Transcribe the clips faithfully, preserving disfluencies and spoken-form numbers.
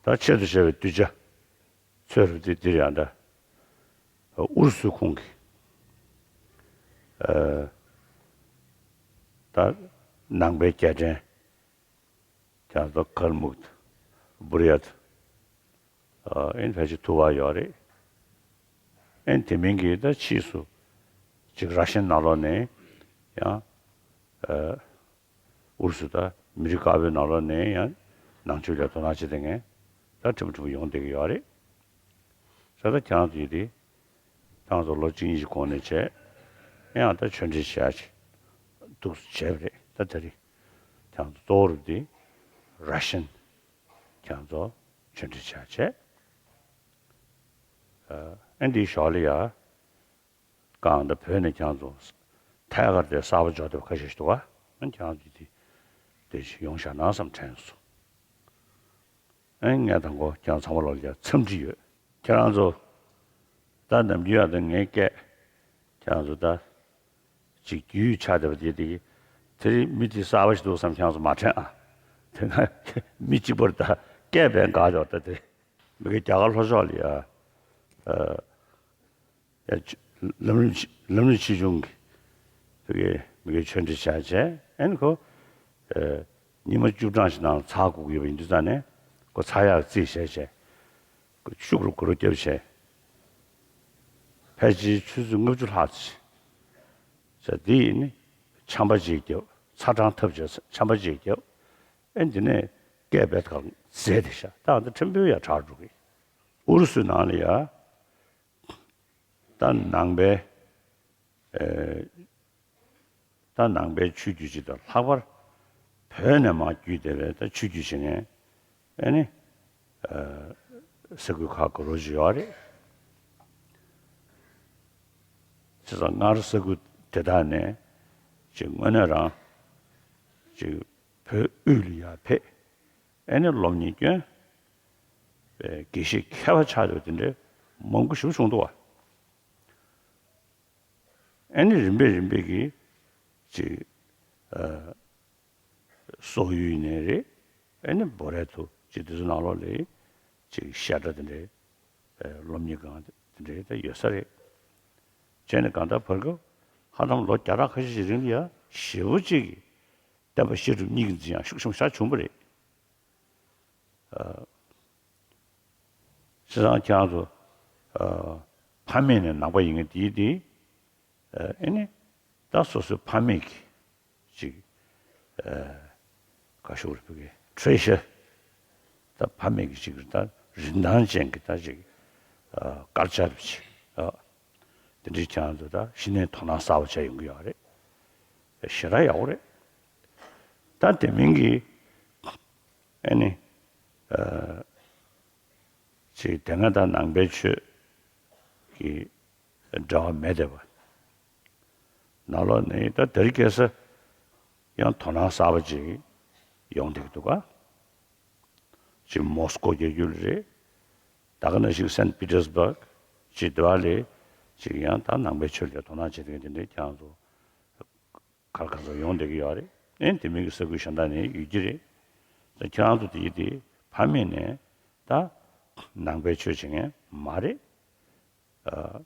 ད་ཆེད་དུ་བྱ་བའི་གདུལ་བྱ་ཚོས་རུ་དེ་འདིར་ཡང་ད་ཨུ་རུ་སུའི་ཁོངས་ཀྱི་ད་ནང་པའི་རྒྱལ་ཕྲན་ཁྱེད་ཚོ་ཀལ་མུག་བུར་ཡ་ཨེན་ཕལ་ཆེར་ཐུ་བ་ཡོད་རེད། ཨེན་དེ་མིན་གྱི་ད་ཕྱིས་སུ་ཅིག་ར་ཤན་ནང་ལོགས་ནས་ཡང་ཨུ་རུ་སུ་ད་མི་རིགས་དཀར་པོའི་ནང་ལོགས་ནས་ཡང་ནང་ཆོས་ལ་དོ་སྣང་བྱེད་མཁན་ད་ཕྲན་བུ་ཕྲན་བུ་ཡོང་བསྡད་ཀྱི་ཡོད་རེད། ས་ད་ཁྱེད་རང་ཚོ་ཡིན་དེ་ཁྱེད་རང་ཚོ་ལོ་གཅིག་གཉིས་ཀྱི་གོང་ནས་བྱས་ཡང་ད་ཆོས་འབྲེལ་བྱས་ཅིག་འདུག་བྱས་པ་རེད། ད་ད་རེས་ཁྱེད་རང་ཚོ་གཙོ་བོ་རུ་དེ་ར་ཤན་ཁྱེད་རང་ཚོ་ཆོས་འབྲེལ་བྱས་བྱས། ཨ་འདིའི་ཞོར་ལ་ཡ་གང་ལྟར་བོད་ནས་ཁྱེད་ཚོ་ཐད་ཀར་དེ་གསར་པ་འབྱོར་བསྡད་པ་ཁ་ཤས་ཤིག་འདུག་ག་ཨ་ཁྱེད་ཚོ་དེ་དེ་ཞིག་ཡོང་བཞག་ན་བསམ་དྲན་སོང་། ཨ་ངས་དང་པོ་ཁྱེད་ཚང་མ་ལོག་ལ་ཡ་འཚམས་འདྲི་ཡོད། ཁྱེད་རང་ཚོ་ད་ནམ་རྒྱུན་ཡང་ད་ངའི་སྐད་ཁྱེད་རང་ཚོ་ད་ཅིག་རྒྱུས་ཆགས་བསྡད་པ་དེ་དེ་དེ་རིང་མི་དེ་གསར་པ་ཞིག་འདུག་བསམ་ཁྱེད་རང་ཚོ་མ་དྲན་ཨ། དེ་སྔ་མི་གཅིག་པུར་ད་སྐད་བས་འགག་འཇོག་ད་དེ་མི་གི་རྒྱ་གར་ལྷོ་ཕྱོགས་ལ་ཡ་ཨ། ཡ་ཆ་ལམ་རིམ་ཆེ་ལམ་རིམ་ཆེ་ཆུང་གི་དེ་གའི་མི་གའི་ཆོས་འབྲེལ་བྱས་བྱས་ཨེ་ནི་ཁོ་ཨེ་ཉི་མ་བཅུ་གྲངས་ཤིག་ནང་ཚར་དགོས་ཀྱི་ཡོད་པ་ཡིན་དུས་ཙང་ནས་ཁོ་ཚར་ཡག་རྩིས་བྱས་བྱས་ཁོ་ཤུགས་རུ་གུ་རུ་རྒྱབ་བྱས་ཕལ་ཆེར་ཆུ་ཚོད་ལྔ་བཅུ་ལྷག་ཙམ་བྱས་འདི་ཡིན་ནི་ཆམ་པ་ཅིག་རྒྱབ་ཚ་གྲང་ཐབས་བྱས་ཆམ་པ་ཅིག་རྒྱབ་ཨེ་འདི་ནས་སྐད་བེད་ཁ་ཟས་དེ་ཤ་ད་འདི་ཕྲན་བུ་ཡ་དྲག་འགྲོ་གི་ཨུ་རུ་སུའི་ནང་ལ་ཡ། ད་ནང་པའི་ཨེ་ད་ནང་པའི་ཆོས་བརྒྱུད་ཅིག་དང་ལྷག་པར་བོད་ནས་མར་བརྒྱུད་བསྡད་པའི་ད་ཆོས་བརྒྱུད་བྱེད་མཁན་ཨེ་ནི་ཨེ་ས་ཁུལ་ཁག་ག་རོ་ཅིག་ཡོད་རེད། བྱས་ཙང་སྔར་ས་ཁུལ་དེ་དག་ནས་ཅིག་དངོས་གནས་རང་ཅིག་བོད་དབུས་ལ་ཡར་ཕེབས་ཨེ་ནི་སློབ་གཉེར་བསྐྱོན་པའི་དགེ་བཤེས་མཁས་པ་ཆགས་ཡོད་དེ་འདྲའི་མང་པོ་ཞིག་བྱུང་འདུག་བ། ཨེ་ནི་རིམ་པས་རིམ་པས་ཀྱིས་ཅིག་ཨ་སོག་ཡུལ་ནས་རེད། ཨེ་ནི་བོ་རེ་ཐུ་ཅིག་དེ་ཚོ་ནང་ལོགས་ལ་ཅིག་བཤད་གྲྭ་དེ་འདྲའི་ཨ་སློབ་གཉེར་ཁང་དེ་འདྲའི་ད་ཡོད་ས་རེད། བྱས་ནས་གང་ལྟར་བར་སྐབས་ཧ་ལམ་ལོ་བརྒྱ་ཕྲག་ཁ་ཤས་ཤིག་རིང་ལ་ཡ་ཞེ་པོ་ཅིག་གི་བསྟན་པ་བཤད་སྒྲུབ་གཉིས་ཀྱི་འཛིན་ཡང་ཤུགས་ཆེན་པོ་ཞིག་བྱུང་བ་རེད། ཨ། བྱས་ཙང་ཁྱེད་རང་ཚོ་ཨ་ཕ་མེས་ནས་ནང་པ་ཡིན་མཁན་དེའི་དེ་ཨ་ཨེ་ནི་ད་སོ་སོའི་ཕ་མེས་ཀྱི་ཅིག་ཨ་ག་ཤོག་རེ་ཕུལ་གི་ཁྲེ་ཤ་ད་ཕ་མེས་ཀྱི་ཅིག་ད་རིན་ཐང་ཅན་གྱི་ད་ཅིག་ཨ་དཀར་ཆག་རེ་ཅིག་ཨ་དེ་འདྲའི་ཁྱེད་རང་ཚོ་ད་གཞི་ནས་དོ་སྣང་གསར་པ་བྱས་ཡོང་གི་ཡོད་རེད། ཞེ་དྲག་ཡག་པོ་རེད། ད་དེ་མིན་གྱི་ཨ་ནི་ཨ་ཅིག་དེ་སྔ་དང་ནང་པའི་ཆོས་ཀྱི་འབྲེལ་བ་མེད་བསྡད་པ་ནང་ལོགས་ནས་ད་དེ་རིང་ཁ་སང་ཡང་དོ་སྣང་གསར་པ་ཅིག་ཡོང་བསྡད་ཀྱི་འདུག་ག་ཅིག་མོ་སི་ཀོ་རྒྱལ་རྒྱུད་ལ་རེད། ད་ག་ནང་བཞིན་སན་པི་ཏེར་སྦུག་ཅིག་དེ་བ་ལས་ཅིག་ཡང་ད་ནང་པའི་ཆོས་ལ་དོ་སྣང་བྱེད་མཁན་དེ་འདྲའི་ཁྱེད་རང་ཚོ་ག་རེ་ག་ཚོད་ཡོང་བསྡད་ཀྱི་ཡོད་རེད། ཨེ་དེ་མིན་གྱི་ས་ཁུལ་གཞན་དག་ནས་ཡོད་ཀྱི་རེད། ད་ཁྱེད་རང་ཚོ་དེ་ཡི་དེ་ཕ་མེས་ནས་ད་ནང་པའི་ཆོས་བྱེད་མཁན་མ་རེད། ཨ་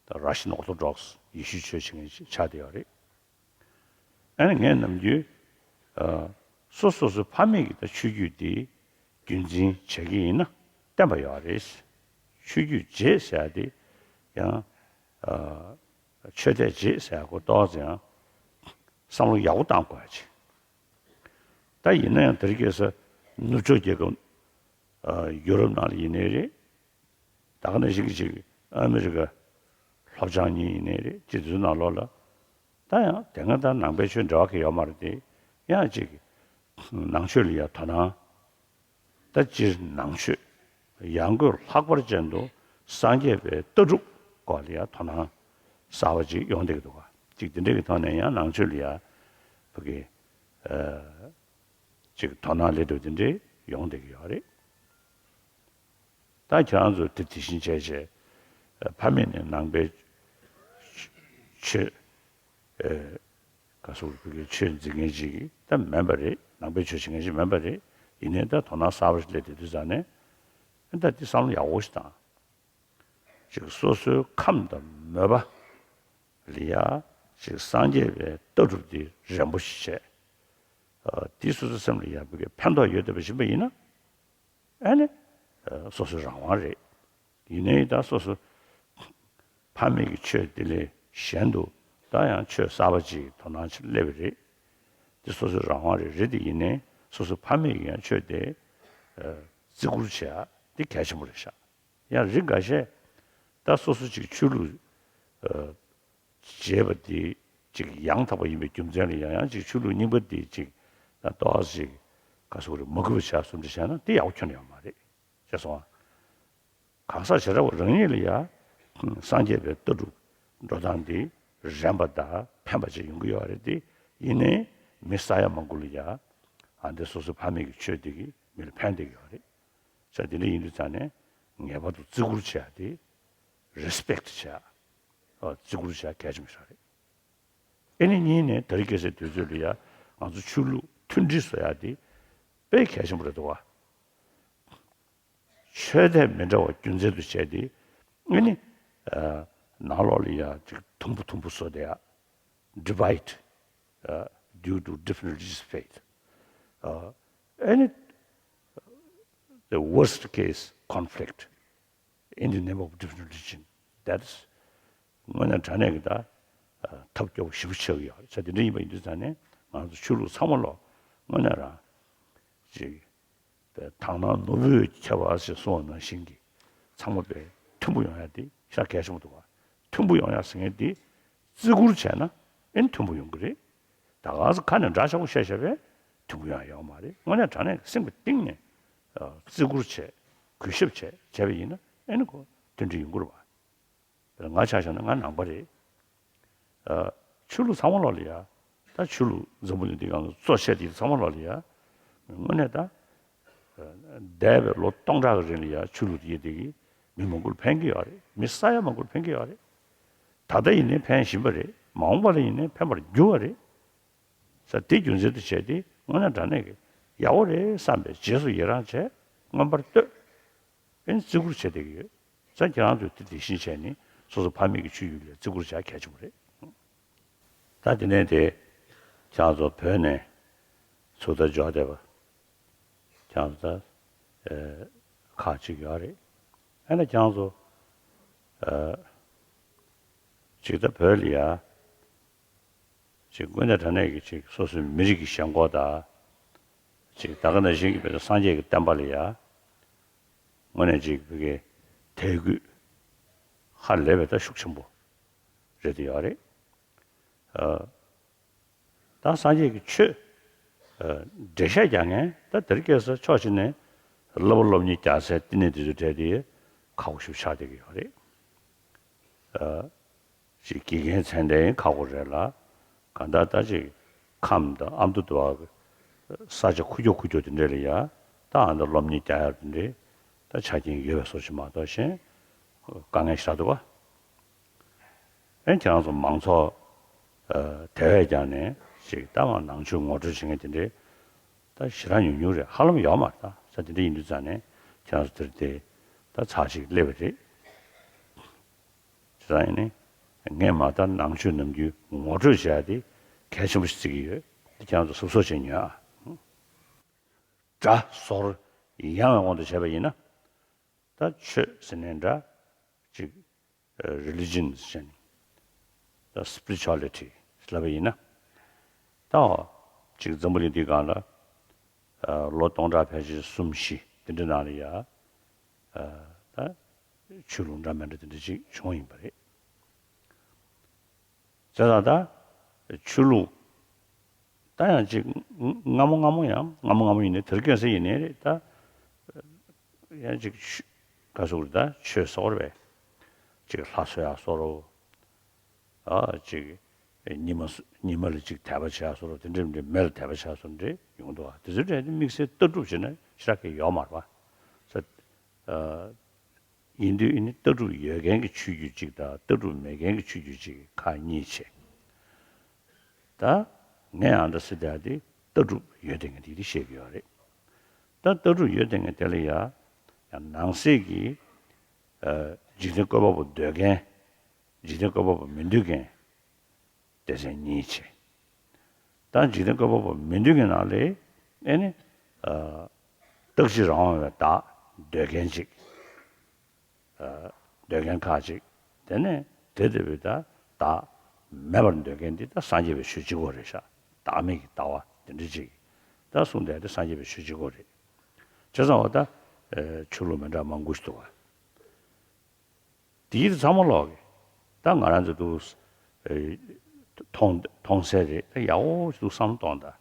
ད་ར་ཤན་ཨོ་ཐོ་ཌོག་སི་ཡེ་ཤུའི་ཆོས་བྱེད་མཁན་ཞིག་ཆགས་བསྡད་ཡོད་རེད། ཨ་ནི་ངས་ནམ་རྒྱུན་ཨ་སོ་སོ་སོའི་ཕ་མེས་ཀྱི་ད་ཆོས་བརྒྱུད་དེ་རྒྱུན་འཛིན་བྱེད་ཀྱི་ཡིན་ན་བསྟན་པ་ཡོད་རེད། ཆོས་བརྒྱུད་བརྗེད་ཟེར་ཡ་དེ་ཡང་ཨ་ཆོས་དད་བརྗེད་ཟེར་ཡ་ཁོ་ཏོག་ཙམ་ཡང་བསམ་བློ་ཡག་པོ་བཏང་དགོས་ཡ་ཅིག་ད་ཡིན་ན་ཡང་དེ་རིང་ཁ་སང་ནུབ་ཕྱོགས་རྒྱལ་ཁབ་ཨ་ཡུ་རོབ་ནང་ལ་ཡིན་ནའི་རེད། ད་ག་ནང་བཞིན་གྱི་ཅིག་ཨ་མི་རི་ཀ་སློབ་སྦྱོང་གཉིས་ཡིན་ནའི་རེད། ཅིག་དེ་ཚོའི་ནང་ལོགས་ལ་ད་ཡང་དེ་སྔ་དང་ནང་པའི་ཆོས་འབྲེལ་བ་གང་ཡང་ཡོད་མ་རེད་དེ། ཡང་ཅིག་ནང་ཆོས་ལ་ཡང་དོ་སྣང་། ད་སྤྱིར་ནང་ཆོས་ཡང་སྒོས་ལྷག་པར་ཅན་དུ་སངས་རྒྱས་པའི་ལྟ་གྲུབ་སྐོར་ལ་ཡང་དོ་སྣང་གསར་པ་ཅིག་ཡོང་བསྡད་ཀྱི་འདུག་ག་ཅིག་དེ་འདྲ་གི་ཐོག་ནས་ཡང་ནང་ཆོས་ལ་ཡང་བོད་ཀྱི་ཨ་ཅིག་དོ་སྣང་སླེབས་འདུག་དེ་འདྲ་ཡོང་བསྡད་ཀྱི་ཡོད་རེད། ད་ཁྱེད་རང་ཚོ་དེ་དེ་བཞིན་བྱས་བྱས་ཕ་མེས་ནས་ནང་པའི་ཆོས་ཨེ་ག་སོགས་བོད་ཀྱི་ཆོས་འཛིན་མཁན་ཅིག་ད་མིན་པ་རེད། ནང་པའི་ཆོས་བྱེད་མཁན་ཅིག་མིན་པ་རེད། ཡིན་ནའི་ད་དོ་སྣང་གསར་པ་ཞིག་སླེབས་བསྡད་དུས་ཙང་ནས་ ད་འདི་བསམ་བློ་ཡག་པོ་ཞིག་བཏང་། ཅིག་སོ་སོའི་ཁམས་དང་མོས་པ་ལ་ཡ་ཅིག་སངས་རྒྱས་པའི་ལྟ་གྲུབ་འདི་རན་པོ་ཞིག་བྱས། འདི་སོ་སོའི་སེམས་ལ་ཡག་པོ་གི་ཕན་ཐོགས་ཡོད་བསྡད་པ་ཡིན་པ་ཡིན་ན། ཨ་ནི། སོ་སོའི་རང་དབང་རེད། ཡིན་ནའི་ད་སོ་སོ་ཕ་མེས་ཀྱི་ཆོས་དེ་ལས་གཞན་དུ་ད་ཡང་ཆོས་གསར་པ་ཅིག་དོ་སྣང་ཆེན་སླེབས་པ་རེད། དེ་སོ་སོའི་རང་དབང་རེད། རེད་དེ་ཡིན་ནའི་སོ་སོ་ཕ་མེས་ཀྱི་ཡང་ཆོས་དེ་བརྩི་བཀུར་བྱེད་ཡ་དེ་གལ་ཆེན་པོ་རེད་ཤག་ཡང་རིགས་འགའ་ཤས་ད་སོ་སོ་ཅིག་ཆོས་ལུགས་བྱེད་པ་དེ་ཅིག་ཡང་དག་པ་ཡིན་པའི་རྒྱུ་མཚན་ལ་ཡང་ཡང་ཅིག་ཆོས་ལུགས་རྙིང་པ་དེ་ཅིག་ད་ཏོག་ཙམ་ཅིག་ག་ཟེར་དགོས་རེད། མ་གུས་པ་བྱ་བཟོ་འདྲ་བྱས་ན་དེ་ཡག་པོ་ཁྱོན་ནས་ཡོད་མ་རེད། ཤེས་སོང་ཨ། གང་ཟག་བྱེ་བྲག་པ་རང་ཉིད་ལ་ཡ་སངས་རྒྱས་པའི་ལྟ་གྲུབ་འགྲོ་སྟངས་འདི་རན་པ་དང་ཕན་པ་ཅིག་ཡོང་གི་ཡོད་རེད་དེ། ཡིན་ནའི་མི་ས་ཡ་མང་པོ་ལ་ཡ་ཨ་འདི་སོ་སོ་ཕ་མེས་ཀྱི་ཆོས་འདི་གིས་མི་ལ་ཕན་བསྡད་ཀྱི་ཡོད་རེད། ས་དེ་འདྲ་ཡིན་དུས་ཙང་ནས་ངེས་པར་དུ་བརྩི་བཀུར་བྱེད་ཡ་དེ་རེ་སི་པེག་ཊི་བྱེད་ཡ། ཨ་བརྩི་བཀུར་བྱེད་ཡ་གལ་ཆེན་པོ་ཞིག་རེད། ཨེ་ནི་གཉིས་ནས་དེ་རིང་ཁ་སང་དུས་ཚོད་ལ་ཡ་ང་ཚོ་ཆོས་ལུགས་མཐུན་སྒྲིལ་བཟོ་ཡ་དེ་དཔེ་གལ་ཆེན་པོ་རེད་འདུག་བ། ཆོས་དད་མི་འདྲ་བ་རྒྱུ་མཚན་དུ་བྱས་ཏེ་ཨེ་ནི་ཨ་ནང་ལོགས་ལ་ཡ་ཅིག་དུམ་བུ་དུམ་བུ་བཟོ་བསྡད་ཡ། Divide uh, due to different religious faith. Uh, any the worst case conflict in the name of different religion. That's དངོས་གནས་དྲང་གནས་ཀྱི་ད་ཐབས་སྐྱོ་པོ་ཞེ་པོ་ཆགས་ཀྱི་ཡོད་རེད། ས་དེ་འདྲ་ཡིན་པ་ཡིན་དུས་ཙང་ནས་ང་ཚོ་ཆོས་ལུགས་ཚང་མ་ལོ་དངོས་གནས་རང་ཅིག་པའི་དག་སྣང་ནོར་བུའི་ཁྱབ་པ་ཞེས་གསུངས་པ་ནང་བཞིན་གྱི་ཚང་མ་པའི་མཐུན་པོ་ཡོང་ཡ་དེ་ཤ་གལ་ཆེན་པོ་འདུག་བ། མཐུན་པོ་ཡོང་ཡ་ཟེར་མཁན་དེ་བརྩི་བཀུར་བྱས་ན་ཨེ་མཐུན་པོ་ཡོང་གི་རེད། ད་ག་ས་ཁ་ནས་འདྲ་ཆགས་པོ་བཤད་བཤད་པས་མཐུན་པོ་ཡོང་ཡ་ཡོད་མ་རེད། དངོས་གནས་དྲང་གནས་སེམས་ཀྱི་གཏིང་ནས་བརྩི་བཀུར་བྱས། གུས་ཞབས་བྱས་བྱས་པ་ཡིན་ན་ཨེ་ནི་ཁོ་མཐུན་སྒྲིལ་ཡོང་གི་རེད་བ། ང་ཆ་བཞག་ན་ང་ནང་པ་རེད། ཨ་ཆོས་ལུགས་ཚང་མ་ལོག་ལ་ཡ། ད་ཆོས་ལུགས་འཛམ་བུ་གླིང་འདི་སྒང་གཙོ་ཆེ་དེ་ཚང་མ་ལོག་ལ་ཡ། དངོས་གནས་ད། འདས་པའི་ལོ་སྟོང་ཕྲག་གི་རིང་ལ་ཡ་ཆོས་ལུགས་དེ་དེ་གིས་མི་མང་པོར་ཕན་གྱི་ཡོད་རེད། མི་ས་ཡ་མང་པོར་ཕན་གྱི་ཡོད་རེད། ད་ལྟ་ཡིན་ནའི་ཕན་བཞིན་པ་རེད། མ་འོངས་པ་ལ་ཡིན་ནའི་ཕན་པར་འགྱུར་བ་རེད། ས་དེ་རྒྱུ་མཚན་དུ་བྱས་ཏེ་དངོས་གནས་དྲང་གནས་ཀྱི་ཡག་པོ་རེད་བསམ་པའི་རྗེས་སུ་ཡི་རང་བྱས་མངོན་པར་བསྟོད། ཨེ་བརྩི་བཀུར་བྱེད་བསྡད་ཀྱི་ཡོད། ས་ཁྱེད་རང་ཚོས་དེ་དེ་བཞིན་བྱས་ནས་སོ་སོ་ཕ་མེས་ཀྱི་ཆོས་ཡུལ་ལ་བརྩི་བཀུར་བྱ་གལ་ཆེན་པོ་རེད། ད་དེ་ནས་དེ་ཁྱེད་རང་ཚོ་བོད་ནས་ཚུགས་ད་འཇོག་བསྡད་པ་ཁྱེད་རང་ཚོ་ད་ཁག་ཅིག་ཡོད་རེད། ཨ་ནི་ཁྱེད་རང་ཚོ་ཅིག་ད་བོད་ལ་ཡ། ཅིག་དངོས་གནས་དྲང་གནས་ཀྱི་ཅིག་སོ་སོའི་མི་རིགས་ཀྱི་ཞེན་ཁོག་དང་། ཅིག་ད་ག་ནང་བཞིན་གྱི་བོད་དུ་སངས་རྒྱས་ཀྱི་བསྟན་པ་ལ་ཡ། དངོས་གནས་ཅིག་བོད་ཀྱི་དད་གུས་ཧ་ལས་པའི་ད་ཤུགས་ཆེན་པོ་རེད་དེ་ཡོད་རེད། ཨ་ད་སངས་རྒྱས་ཀྱི་ཆོས་ཨ་འགྲེལ་བཤད་རྒྱག་མཁན་ད་དེར་སྐྱེས་ས་ཕྱོགས་གཅིག་ནས་བསླབ་པ་སློབ་གཉེར་རྒྱག་སའི་བསྟི་གནས་དེ་ཚོ་གྲས་དེ་ཁག་པོ་ཞིག་ཆགས་བསྡད་ཀྱི་ཡོད་རེད། ཨ་ཅིག་དགེ་རྒན་མཚན་ལྡན་ཁག་པོ་རེད་ལ། གང་ལྟར་ད་ཅིག་ཁམས་དང་ཨ་མདོ་དུ་བ་ས་ཆ་ཁུག་ཀྱོག་ཁུག་ཀྱོག་དེ་འདྲ་ལ་ཡ་ད་ཨ་མདོ་སློབ་གཉེར་རྒྱག་ཡ་དེ་འདྲའི་ད་ཆ་རྐྱེན་ཡོད་པའི་བཟོ་ཞིག་མ་གཏོགས་གཞན་དཀའ་ངལ་ཞེ་དྲག་འདུག་བ། ཨེ་ཁྱེད་རང་ཚོ་མང་ཚོགས་དེ་བས་ཀྱང་ནས་ཅིག་ད་མ་ནང་ཆོས་ངོ་སྤྲོད་བྱེད་མཁན་དེ་འདྲའི་ད་ཞེ་དྲག་ཉུང་ཉུང་རེད། ཧ་ལམ་ཡོད་མ་རེད། ད་ས་དེ་འདྲ་ཡིན་དུས་ཙང་ནས་ཁྱེད་རང་ཚོ་དེར་དེ་ད་ཚར་ཅིག་སླེབས་པ་རེད། ཅི་ཙང་ཡིན་ནའི་ངས་མ་ད་ནང་ཆོས་ནམ་རྒྱུན་ངོ་སྤྲོད་བྱས་ཏེ་གལ་ཆེན་པོ་ཞིག་བརྩི་གི་ཡོད། དེ་ཁྱེད་རང་ཚོ་གཟབ་གཟབ་བྱས་ཉོན་ཨ། སྒྲ་ཟོར་ཡང་བའི་དབང་དུ་བྱས་པ་ཡིན་ན། ད་ཆོས་ཟེར་ནའི་འདྲ་ཅིག་རི་ལི་ཇན་ཟེར་ནས་ད་སི་པི་རི་ཅུ་ཨ་ལི་ཊི་ལབ་པ་ཡིན་ན། ད་ཅིག་འཛམ་བུ་གླིང་འདིའི་སྒང་ལ་ལོ་སྟོང་ཕྲག་ཕལ་ཆེར་གསུམ་བཞི་དེ་འདྲ་ནང་ལ་ཡ་ད་ཆོས་ལུགས་འདྲ་མི་འདྲ་དེ་འདྲ་ཅིག་བྱུང་ཡིན་པ་རེད། བྱས་ཙང་ད་ཆོས་ལུགས་ད་ཡང་ཅིག་སྔ་མོ་སྔ་མོ་ཡང་སྔ་མོ་སྔ་མོ་ཡིན་ནའི་དེར་ཀན་སེ་ཡིན་ནའི་རེད་ད། ཡང་ཅིག་ཆོས་ག་ཟེར་དགོས་རེད། ད་ཆོས་ཟེར་བ་རེད་པས། ཅིག་ལྷ་གསོལ་ཡག་བཟོ་འདྲ། ཨ་ཅིག་ཉི་མ་ཉི་མ་ལ་ཅིག་དད་པ་བྱེད་ཡག་བཟོ་འདྲ། དེ་འདྲ་མི་འདྲ་མེ་ལ་དད་པ་བྱེད་ཡག་བཟོ་འདྲ་ཡོང་འདུག་བ། དེ་ཚོའི་གྲས་དེ་དམིགས་བསལ་ལྟ་གྲུབ་བྱས་ན་ཞེ་དྲག་གི་ཡོད་མ་རེད་པ། ས་ཨ་ཡིན་དུས་ཨ་ནི་ལྟ་གྲུབ་ཡོད་མཁན་གྱི་ཆོས་བརྒྱུད་ཅིག་དང་ལྟ་གྲུབ་མེད་མཁན་གྱི་ཆོས་བརྒྱུད་ཅིག་ཁག་གཉིས་བྱས། ད་ངས་ཨ་འདྲ་ཟེར་བསྡད་དེ་ལྟ་གྲུབ་ཡོད་བསྡད་མཁན་དེ་དེ་བཤད་ཀྱི་ཡོད་རེད། ད་ལྟ་གྲུབ་ཡོད་བསྡད་མཁན་དེ་ལ་ཡ་ ཡང་ནང་གསེས་ཀྱི་ཨ་འཇིག་རྟེན་བཀོད་པ་པོ་འདོད་མཁན། འཇིག་རྟེན་བཀོད་པ་པོ་མི་འདོད་མཁན། སྡེ་ཚན་གཉིས་བྱས། ད་འཇིག་རྟེན་བཀོད་པ་པོ་མི་འདོད་མཁན་ནང་ལས་ཨེ་ནི་ཨ་རྟག་གཅིག་རང་དབང་བའི་བདག་འདོད་མཁན་ཅིག་ཨ་འདོད་མཁན་ཁག་ཅིག་དེ་ནས་དེ་ལྟ་བུའི་ད་བདག་མེད་པར་འདོད་མཁན་འདི་ད་སངས་རྒྱས་པའི་ཆོས་གཅིག་པོ་རེད་ཤག་བདག་མེད་ཀྱི་ལྟ་བ་དེ་འདྲ་ཅིག་ད་གསུངས་བསྡད་དེ་སངས་རྒྱས་པའི་ཆོས་གཅིག་པོ་རེད། བྱས་ཙང་བ་ད་ཨེ་ཆོས་ལུགས་མི་འདྲ་མང་པོ་ཞིག་འདུག་བ། དེའི་ཚང་མ་ལོག་གི། ད་ང་རང་ཚོ་འདུག་ཨེ་མཐོང་མཐོང་གསལ་རེད། ད་ཡག་པོ་འདུག་བསམ་བློ་གཏོང་དང་།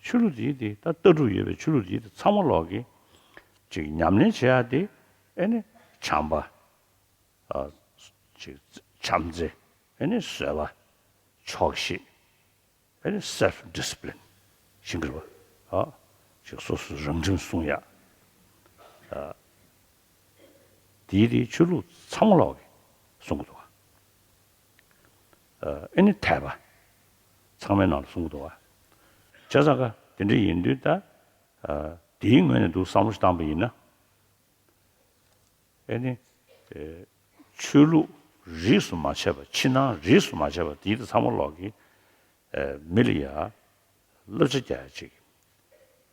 ཆོས་ལུགས་དེའི་དེ་ད་ལྟ་གྲུབ་ཡོད་པའི་ཆོས་ལུགས་དེའི་དེ་ཚང་མ་ལོག་གི། ཅིག་ཉམས་ལེན་བྱེད་ཡ་དེ་ཨེ་ནི་བྱམས་པ། ཨ་ཅིག་བྱམས་བརྩེ། ཨེ་ནི་བཟོད་པ། ཆོག་ཤེས། ཨེ་ནི་self discipline ཤིང་གི་རེད་བ། ཨ་ཅིག་སོ་སོའི་རང་ཁྲིམས་སྲུང་ཡ། ཨ་དེའི་དེའི་ཆོས་ལུགས་ཚང་མ་ལོག་གི་གསུང་གི་འདུག་བ། ཨ་ཨེ་ནི་དད་པ། ཚང་མའི་ནང་ལ་གསུང་གི་འདུག་བ། བྱས་ཙང་ཀ་དེ་འདྲ་ཡིན་དུས་ད་ཨ་དེའི་ངོས་ནས་འདུག་བསམ་བློ་ཞིག་བཏང་པ་ཡིན་ན། ཨེ་ནི། ཨེ་ཆོས་ལུགས་རིས་སུ་མ་ཆད་པ། ཕྱི་ནང་རིས་སུ་མ་ཆད་པ་དེའི་ཚང་མ་ལོག་གི། ཨེ་མི་ལ་ཡ་བསླབ་བྱ་རྒྱག་ཡ་ཅིག་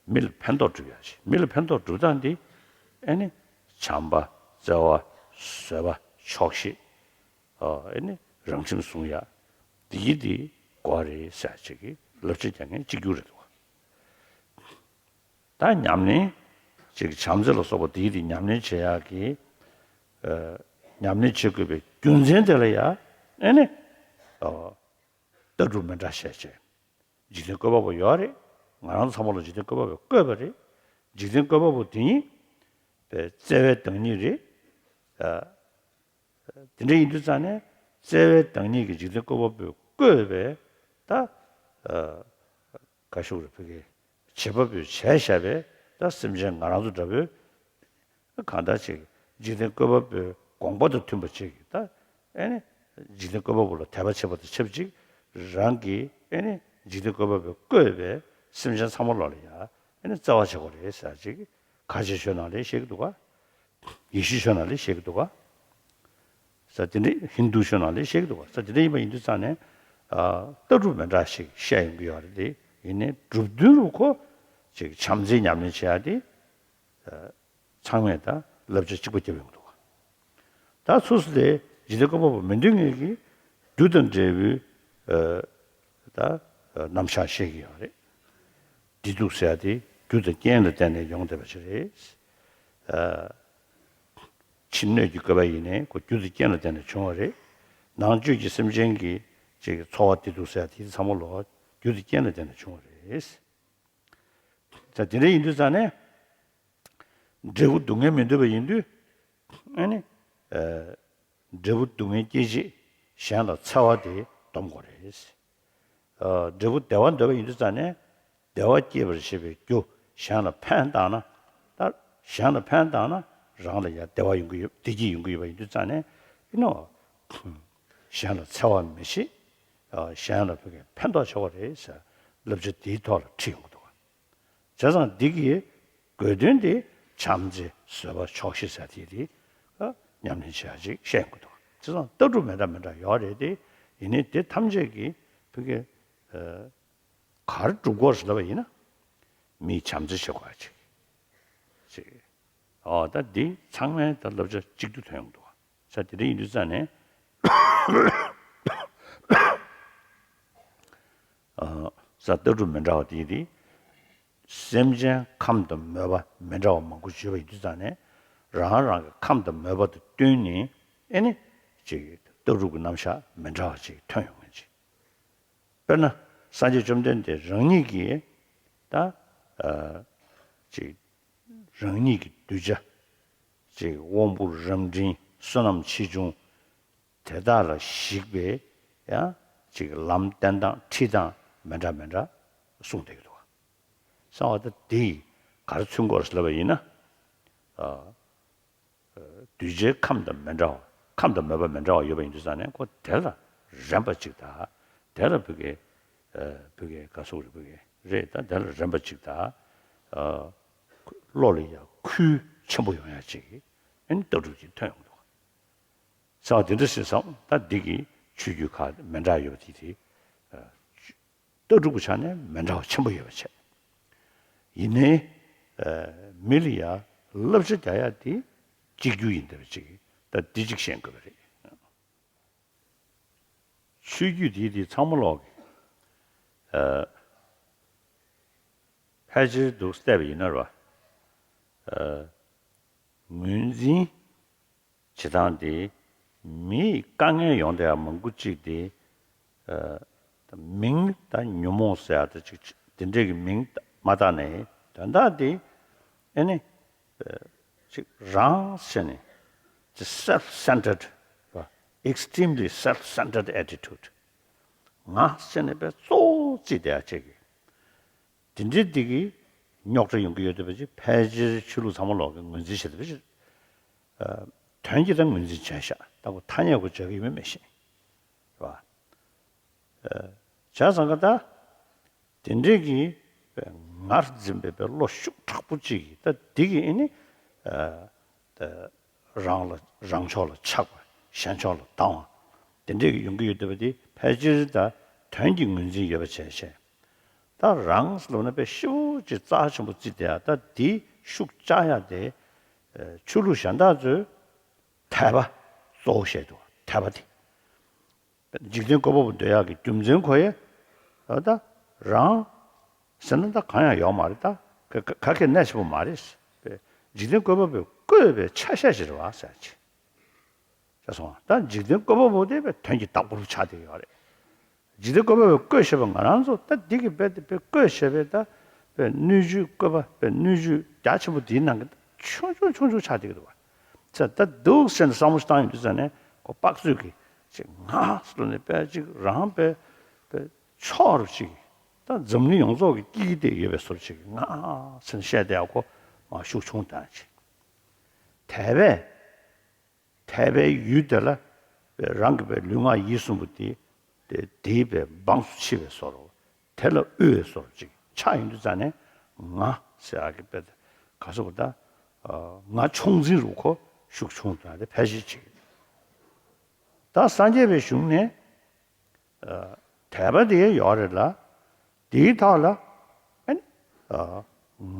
མི་ལ་ཕན་ཐོགས་སྒྲུབ་ཡ་ཅིག་མི་ལ་ཕན་ཐོགས་སྒྲུབ་སྟངས་འདི་ཨེ་ནི་བྱམས་པ། བརྩེ་བ། བཟོད་པ། ཆོག་ཤེས། ཨ་ཨེ་ནི་རང་ཁྲིམས་སྲུང་ཡ། འདི་གི་འདི་དགོས་རེད་ཟེར་ཅིག་གི་བསླབ་བྱ་རྒྱག་མཁན་གཅིག་གྱུར་རེད་འདུག་ད་ཉམས་ལེན་ཅིག་བྱམས་བརྩེ་ལ་སོགས་པ་དེའི་དེ་ཉམས་ལེན་བྱེད་ཡག་གི། ཨ་ཉམས་ལེན་བྱེད་དགོས་པའི་རྒྱུ་མཚན་དེ་ལ་ཡ་ཨེ་ནི། ཨ་ལྟ་གྲུབ་མི་འདྲ་བཤད་བྱས། འཇིག་རྟེན་བཀོད་པ་པོ་ཡོད་རེད། ང་རང་ཚོ་ཚང་མ་ལ་འཇིག་རྟེན་བཀོད་པ་པོས་བཀོད་པ་རེད། འཇིག་རྟེན་བཀོད་པ་པོ་དེ་ཉིད་པའི་བརྩེ་བའི་བདག་ཉིད་རེད། ཨ། དེ་འདྲ་ཡིན་དུས་ཙང་ནས་བརྩེ་བའི་བདག་ཉིད་ཀྱི་འཇིག་རྟེན་བཀོད་པ་པོས་བཀོད་པའི་ད། ཨ། ག་ཞུ་རེད་བོད་སྐད། བྱེད་པ་པོས་བྱས་བཞག་པའི་ད་སེམས་ཅན་ང་རང་ཚོ་འདྲ་བོའི་གང་ལྟར་ཅིག་འཇིག་རྟེན་བཀོད་པ་པོའི་དགོངས་པ་དང་མཐུན་པ་ཅིག་གིས་ད་ཨེ་ནི་འཇིག་རྟེན་བཀོད་པ་པོ་ལ་དད་པ་བྱེད་པ་དང་ཆབས་ཅིག་རང་གིས་ཨེ་ནི་འཇིག་རྟེན་བཀོད་པ་པོས་བཀོད་པའི་སེམས་ཅན་ཚང་མ་ལོག་ལ་ཡ་ཨེ་ནི་བརྩེ་བ་བྱེད་དགོས་རེད་ཟེར་ཅིག་ཁ་ཆེ་ཆོས་ནང་ལས་བཤད་ཀྱི་འདུག་ག་ཡེ་ཤུ་ཆོས་ནང་ལས་བཤད་ཀྱི་འདུག་ག་ས་དེ་འདྲ་ཧིན་དུ་ཆོས་ནང་ལས་བཤད་ཀྱི་འདུག་ག་ས་དེ་འདྲ་ཡིན་པ་ཡིན་དུས་ཙང་ནས་ཨ་ལྟ་གྲུབ་མི་འདྲ་ཞིག་བཤད་ཡོང་གི་ཡོད་རེད་དེ། ཡིན་ནའི་གྲུབ་དོན་རུ་ཁོ་ཅིག་བྱམས་བརྩེའི་ཉམས་ལེན་བྱེད་ཡ་དེ་ཨ་ཚང་མས་ད་བསླབ་བྱ་གཅིག་པ་བརྒྱབ་ཡོང་གི་འདུག་ག་ད་སོ་སོ་དེ་འཇིག་རྟེན་བཀོད་པ་པོ་མི་འདོད་མཁན་གྱི་རྒྱུ་དང་འབྲས་བུའི་ཨ་ད་རྣམ་གཞག་བཤད་ཀྱི་ཡོད་རེད། བདེ་སྡུག་ཟེར་ཡ་དེ་རྒྱུ་དང་རྐྱེན་ལ་བརྟེན་ནས་ཡོང་བསྡད་པ་ཞིག་རེད། ཨ། ཕྱི་སྣོད་ཀྱི་བཀོད་པ་ཡིན་ནའི་ཁོ་རྒྱུ་དང་རྐྱེན་ལ་བརྟེན་ནས་བྱུང་བ་རེད། ནང་བཅུད་ཀྱི་སེམས་ཅན་གྱི་ཅིག་འཚོ་བ་བདེ་སྡུག་ཟེར་ཡ་དེ་ཚང་མ་ལོག་རྒྱུ་དང་རྐྱེན་ལ་བརྟེན་ནས་བྱུང་བ་རེད། ད་དེ་འདྲ་ཡིན་དུས་ཙང་ནས་འབྲས་བུ་སྡུག་བསྔལ་མི་འདོད་པ་ཡིན་དུས་ཨ་ནི་ཨ། འབྲས་བུ་སྡུག་བསྔལ་སྐྱེད་བྱེད་གཞན་ལ་འཚེ་བ་དེ་སྡོམ་དགོས་རེད། ཨ་འབྲས་བུ་བདེ་བ་འདོད་པ་ཡིན་དུས་ཙང་ནས་བདེ་བ་སྐྱེད་པར་བྱེད་པའི་རྒྱུ་གཞན་ལ་ཕན་བཏགས་ན། ད་གཞན་ལ་ཕན་བཏགས་ན་རང་ལ་ཡང་བདེ་བ་ཡོང་གི་ཡོད། བདེ་སྐྱིད་ཡོང་གི་ཡོད་པ་ཡིན་དུས་ཙང་ནས་ཨེ་ནོ། གཞན་ལ་འཚེ་བ་མི་བྱེད། ཨ་གཞན་ལ་བོད་སྐད་ཕན་ཐོགས་བྱེད་དགོས་རེད་ཟེར་བསླབ་བྱ་དེའི་ཐོག་ལ་ཁྲིད་ཡོང་གི་འདུག་བྱས་ཙང་འདི་གི་དགོས་དོན་དེ་བྱམས་བརྩེ་བཟོད་པ་ཆོག་ཤེས་ཟེར་དེ་རེད། ཨ་ཉམས་ལེན་བྱེད་ཡ་ཅིག་བཤད་དགོས་འདུག་བྱས་ཙང་ལྟ་གྲུབ་མི་འདྲ་མི་འདྲ་ཡོད་རེད་དེ། ཡིན་ནའི་དེ་ཐམས་ཅད་ཀྱིས་བོད་སྐད་ཨ་ག་རེ་སྒྲུབ་དགོས་ཟེར་ལབ་པ་ཡིན་ན། མིའི་བྱམས་བརྩེ་བྱེད་དགོས་ཡ་ཅིག་ཅིག་ཨོ་ད་འདི་ཚང་མའི་ད་བསླབ་བྱ་གཅིག་ཏུ་ཐོན་ཡོང་འདུག་བ། ས་དེ་འདྲ་ཡིན་དུས་ཙང་ནས་ཨ་ས་ལྟ་གྲུབ་མི་འདྲ་བ་དེ་དེ་སེམས་ཅན་ཁམས་དང་མོས་པ་མི་འདྲ་བ་མང་པོ་བརྗོད་པ་ཡིན་དུས་ཙང་ནས་རང་རང་གི་ཁམས་དང་མོས་པ་དང་བསྟུན་ནས་ཨེ་ནི་ཅིག་ལྟ་གྲུབ་ཀྱི་རྣམ་གཞག་མི་འདྲ་བ་ཅིག་ཐོན་ཡོང་མཁན་ཅིག་དཔེར་ན་སངས་རྒྱས་བཅོམ་ལྡན་འདས་རང་ཉིད་ཀྱིས་ད་ཨ་ཅིག་རང་ཉིད་ཀྱི་གདུལ་བྱ་ཅིག་དབང་པོ་རབ་འབྲིང་བསོད་ནམས་ཆེ་ཆུང་དེ་དག་ལ་གཞིགས་པའི་ཡང་ཅིག་ལམ་བསྟན་སྟངས་ཁྲིད་སྟངས་མི་འདྲ་མི་འདྲ་གསུངས་བསྡད་ཀྱི་འདུག་བ། གསང་བ་ད་དེ་ཡིས་ག་རེ་མཚོན་དགོས་རེད་ལབ་པ་ཡིན་ན། ཨ། གདུལ་བྱའི་ཁམས་དང་མི་འདྲ་བ། ཁམས་དང་མོས་པ་མི་འདྲ་བ་ཡོད་པ་ཡིན་དུས་ཙང་ནས་ཁོ་དེ་ལ་རན་པ་ཅིག་དང་། དེ་ལ་བོད་སྐད་ཨ་བོད་སྐད་ག་སོགས་རེད། བོད་སྐད་རེད། ད་དེ་ལ་རན་པ་ཅིག་དང་། ཨ་བློ་ལ་ཡང་ཁུར་ ཆེན་པོ་ཡོང་ཡ་ཅིག་ཨ་ནི་ལྟ་གྲུབ་ཅིག་ཐོན་ཡོང་འདུག་ཟེར་བ་དེ་འདྲ་ཞིག་བསམ་ད་འདི་གི་ཆོས་བརྒྱུད་ཁག་མི་འདྲ་ཡོད་པ་དེ་དེ་ལྟ་གྲུབ་ཀྱི་ཆ་ནས་མི་འདྲ་བ་ཆེན་པོ་ཡོད་པ་བྱས། ཡིན་ནའི་མི་ལ་ཡ་བསླབ་བྱ་རྒྱག་ཡ་དེ་གཅིག་གྱུར་ཡིན་བསྡད་པ་ཅིག་ད་འདི་གཅིག་ཤེས་དགོས་པ་རེད། ཆོས་བརྒྱུད་དེ་དེ་ཚང་མ་ལོག་གི་ཨ་ཕལ་ཆེར་འདུག་བལྟས་པ་ཡིན་ན་ར། ཨ་ངོས་འཛིན་བྱེད་སྟངས་དེ་མིའི་དཀའ་ངལ་ཡོང་བསྡད་ཡ་མང་པོ་གཅིག་དེ་ཨ་མིང་ད་ཉོན་མོངས་ཟེར་ཡ་ད་ཅིག་དེ་འདྲས་ཀྱི་མིང་མ་བཏགས་ནས་དོན་དག་དེ་ཨ་ནི། ཅིག་རང་ཟེར་ནས་ཅིག་self centered extremely self centered attitude ང་ཟེར་ནས་པའི་གཙོ་བོ་བརྩིས་བསྡད་ཡ་ཅིག་གི་དེ་འདྲའི་འདི་གི་རྙོག་དྲ་ཡོང་གི་ཡོད་བསྡད་པ་ཅིག་ཕལ་ཆེར་ཆོས་ལུགས་ཚང་མ་ལོག་གི་ངོས་འཛིན་བྱེད་བསྡད་པ་ཅིག་དོན་གྱིས་ད་ངོས་འཛིན་བྱས་ཤག་ད་ཁོ་ཐ་སྙད་ཁོ་བྱ་གི་ཡོད་མེད་མི་ཤེས་རེད་བ། བྱས་ཙང་ཀ་ད། དེ་འདྲས་ཀྱི་ངར་འཛིན་པའི་པའི་བློ་ཤུགས་དྲག་པོ་གཅིག་གིས་ད་འདི་གི་ཨེ་ནི་རང་ལ་རང་ཕྱོགས་ལ་ཆགས་པ་གཞན་ཕྱོགས་ལ་སྡང་བ་དེ་འདྲས་ཀྱི་ཡོང་གི་ཡོད་བསྡད་པ་འདི་ཕལ་ཆེར་ད་དོན་གྱི་ངོས་འཛིན་ཡོད་པ་བྱས་བྱས་ད་རང་ལབ་ན་པའི་ཤི་བོ་ཅིག་རྩ་ཆེན་པོ་བརྩིས་བསྡད་ཡ་ད་འདི་ཤུགས་བཅག་ཡ་དེ་ཆོས་ལུགས་གཞན་དག་ཚོས་དད་པ་གཙོ་བོ་བཤད་འདུག་དད་པ་དེ། འཇིག་རྟེན་བཀོད་པ་པོ་འདོད་ཡག་གི་རྒྱུ་མཚན་ཁོ་ཡེ། ད་རང་ཟེར་ན་ད་གང་ཡང་ཡོག་མ་རེད་ད། ག་ག་ག་གེ་གནད་ཆེན་པོ་མ་རེད། འཇིག་རྟེན་བཀོད་པ་པོས་བཀོད་པའི་ཆ་ཤས་ཤིག་རེད་བ་ཟེར་ཅི། ཅེས་སོང་ད་འཇིག་རྟེན་བཀོད་པ་པོ་དེ་བས་དོན་གྱི་བདག་པོར་ཆགས་བསྡད་ཡོད་རེད། འཇིག་རྟེན་བཀོད་པ་པོས་བཀོད་བཞག་པ་ང་རང་ཚོ་ད་འདི་གི་བས་དེ་བས་བཀོད་བཞག་པའི་ད་བས་སྣོད་བཅུད་བཀོད་པ་བས་སྣོད་བཅུད་རྒྱ་ཆེན་པོ་དེའི་ནང་གི་ཆུང་ཆུང་ཆུང་ཆུང་ཆགས་བསྡད་ཀྱི་འདུག་བ། ཙེ་ད་འདུག་ཟེར་ནས་བསམ་བློ་ཞིག་བཏང་ཡོང་དུས་ཙ་ནས་ཁོ་དཔག་ཚོད་ཀྱི་ཅིག་ང་ལོ་ནས་པས་ཅིག་རང་པས་པས་ཆོག་རུ་ཅིག་ད་འཛམ་གླིང་ཡོངས་རྫོགས་ཀྱི་སྐྱིད་ཀྱི་བསྡད་ཡོད་པའི་བཟོ་ཅིག་ང་ཟེར་ནས་བཤད་བསྡད་ཡ་ཁོ་མ་ཤུགས་ཆུང་བཏང་ཅིག་དད་པས་དད་པའི་ཡུལ་དེ་ལ་པས་རང་གི་པས་ལུས་ངག་ཡིད་གསུམ་པོ་དེ་དེ་དེའི་པས་འབངས་སུ་མཆི་བའི་བཟོ་རུ། དེ་ལ་དབུལ་བའི་བཟོ་འདྲ་ཅིག་ཆགས་ཡོང་དུས་ཙ་ནས་ང་ཟེར་ཡག་གི་དཔེ་དེ་ག་ཟེར་དགོས་ད། ང་ཆུང་འཛིན་རུ་ཁོ་ཤུགས་ཆུང་དང་དེ་ཕལ་ཆེར་ཅིག་ད་སངས་རྒྱས་པའི་གཞུང་ནས་དད་པ་དེ་ཡོད་རེད་ལ། དེའི་ཐོག་ལ་ཨ་ནི་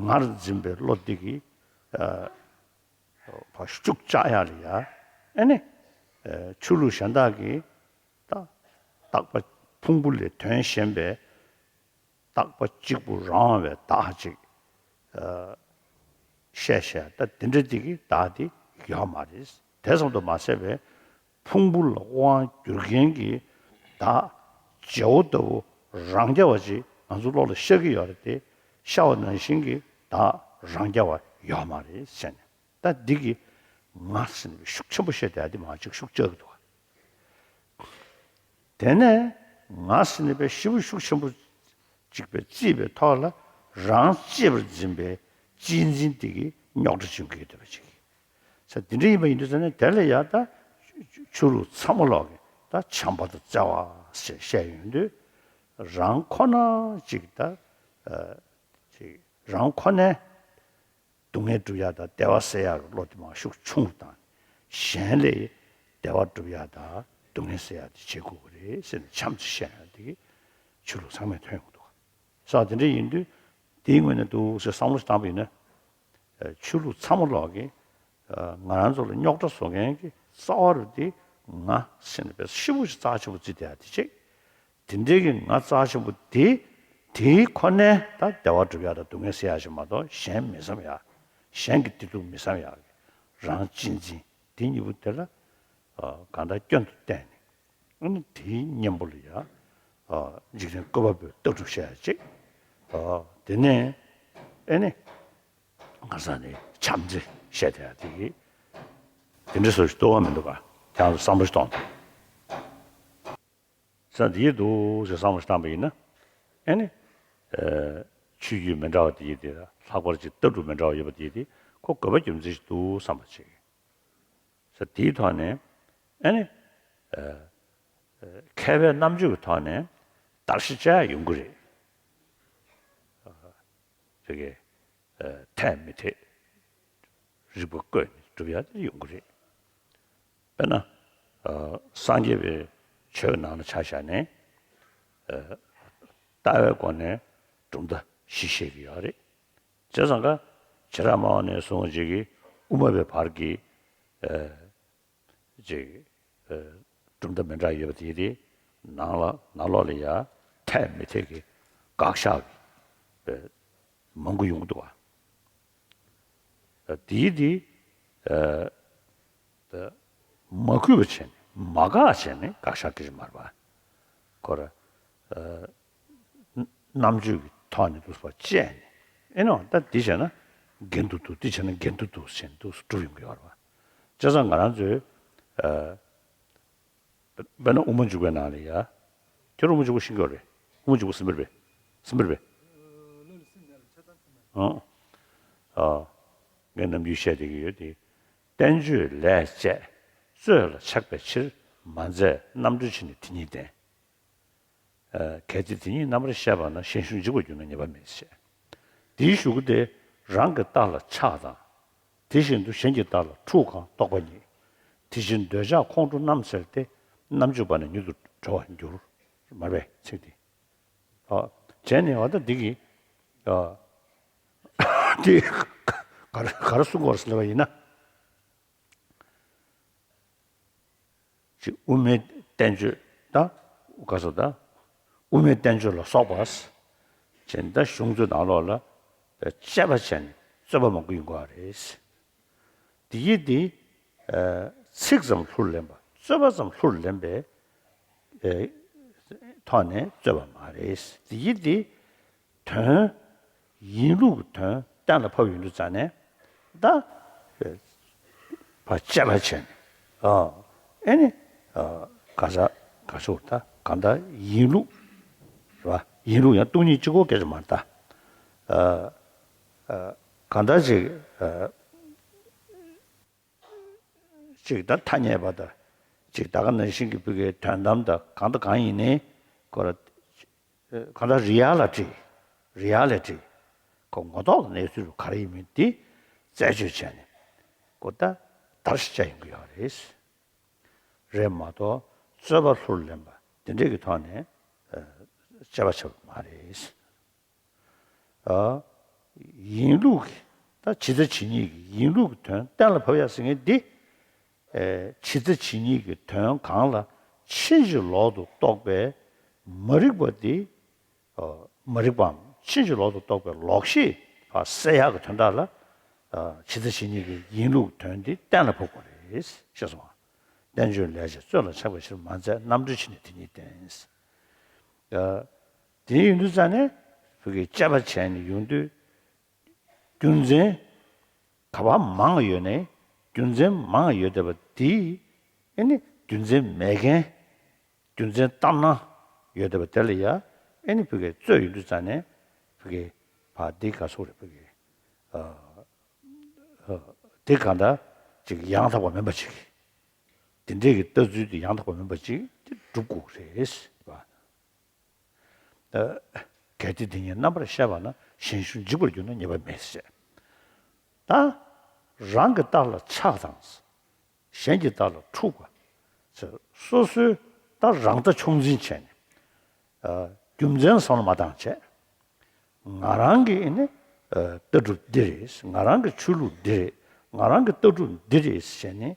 ངར་འཛིན་པའི་བློ་དེ་གིས་ཕར་ཤུགས་བཅག་ཡག་ལ་ཡ་ཨ་ནི་ཆོས་ལུགས་གཞན་དག་གིས་ད་རྟག་པ་ཕུང་པོ་ལས་དོན་གཞན་པའི་རྟག་པ་གཅིག་པུ་རང་བའི་བདག་ཅིག་བཤད་བཤད་ད་དེ་འདྲ་དེ་གི་བདག་དེ་ཡོད་མ་རེད། དེ་ཙམ་དུ་མ་ཟད་པའི་ཕུང་པོ་ལ་དབང་བསྒྱུར་མཁན་གྱི་བདག་བརྗེ་བོ་ལྟ་བུ་རང་རྐྱ་བ་ཅིག་ང་ཚོ་བློ་ལ་ཤར་གྱི་ཡོད་རེད་དེ་ཤར་བ་ནང་བཞིན་གྱི་བདག་རང་རྐྱ་བ་ཡོད་མ་རེད་ཟེར་ནས། ད་འདི་གི་ང་ཟེར་ནས་ཤུགས་ཆེན་པོ་བཤད་བསྡད་ཡ་འདི་མང་ཅིག་ཤུགས་བཅག་གི་འདུག་དེ་ནས་ང་ཟེར་ནས་པའི་ཤི་བོ་ཤུགས་ཆེན་པོ་ཅིག་པའི་བརྩིས་པའི་ཐོག་ལ་རང་གཅེས་པར་འཛིན་པའི་གཅེས་འཛིན་དེ་གི་རྙོག་དྲ་བྱུང་གི་ཡོད་བསྡད་པ་ཅིག་ས་དེ་འདྲ་ཡིན་པ་ཡིན་དུས་ཙ་ནས་དེ་ལ་ཡ་ད་ཆོས་ལུགས་ཚང་མ་ལོག་གི་ད་བྱམས་པ་དང་བརྩེ་བ་ཞེས་བཤད་ཡོང་དུས་རང་ཁོ་ན་ཅིག་ད་ཅིག་རང་ཁོ་ནའི་སྡུག་བསྔལ་སྒྲུབ་ཡག་དང་བདེ་བ་སེལ་ཡག་གི་བློ་དེ་མར་ཤུགས་ཆུང་དང་། གཞན་ལ་བདེ་བ་སྒྲུབ་ཡག་དང་སྡུག་བསྔལ་སེལ་ཡག་དེ་བྱེད་དགོས་ཀྱི་རེད་ཟེར་ནས་བྱམས་བརྩེ་བཤད་ཡག་དེ་གི་ཆོས་ལུགས་ཚང་མས་ཐོན་ཡོང་གི་འདུག་ས་དེ་འདྲ་ཡིན་དུས་དེའི་ངོས་ནས་འདུག་ཟེར་བསམ་བློ་ཞིག་བཏང་པ་ཡིན་ན། ཆོས་ལུགས་ཚང་མ་ལོག་གི་ང་རང་ཚོ་ལ་རྙོག་དྲ་བཟོ་མཁན་གྱི་རྩ་བ་རུ་དེ་ང་ཟེར་ནས་པའི་ཤི་བོ་ཞིག་རྩ་ཆེན་པོ་བརྩིས་བསྡད་ཡག་དེ་གཅིག་དེ་འདྲའི་གི་ང་རྩ་ཆེན་པོ་དེ་དེའི་ཁོ་ནའི་ད་བདེ་བ་སྒྲུབ་ཡག་དང་སྡུག་བསྔལ་སེལ་ཡག་ཞིག་མ་གཏོགས་གཞན་མི་བསམ་ཡག་གཞན་གྱི་བདེ་སྡུག་མི་བསམ་ཡག་གི་རང་གཅེས་འཛིན་དེ་གཉིས་པོ་དེ་ལ་གང་ལྟར་སྐྱོན་དུ་བལྟས་ནས་ཨ་ནི་དེའི་གཉེན་པོ་ལ་ཡ་འཇིག་རྟེན་བཀོད་པ་པོའི་ལྟ་གྲུབ་བཤད་ཡག་ཅིག་དེ་ནས་ཨ་ནི་ང་ས་ནས་བྱམས་བརྩེ་བཤད་བསྡད་ཡག་དེ་གི་དེ་འདྲ་བཟོ་ཞིག་འདུག་བ་མི་འདུག་ག་ཁྱེད་རང་ཚོ་བསམ་བློ་ཞིག་གཏོང་དང་། ས་འདིའི་འདུག་ཟེར་བསམ་བློ་ཞིག་བཏང་པ་ཡིན་ན། ཨེ་ནི། ཆོས་བརྒྱུད་མི་འདྲ་བ་དེ་ཡིན་དེ་ལྷག་པར་ཅིག་ལྟ་གྲུབ་མི་འདྲ་བ་ཡོད་པ་དེ་ཡིན་དེ་ཁོ་དགོས་པ་རྒྱུ་མཚན་ཞིག་འདུག་བསམ་པ་ཅིག་ས་དེའི་ཐོག་ནས་ཨེ་ནི། མཁས་པའི་རྣམ་དཔྱོད་ཀྱི་ཐོག་ནས་བརྟག་ཞིབ་བྱ་ཡག་ཡོང་གི་རེད། ཨ་ཧ། དེ་གས་ཨ་འཐད་མི་འཐད། རིགས་པ་བཀོད་ནས་སྒྲུབ་ཡ་དེ་ཡོང་གི་རེད། དཔེར་ན། ཨ། སངས་རྒྱས་པའི་ཆོས་ནང་ལ་ཆ་བཞག་ནས། ཨ། ལྟ་བའི་སྒོ་ནས་གྲུབ་མཐའ་བཞི་བཤད་ཀྱི་ཡོད་རེད། བྱས་ཙང་ཀ། བྱེ་བྲག་སྨྲ་བ་ནས་བཟུང་བ་ཅིག་གིས་དབུ་མ་པའི་བར་གྱི། ཨ། ཅིག་ཨ། གྲུབ་མཐའ་མི་འདྲ་ཡོད་པ་དེ་དེ་ནང་ལ་ནང་ལོགས་ལ་ཡ་འཐད་མི་འཐད་ཀྱི་དགག་བཞག་གི་ཨ། མང་པོ་ཡོང་གི་འདུག་བ། ཨ། དེའི་དེ་ཨ། ད་མ་གུས་པ་བྱས་ནས་མ་དགག་བྱས་ནས་དགག་བཞག་གི་རེད་མ་རེད་པ། ཁོ་ར། ཨ། རྣམ་དཔྱོད་ཀྱི་ཐོག་ནས་འདུག་པ་བཅད་ནས་ཨེ་ནོ་ད་འདི་བྱས་ན་འགལ་འདུ་འདུག་འདི་བྱས་ན་འགལ་འདུ་འདུག་བྱས་ནས་འདུག་སྒྲུབ་ཡོང་གི་ཡོད་རེད་པ། བྱས་ཙང་ང་རང་ཚོས། ཨ། དཔེར་ན་དབུ་མ་འཇུག་པའི་ནང་ལ་ཡ། ཁྱོད་དབུ་མ་འཇུག་པ་ཤེས་ཀྱི་ཡོད་རེད། དབུ་མ་འཇུག་པ་ཟིན་པ་རེད་པས། ཟིན་པ་རེད་པས། ཨང་། ཨ། ངས་ནམ་རྒྱུན་བཤད་བསྡད་ཀྱི་ཡོད་དེ། བསྟན་བཅོས་ལས་བཅས་རྩོད་ལ་ཆགས་པའི་ཕྱིར། མ་མཛད་རྣམ་གྲོལ་ཕྱིར་ནི་དེ་ཉིད་བསྟན། ཨ། གལ་ཏེ་དེ་ཉིད་རྣམ་པར་བཤད་པ་ན། གཞན་གཞུང་འཇིག་པར་འགྱུར་ན་ཉེས་པ་མེད་ཞེས། དེའི་གཞུག་གུ་དེ། རང་གི་རྟགས་ལ་ཆགས་དང་། དེ་བཞིན་དུ་གཞན་གྱི་རྟགས་ལ་འཁྲུལ་གང་རྟོག་པ་ཉིད། དེ་ཕྱིར་འདོད་ཆགས་ཁོང་ཁྲོ་རྣམ་འཚེ་སྟེ། རྣམ་དཔྱོད་པ་ནི་མྱུར་དུ་གྲོལ་བར་འགྱུར། མ་རེད་པས་ཚིག་འདི། ཨ། བྱས་ནས་འོ་ད་འདི་གི། ཨ། འདི་ག་རེ་ག་རེ་གསུང་གི་ཡོད་རེད་ཟེར་ལབ་པ་ཡིན་ན། ཅིག་དབུ་མའི་བསྟན་བཅོས་དང་། ག་ཟེར་དང་། དབུ་མའི་བསྟན་བཅོས་ལ་སོགས་པ། ཅེས་ད་གཞུང་ཚོའི་ནང་ལོགས་ལ་དཔྱད་པ་བྱས་ནས་རྩོད་པ་མང་པོ་ཡོང་གི་ཡོད་རེད། དེ་ཡིན་དེ། ཨ། ཚིག་ཙམ་ལྷུར་ལེན་པ། རྩོད་པ་ཙམ་ལྷུར་ལེན་པའི། ཨ། ཐོག་ནས་རྩོད་པ་མ་རེད། དེ་ཡིན་དེ། དོན། ཡིན་ལུགས་ཀྱི་དོན་གཏན་ལ་ཕབ་ཡོང་དུས་ཙང་ནས། ད། ཕར་དཔྱད་པ་བྱས་ནས། ཨ། ཨེ་ནི། ཨ། ག་ས་ག་ཚོད་ད་གང་ལྟར་ཡིན་ལུགས། རེད་པ། ཡིན་ལུགས་ཡང་སྟོང་ཉིད་གཅིག་པོ་སྐད་ཆ་མ་རེད་ད། ཨ། ཨ། གང་ལྟར་ཅིག་ཨ། ཅིག་ད་ཐ་སྙད་པ་དང་། ཅིག་ད་ག་ནང་བཞིན་གྱི་བོད་ཀྱི་དོན་དམ་དང་གང་དང་གང་ཡིན་ནའི་ཁོ་ར། གང་ལྟར་རི་ཡ་ལ་ཊི། རི་ཡ་ལི་ཊི། ཁོ་ངོ་ཐོག་གི་གནས་ཚུལ་ག་རེ་ཡིན་མིན་དེ་རྩད་གཅོད་བྱས་ནས་ཁོ་ད་བརྡར་ཤ་བཅད་ཡོང་གི་ཡོད་རེད། རེད་མ་གཏོགས་རྩོད་པ་ལྷུར་ལེན་པ་དེ་འདྲས་ཀྱི་ཐོག་ནས་ཨ། དཔྱད་པ་བྱས་པ་མ་རེད། ཨ། ཡིན་ལུགས་ཀྱི། ད་ཇི་ལྟ་ཇི་སྙེད་ཀྱི་ཡིན་ལུགས་ཀྱི་དོན་གཏན་ལ་ཕབ་ཡག་ཟེར་མཁན་འདི། ཨེ། ཇི་ལྟ་ཇི་སྙེད་ཀྱི་དོན་གང་ལ་ཕྱིན་ཅི་ལོག་ཏུ་རྟོག་པའི་མ་རིག་པ་འདི། ཨ། མ་རིག་པའམ་ཕྱིན་ཅི་ལོག་ཏུ་རྟོག་པའི་ལོག་ཤེས་ཕར་སེལ་ཡག་གི་དོན་དག་ལ། ཨ། ཇི་ལྟ་ཇི་སྙེད་ཀྱི་ཡིན་ལུགས་དོན་འདི་གཏན་ལ་ཕབ་དགོས་རེད་ཞེས་གསུངས་པ། བསྟན་བཅོས་ལས་བྱས་རྩོད་ལ་ཆགས་པའི་ཕྱིར། མ་མཛད་རྣམ་གྲོལ་ཕྱིར་ནི་དེ་ཉིད་བསྟན། ཨ། དེ་ཡིན་དུས་ཙང་ནས་བོད་ཀྱི་དཔྱད་པ་བྱས་ནས་ཡོང་དུས། རྒྱུ་མཚན་ག་པར་མང་ཡོད་ནའི། རྒྱུ་མཚན་མང་ཡོད་བསྡད་པ་དེ་ཨེ་ནི་རྒྱུ་མཚན་མེད་མཁན། རྒྱུ་མཚན་ལྟར་སྣང་ཡོད་བསྡད་པ་དེ་ལ་ཡ་ཨེ་ནི་བོད་ཀྱི་རྩོད་ཡོང་དུས་ཙང་ནས་བོད་ཀྱི་བ་འདི་ག་སོགས་རེད། བོད་ཀྱི་ཨ། ཨ། དེ་གང་ལྟར་ཅིག་ཡང་དག་པ་མིན་པ་ཅིག་དེ་འདྲས་ཀྱི་ལྟ་ཚུལ་དེ་ཡང་དག་པ་མིན་པ་ཅིག་དེ་སྒྲུབ་དགོས་རེད་པ། ཨ། གལ་ཏེ་འདི་ཉིད་རྣམ་པར་བཤད་པ་ན། གཞན་གཞུང་འཇིག་པར་འགྱུར་ན་ཉེས་པ་མེད་ཟེར། ད་རང་གི་རྟགས་ལ་ཆགས་དང་། གཞན་གྱི་རྟགས་ལ་འཁྲུལ་པ། ཟེར་སོ་སོའི་ད་རང་ལྟ་ཕྱོགས་འཛིན་བྱས་ནས། ཨ། རྒྱུ་མཚན་བསམ་བློ་མ་བཏང་བྱས། ང་རང་གི་ཨེ་ནི། ཨ། ལྟ་གྲུབ་འདི་རེད། ང་རང་གི་ཆོས་ལུགས་འདི་རེད། ང་རང་གི་ལྟ་གྲུབ་འདི་རེད་ཟེར་ནས།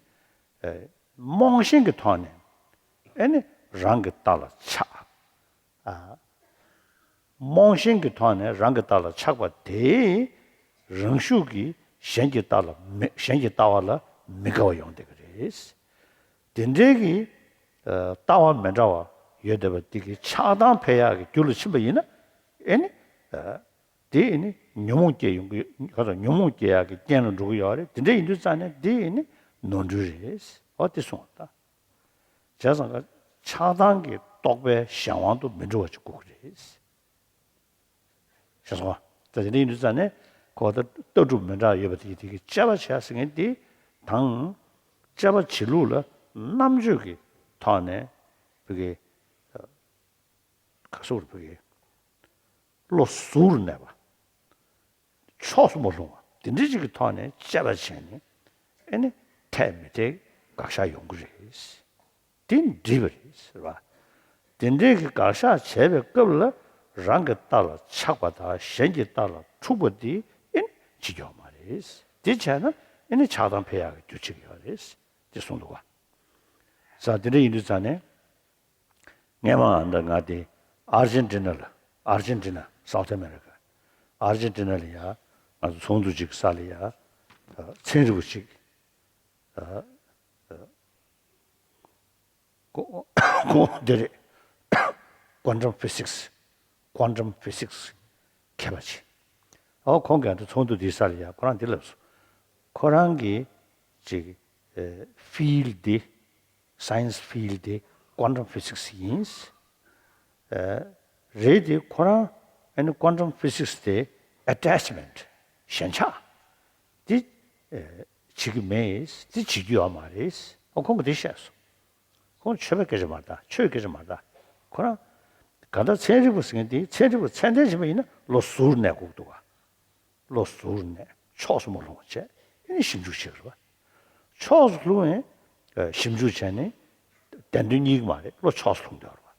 ཨ། རྨོངས་ཞེན་གྱི་ཐོག་ནས་ཨེ་ནི་རང་གི་རྟགས་ལ་ཆགས། ཨ། རྨོངས་ཞེན་གྱི་ཐོག་ནས་རང་གི་རྟགས་ལ་ཆགས་པ་དེས་རང་ཤུགས་ཀྱིས་གཞན་གྱི་རྟགས་ལ་མི། གཞན་གྱི་ལྟ་བ་ལ་མི་དགའ་བ་ཡོང་བསྡད་ཀྱི་རེད། དེ་འདྲའི་གི། ཨ། ལྟ་བ་མི་འདྲ་བ་ཡོད་བསྡད་པ་དེ་གི་ཆགས་སྡང་འཕེལ་ཡག་གི་རྒྱུ་ལ་ཕྱིན་པ་ཡིན་ན། ཨེ་ནི། ཨ། དེ་ཨེ་ནི་ཉོན་མོངས་སྐྱེ་ཡོང་གི། ག་ཚོད། ཉོན་མོངས་སྐྱེ་ཡག་གི་རྐྱེན་ལ་འགྲོ་གི་ཡོད་རེད། དེ་འདྲ་ཡིན་དུས་ཙང་ནས་དེ་ཨེ་ནི་ནོར་འཁྲུལ་རེད། འོ་དེ་སོང་བ་ད། བྱས་ཙང་ཀ་ཆགས་སྡང་གི་རྟོག་པའི་གཞན་དབང་དུ་མི་འགྲོ་བ་ཅིག་དགོས་ཀྱི་རེད། ཤེས་སོང་ང་། ད་དེ་འདྲ་ཡིན་དུས་ཙང་ནས་ཁོ་ད་ལྟ་གྲུབ་མི་འདྲ་ཡོད་པ་དེ་དེ་གི་དཔྱད་པ་བྱས་ཟེར་མཁན་དེ་དང་། དཔྱད་པ་བྱེད་ལུགས་ལ་རྣམ་དཔྱོད་ཀྱི་ཐོག་ནས་བོད་ཀྱི་ག་སོགས་རེད། བོད་ཀྱི་བློ་གཟུ་བོར་གནས་པ། ཕྱོགས་སུ་མ་ལྷུང་བ་དེ་འདྲ་ཅིག་གི་ཐོག་ནས་དཔྱད་པ་བྱས་ནས་ ཨེ་ནི་འཐད་མི་འཐད་དགག་བཞག་ཡོང་གི་རེད། དེ་འགྲིག་པ་རེད་ཟེར་བ། དེ་འདྲའི་གི་དགག་བཞག་བྱས་པའི་སྐབས་ལ་རང་གི་རྟ་ལ་ཆགས་པ་དང་གཞན་གྱི་རྟ་ལ་འཁྲུག་པ་དེ་ཨེ་ནི་བྱེད་རྒྱུ་ཡོད་མ་རེད། དེ་བྱས་ན་ཨེ་ནི་ཆགས་སྡང་འཕེལ་ཡག་གི་རྒྱུ་བྱེད་ཀྱི་ཡོད་རེད། དེ་གསུངས་འདུག་ག་ས་དེ་འདྲ་ཡིན་དུས་ཙང་ནས། སྔས་མ་འདི་ང་དེ་ཨར་ཇེན་ཊི་ན་ལ། ཨར་ཇེན་ཊི་ན། སའུ་ཐི་ཨ་མེ་རི་ཀ། ཨར་ཇེན་ཊི་ན་ལ་ཡ། ང་ཚོ་ཚོགས་འདུ་ཅིག་གི་ས་ལ་ཡ། ཚན་རིག་པ་ཅིག་ཁོ་ཁོ་དེ་རེད། Quantum Physics། Quantum Physics མཁས་པ་ཅིག་ཨོ་ཁོང་གིས་ཚོགས་འདུ་འདིའི་ས་ལ་ཡ་ཁོ་རང་འདི་ལབ་སོང་། ཁོ་རང་གི་ཅིག་ཕིལ་ཌི། Science field དེ་Quantum Physics ཡིན། རེད་དེ་ཁོ་རང་ཨ་ནི་Quantum Physics དེ་attachment ཞེན་ཆགས་དེ་བྱེད་ཀྱི་མེད། དེ་བྱེད་རྒྱུ་ཡོད་མ་རེད། ཨོ་ཁོང་གིས་དེ་བཤད་སོང་། ཁོང་ཆོས་པའི་སྐད་ཆ་མ་རེད་ད། ཆོས་སྐད་ཆ་མ་རེད་ད། ཁོ་རང་ག་ད་ཚན་རིག་པ་ཟེར་མཁན་དེ་ཚན་རིག་པ་ཚད་ལྡན་ཆེན་པོ་ཡིན་ན་བློ་གཟུར་གནས་དགོས་འདུག་ག་བློ་གཟུར་ནས་ཕྱོགས་སུ་མ་ལྷུང་བ་བྱས་ཨེ་ནི་ཞིབ་འཇུག་བྱེད་དགོས་རེད་པ། ཕྱོགས་སུ་ལྷུང་བས་ཞིབ་འཇུག་བྱས་ནས་བདེན་དོན་རྙེད་ཀྱི་མ་རེད། བློ་ཕྱོགས་སུ་ལྷུང་བསྡད་ཡོད་རེད་པ།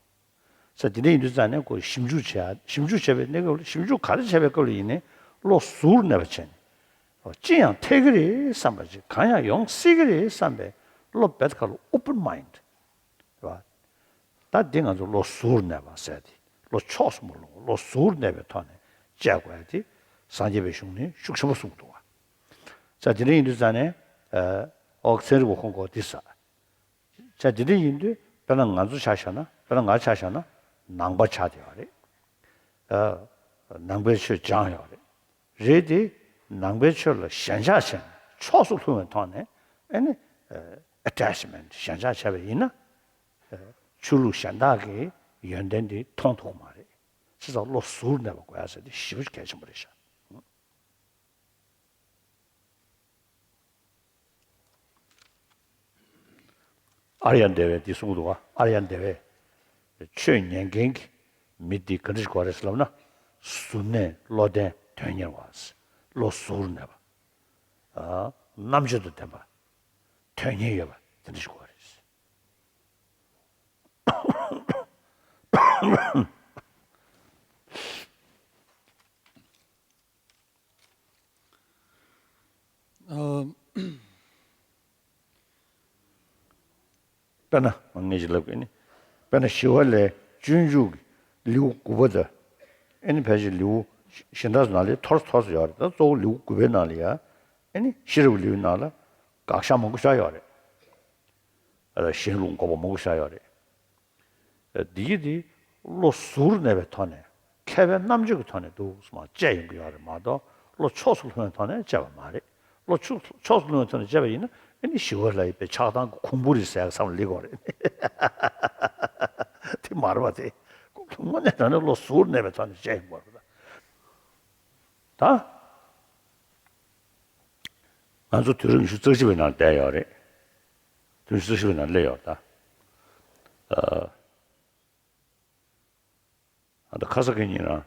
ས་དེ་འདྲ་ཡིན་དུས་ཙང་ནས་ཁོ་ཞིབ་འཇུག་བྱེད་ཡ། ཞིབ་འཇུག་བྱས་པའི་གནས་སྐབས་ལ་ཞིབ་འཇུག་ག་རེ་བྱས་པའི་སྐབས་ལ་ཡིན་ནའི་བློ་གཟུར་གནས་པ་བྱས་ནས་ཅི་ཡང་འཐད་ཀྱི་རེད་བསམ་པ་ཅིག་གང་ཡང་ཡོང་སྲིད་ཀྱི་རེད་བསམ་པའི་བློ་རྦད་ཁ་ལ་open mind རེད་པ། ད་འདི་ང་ཚོ་བློ་གཟུར་གནས་པ་ཟེར་ཏེ་བློ་ཕྱོགས་སུ་མ་ལྷུང་བ་བློ་གཟུར་གནས་པའི་ཐོག་ནས་དཔྱད་དགོས་ཡ་དེ་སངས་རྒྱས་པའི་གཞུང་ནས་ཤུགས་ཆེན་པོ་གསུངས་འདུག་བ། ས་དེ་འདྲ་ཡིན་དུས་ཙང་ནས་ཨོ་ཚན་རིག་པ་ཁོང་གིས་འདི་ཟེར། ས་དེ་འདྲ་ཡིན་དུས་དཔེར་ན་ང་ཚོ་ཆ་བཞག་ན་དཔེར་ན་ང་ཆ་བཞག་ན་ནང་པ་ཆགས་བསྡད་ཡོད་རེད། ནང་པའི་ཆོས་སྦྱངས་ཡོད་རེད། རེད་དེ་ནང་པའི་ཆོས་ལ་ཞེན་ཆགས་བྱས་ནས་ཕྱོགས་སུ་ལྷུང་བའི་ཐོག་ནས་ཨ་ནི་attachment ཞེན་ཆགས་བྱས་པ་ཡིན་ན། ཆོས་ལུགས་གཞན་དག་གི་ཡོན་ཏན་དེ་མཐོང་ཐུབ་ཀྱི་མ་རེད། བྱས་ཙང་བློ་གཟུར་གནས་པ་དགོས་ཡ་ཟེར་དེ་ཞེ་པོ་གལ་ཆེན་པོ་རེད་ཤག་ཨརྱ་དེ་ཝས་འདི་གསུངས་འདུག་བ། ཨརྱ་དེ་ཝས་ཆོས་ཉན་མཁན་གྱི་མི་འདི་ག་འདྲ་ཞིག་དགོས་རེད་ཟེར་ལབ་ན། གཟུར་གནས་བློ་ལྡན་དོན་གཉེར་བ། བློ་གཟུར་གནས་པ། རྣམ་དཔྱོད་དང་ལྡན་པ། དོན་གཉེར་ཡོད་པ་དེ་འདྲ་ཞིག་དགོས་རེད། ཨ། དཔེར་ན་ངས་ཅིག་ལབ་ཀྱི་ནི། དཔེར་ན་ཞི་བ་ལྷའི་སྤྱོད་འཇུག་གི་ལེའུ་དགུ་པ་དང་། ཨེ་ནི་ཕལ་ཆེར་ལེའུ་གཞན་དག་ནང་ལས་ཐོར་ཐོར་ཡོད་རེད། ད་གཙོ་བོ་ལེའུ་དགུ་པའི་ནང་ལ་ཡ། ཨེ་ནི་ཤེས་རབ་ལེའུའི་ནང་ལ་དགག་བཞག་མང་པོ་བཞག་ཡོད་རེད། ཨ། གཞན་ལུགས་འགོག་པ་མང་པོ་བཞག་ཡོད་རེད། འདི་གི་འདི་བློ་གཟུར་གནས་པའི་ཐོག་ནས་མཁས་པའི་རྣམ་དཔྱོད་ཀྱི་ཐོག་ནས་འདུག་སེ་དཔྱད་ཡོང་གི་ཡོད་རེད་མ་གཏོགས་བློ་ཕྱོགས་སུ་ལྷུང་བའི་ཐོག་ནས་དཔྱད་པ་མ་རེད། བློ་ཕྱོགས་ཕྱོགས་སུ་ལྷུང་བའི་ཐོག་ནས་དཔྱད་པ་ཡིན་ན་ཨེ་ནི་ཞི་བ་ལྷ་ཡི་དཔེ་ཆགས་སྡང་གི་ཁུང་བུ་རེད་ཟེར་ཡག་བསམ་བློ་སླེབས་ཀྱི་ཡོད་རེད། དེ་མ་རེད་པ་དེ། དངོས་གནས་དྲང་གནས་བློ་གཟུར་གནས་པའི་ཐོག་ནས་དཔྱད་ཡོང་དགོས་རེད་ད། ང་ཚོ་དུས་རབས་ཉི་ཤུ་རྩ་གཅིག་པའི་ནང་བསྡད་ཡོད་རེད། དུས་རབས་ཉི་ཤུ་རྩ་གཅིག་པའི་ནང་སླེབས་ཡོད་རེད་ད། ཨ། ཨ། ད་ཁ་ས་ཁེ་ཉིན་རང་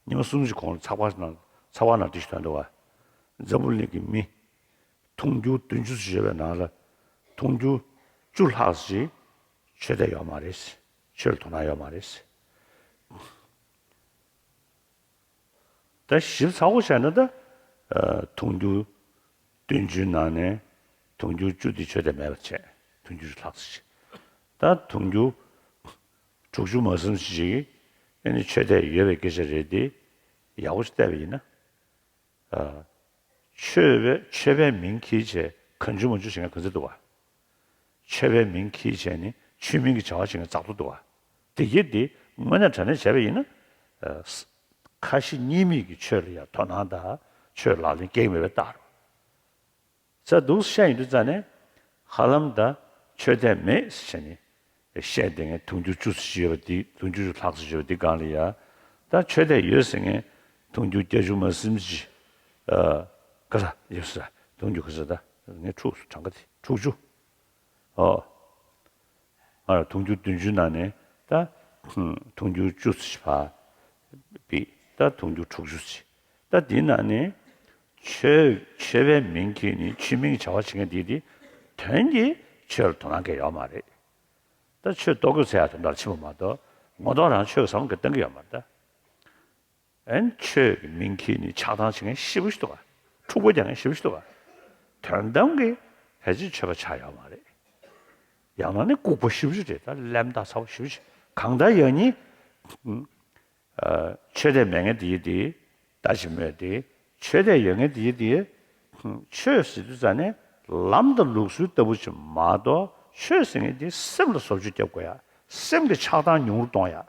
ཉི་མ་གསུམ་བཞི་གོང་ལ་ཚགས་པར་ནང་ཚགས་པར་ནང་འདི་ཞིག་ཐོན་འདུག་བ། འཛམ་བུ་གླིང་གི་མི་དུང་ཕྱུར་བདུན་ཅུ་ཙམ་ཡོད་པའི་ནང་ལ་དུང་ཕྱུར་བཅུ་ལྷག་ཙམ་ཞིག་ཆོས་དད་ཡོད་མ་རེད། ཆོས་ལ་དོ་སྣང་ཡོད་མ་རེད། ད་ཞིབ་ཚགས་པོ་བྱས་ན་ད། ཨ། དུང་ཕྱུར་བདུན་ཅུའི་ནང་ནས་དུང་ཕྱུར་བཅུ་དེ་ཆོས་དད་མེད་པ་བྱས། དུང་ཕྱུར་ལྷག་ཙམ་ཞིག་ད་དུང་ཕྱུར་དྲུག་ཅུ་མ་ཟིན་ཞིག་ཨེ་ནི་ཆོས་དད་ཡོད་པའི་སྐད་ཆ་རེད་དེ། ཡག་པོ་ཞིག་བལྟས་པ་ཡིན་ན། ཨ། ཆོས་པའི་ཆོས་པའི་མིང་འཁྱེར་བྱས་གང་བྱུང་མང་བྱུང་བྱེད་མཁན་ག་ཚོད་འདུག་བ། ཆོས་པའི་མིང་འཁྱེར་བྱས་ནི་ཆོས་མིན་གྱི་བྱ་བ་བྱེད་མཁན་ཙག་ཏུ་འདུག་བ། དེ་གྱིས་དེ་དངོས་གནས་དྲང་གནས་བྱས་པ་ཡིན་ན། ཨ། ཁ་ཞེ་གཉིས་མེད་ཀྱི་ཆོས་ལ་ཡང་དོ་སྣང་དང་ཆོས་ལག་ལེན་སྐྱེལ་གྱི་མེད་པའི་རྟགས་རེད། ས་འདུག་སེ་བཤད་ཡོང་དུས་ཙ་ནས་ཧ་ལམ་ད་ཆོས་དད་མེད་ཟེར་ནས་བཤད་བསྡད་མཁན་དུང་ཕྱུར་བཅུ་ཙམ་ཞིག་ཡོད་པ་འདི། དུང་ཕྱུར་བཅུ་ལྷག་ཙམ་ཞིག་ཡོད་པ་འདི་སྒང་ལ་ཡ། ད་ཆོས་དད་ཡོད་ཟེར་མཁན་དུང་ཕྱུར་བརྒྱད་ཅུ་མ་ཟིན་ཙམ་ཞིག་ཨ། ག་ས་ཡོད་ས། དུང་ཕྱུར་ག་ས་ད་ངས་འཁྲུགས་སོང་། གྲངས་ཀ་དེ་དྲུག་ཅུ། ཨོ། ང་ལ་དུང་ཕྱུར་བདུན་ཅུའི་ནང་ནས་ད་དུང་ཕྱུར་བཅུ་ཙམ་ཞིག་ཕར་ཕུད། ད་དུང་ཕྱུར་དྲུག་ཅུ་ཙམ་ཞིག་ད་འདིའི་ནང་ནས་ ཆོས་ཆོས་པའི་མིང་གིས་ནི་ཆོས་མིན་གྱི་བྱ་བ་བྱེད་མཁན་དེ་དེ་དོན་གྱིས་ཆོས་ལ་དོ་སྣང་གང་ཡང་ཡོད་མ་རེད། ད་ཆོས་ལྟོ་གོས་འཚོལ་ཡག་དོན་དག་ལ་ཕྱིན་པ་མ་གཏོགས་ངོ་ཐོག་རང་ཆོས་ཀྱི་བསམ་བློ་གཏང་གི་ཡོད་མ་རེད་ད། ཨན་ཆོས་ཀྱི་མིང་གིས་ནི་ཆགས་སྡང་བྱེད་མཁན་ཞེ་པོ་ཞིག་འདུག་ག་འཁྲུག་པ་རྒྱག་མཁན་ཞེ་པོ་ཞིག་འདུག་ག་དོན་དམ་གྱི་ཕལ་ཆེར་ཆོས་པ་ཆགས་ཡོད་མ་རེད། ཡང་ན་ནི་ལྐུགས་པ་ཞེ་པོ་ཞིག་རེད། ད་གླེན་རྟགས་ཚ་པོ་ཞེ་པོ་ཞིག་གང་ལྟར་ཡང་ནི། ཨ། ཆོས་དད་མེད་མཁན་དེ་ཡིན་དེ། ད་ཅི་མོས་དེ། ཆོས་དད་ཡོད་མཁན་དེ་ཡིན་དེ། ཆོས་ཟེར་དུས་ཙ་ནས་ལམ་དང་ལུགས་སྲོལ་ལྟ་བུ་ཅིག་མ་གཏོགས་ཆོས་ཟེར་མཁན་དེ་སེམས་ལ་བཟོ་བཅོས་རྒྱབ་དགོས་ཡ། སེམས་ཀྱི་ཆགས་སྡང་ཉུང་རུ་གཏོང་ཡ།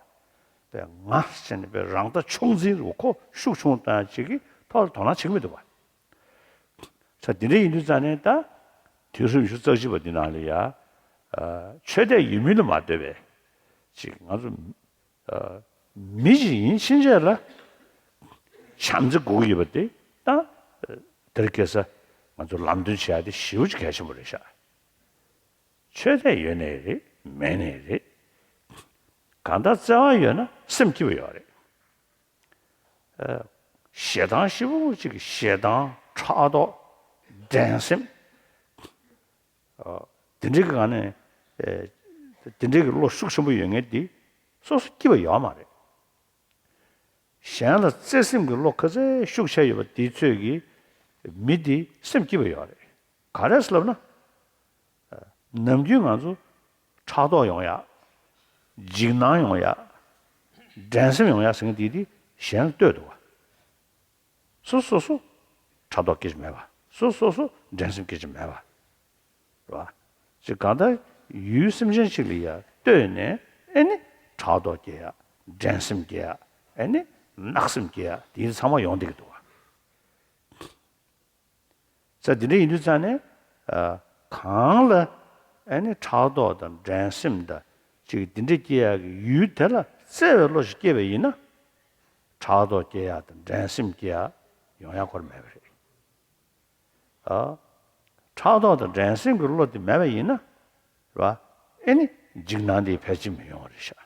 པས་ང་ཟེར་ནས་པས་རང་ལྟ་མཆོག་འཛིན་རུ་ཁོ་ཤུགས་ཆུང་བཏང་ཡ་ཅིག་གི་ཐོག་ལ་དོ་སྣང་བྱེད་ཀྱི་མི་འདུག་བ། ས་དེ་འདྲ་ཡིན་དུས་ཙ་ནས་ད། དུས་རབས་ཉི་ཤུ་རྩ་གཅིག་པ་འདི་ནང་ལ་ཡ། ཨ། ཆོས་དད་ཡོད་མིན་ལ་མ་ལྟོས་པའི། ཅིག་ང་ཚོ། ཨ། མི་ཞིག་ཡིན་ཕྱིན་ཆད་ལ། བྱམས་བརྩེ་དགོས་ཀྱི་ཡོད་པ་དེ་ད། དེར་སྐྱེས་ས་ང་ཚོ་ལམ་སྟོན་བྱེད་ཡ་དེ་ཞེ་པོ་ཅིག་གལ་ཆེན་པོ་རེད་ཤག་ཆོས་དད་ཡོད་ནའི་རེད་མེད་ནའི་རེད། གང་ལྟར་བརྩེ་བ་ཡོད་ན་སེམས་སྐྱིད་པོ་ཡོད་རེད། ཨ། ཞེ་སྡང་ཞེ་པོ་ཅིག་གི་ཞེ་སྡང་ཕྲག་དོག་འགྲན་སེམས། ཨ། དེ་འདྲའི་གི་སྒང་ནས། ཨེ། དེ་འདྲའི་གི་བློ་ཤུགས་ཆེན་པོ་ཡོད་མཁན་དེ་སོ་སོ་སྐྱིད་པ་ཡོད་མ་རེད། གཞན་ལ་བརྩེ་སེམས་ཀྱི་བློ་ག་ཚད་ཤུགས་ཆེ་ཡོད་པ་དེ་ཚོས་ཀྱི་མི་དེ་སེམས་སྐྱིད་པ་ཡོད་རེད། ག་རེ་ཟེར་ལབ་ན། ནམ་རྒྱུན་ང་ཚོ་ཕྲག་དོག་ཡོང་ཡ། འཇིགས་སྣང་ཡོང་ཡ། འགྲན་སེམས་ཡོང་ཡ་ཟེར་མཁན་དེ་དེ་གཞན་ལ་ལྟོས་འདུག་བ། སོ་སོ་སོ་ཕྲག་དོག་སྐད་ཆ་མེད་པ། སོ་སོ་སོ་འགྲན་སེམས་སྐད་ཆ་མེད་པ། རེད་བ། ཅིག་གང་ལྟར་ཡུལ་སེམས་ཅན་ཅིག་ལ་ཡ་ལྟོས་ནས་ཨེ་ནི་ཕྲག་དོག་སྐྱེ་ཡ། འགྲན་སེམས་སྐྱེ་ཡ། ཨེ་ནི་བརྣག་སེམས་སྐྱེ་ཡ་དེ་ཚང་མ་ཡོང་བསྡད་ཀྱི་འདུག་བ། ས་དེ་འདྲ་ཡིན་དུས་ཙང་ནས། ཨ། གང་ལ་ཨ་ནི་ཕྲག་དོག་དང་འགྲན་སེམས་དང་ཅིག་དེ་འདྲ་སྐྱེ་ཡག་གི་ཡུལ་དེ་ལ་བརྩེ་བའི་བློ་ཞིག་སྐྱེས་པ་ཡིན་ན། ཕྲག་དོག་སྐྱེ་ཡག་དང་འགྲན་སེམས་སྐྱེ་ཡག་ཡོང་ཡག་ཁོ་རང་མེད་པ་རེད། ཨ། ཕྲག་དོག་དང་འགྲན་སེམས་ཀྱི་བློ་དེ་མེད་པ་ཡིན་ན། རེད་བ། ཨེ་ནི་འཇིགས་སྣང་དེ་ཕལ་ཆེར་མི་ཡོང་བ་རེད་ཤག་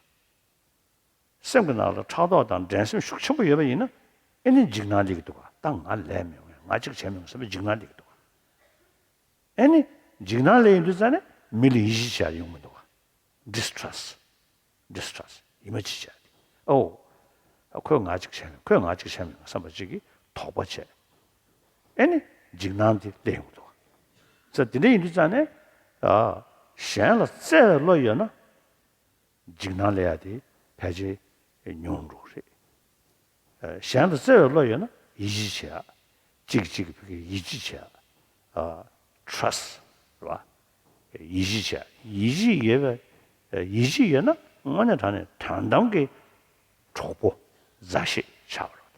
སེམས་ཀྱི་ནང་ལ་ཕྲག་དོག་དང་འགྲན་སེམས་ཤུགས་ཆེན་པོ་ཡོད་པ་ཡིན་ན། ཨེ་ནི་འཇིགས་སྣང་སླེབས་ཀྱི་འདུག་ག་ད་ང་ལས་མི་ཡོང་ཡ། ང་གཅིག་བྱས་མི་ཡོང་བསམ་པའི་འཇིགས་སྣང་སླེབས་ཀྱི་འདུག་ག་ཨེ་ནི་འཇིགས་སྣང་སླེབས་ཡོང་དུས་ཙང་ནས་མི་ལ་ཡིད་ཆེས་བྱ་ཡོང་མི་འདུག་ག distrust distrust ཡིད་མ་ཆེས་བྱ་དེ། ཨོ། ཁོས་ང་གཅིག་བྱས་མི་ཁོས་ང་གཅིག་བྱས་མི་ཡོང་བསམ་པ་ཅིག་གི་དོགས་པ་བྱས། ཨེ་ནི་འཇིགས་སྣང་དེ་སླེབས་ཡོང་གི་འདུག་ག་ཙང་དེ་འདྲ་ཡིན་དུས་ཙང་ནས། ཨ། གཞན་ལ་བརྩེ་བའི་བློ་ཡོད་ན། འཇིགས་སྣང་སླེབས་ཡ་དེ་ཕལ་ཆེར་ཉུང་འགྲོ་གི་རེད། ཨ། གཞན་ལ་བརྩེ་བའི་བློ་ཡོད་ན་ཡིད་ཆེས་བྱེད་ཡ། གཅིག་གཅིག་གི་ཕ་གིར་ཡིད་ཆེས་བྱེད་ཡ། ཨ། trust རེད་བ། ཡིད་ཆེས་བྱེད་ཡ། ཡིད་ཆེས་ཡོད་པའི། ཡིད་ཆེས་ཡོད་ན་དངོས་གནས་དྲང་གནས་དོན་དམ་གྱི་གྲོགས་པོ་མཛའ་བཤེས་ཆགས་པ་རེད།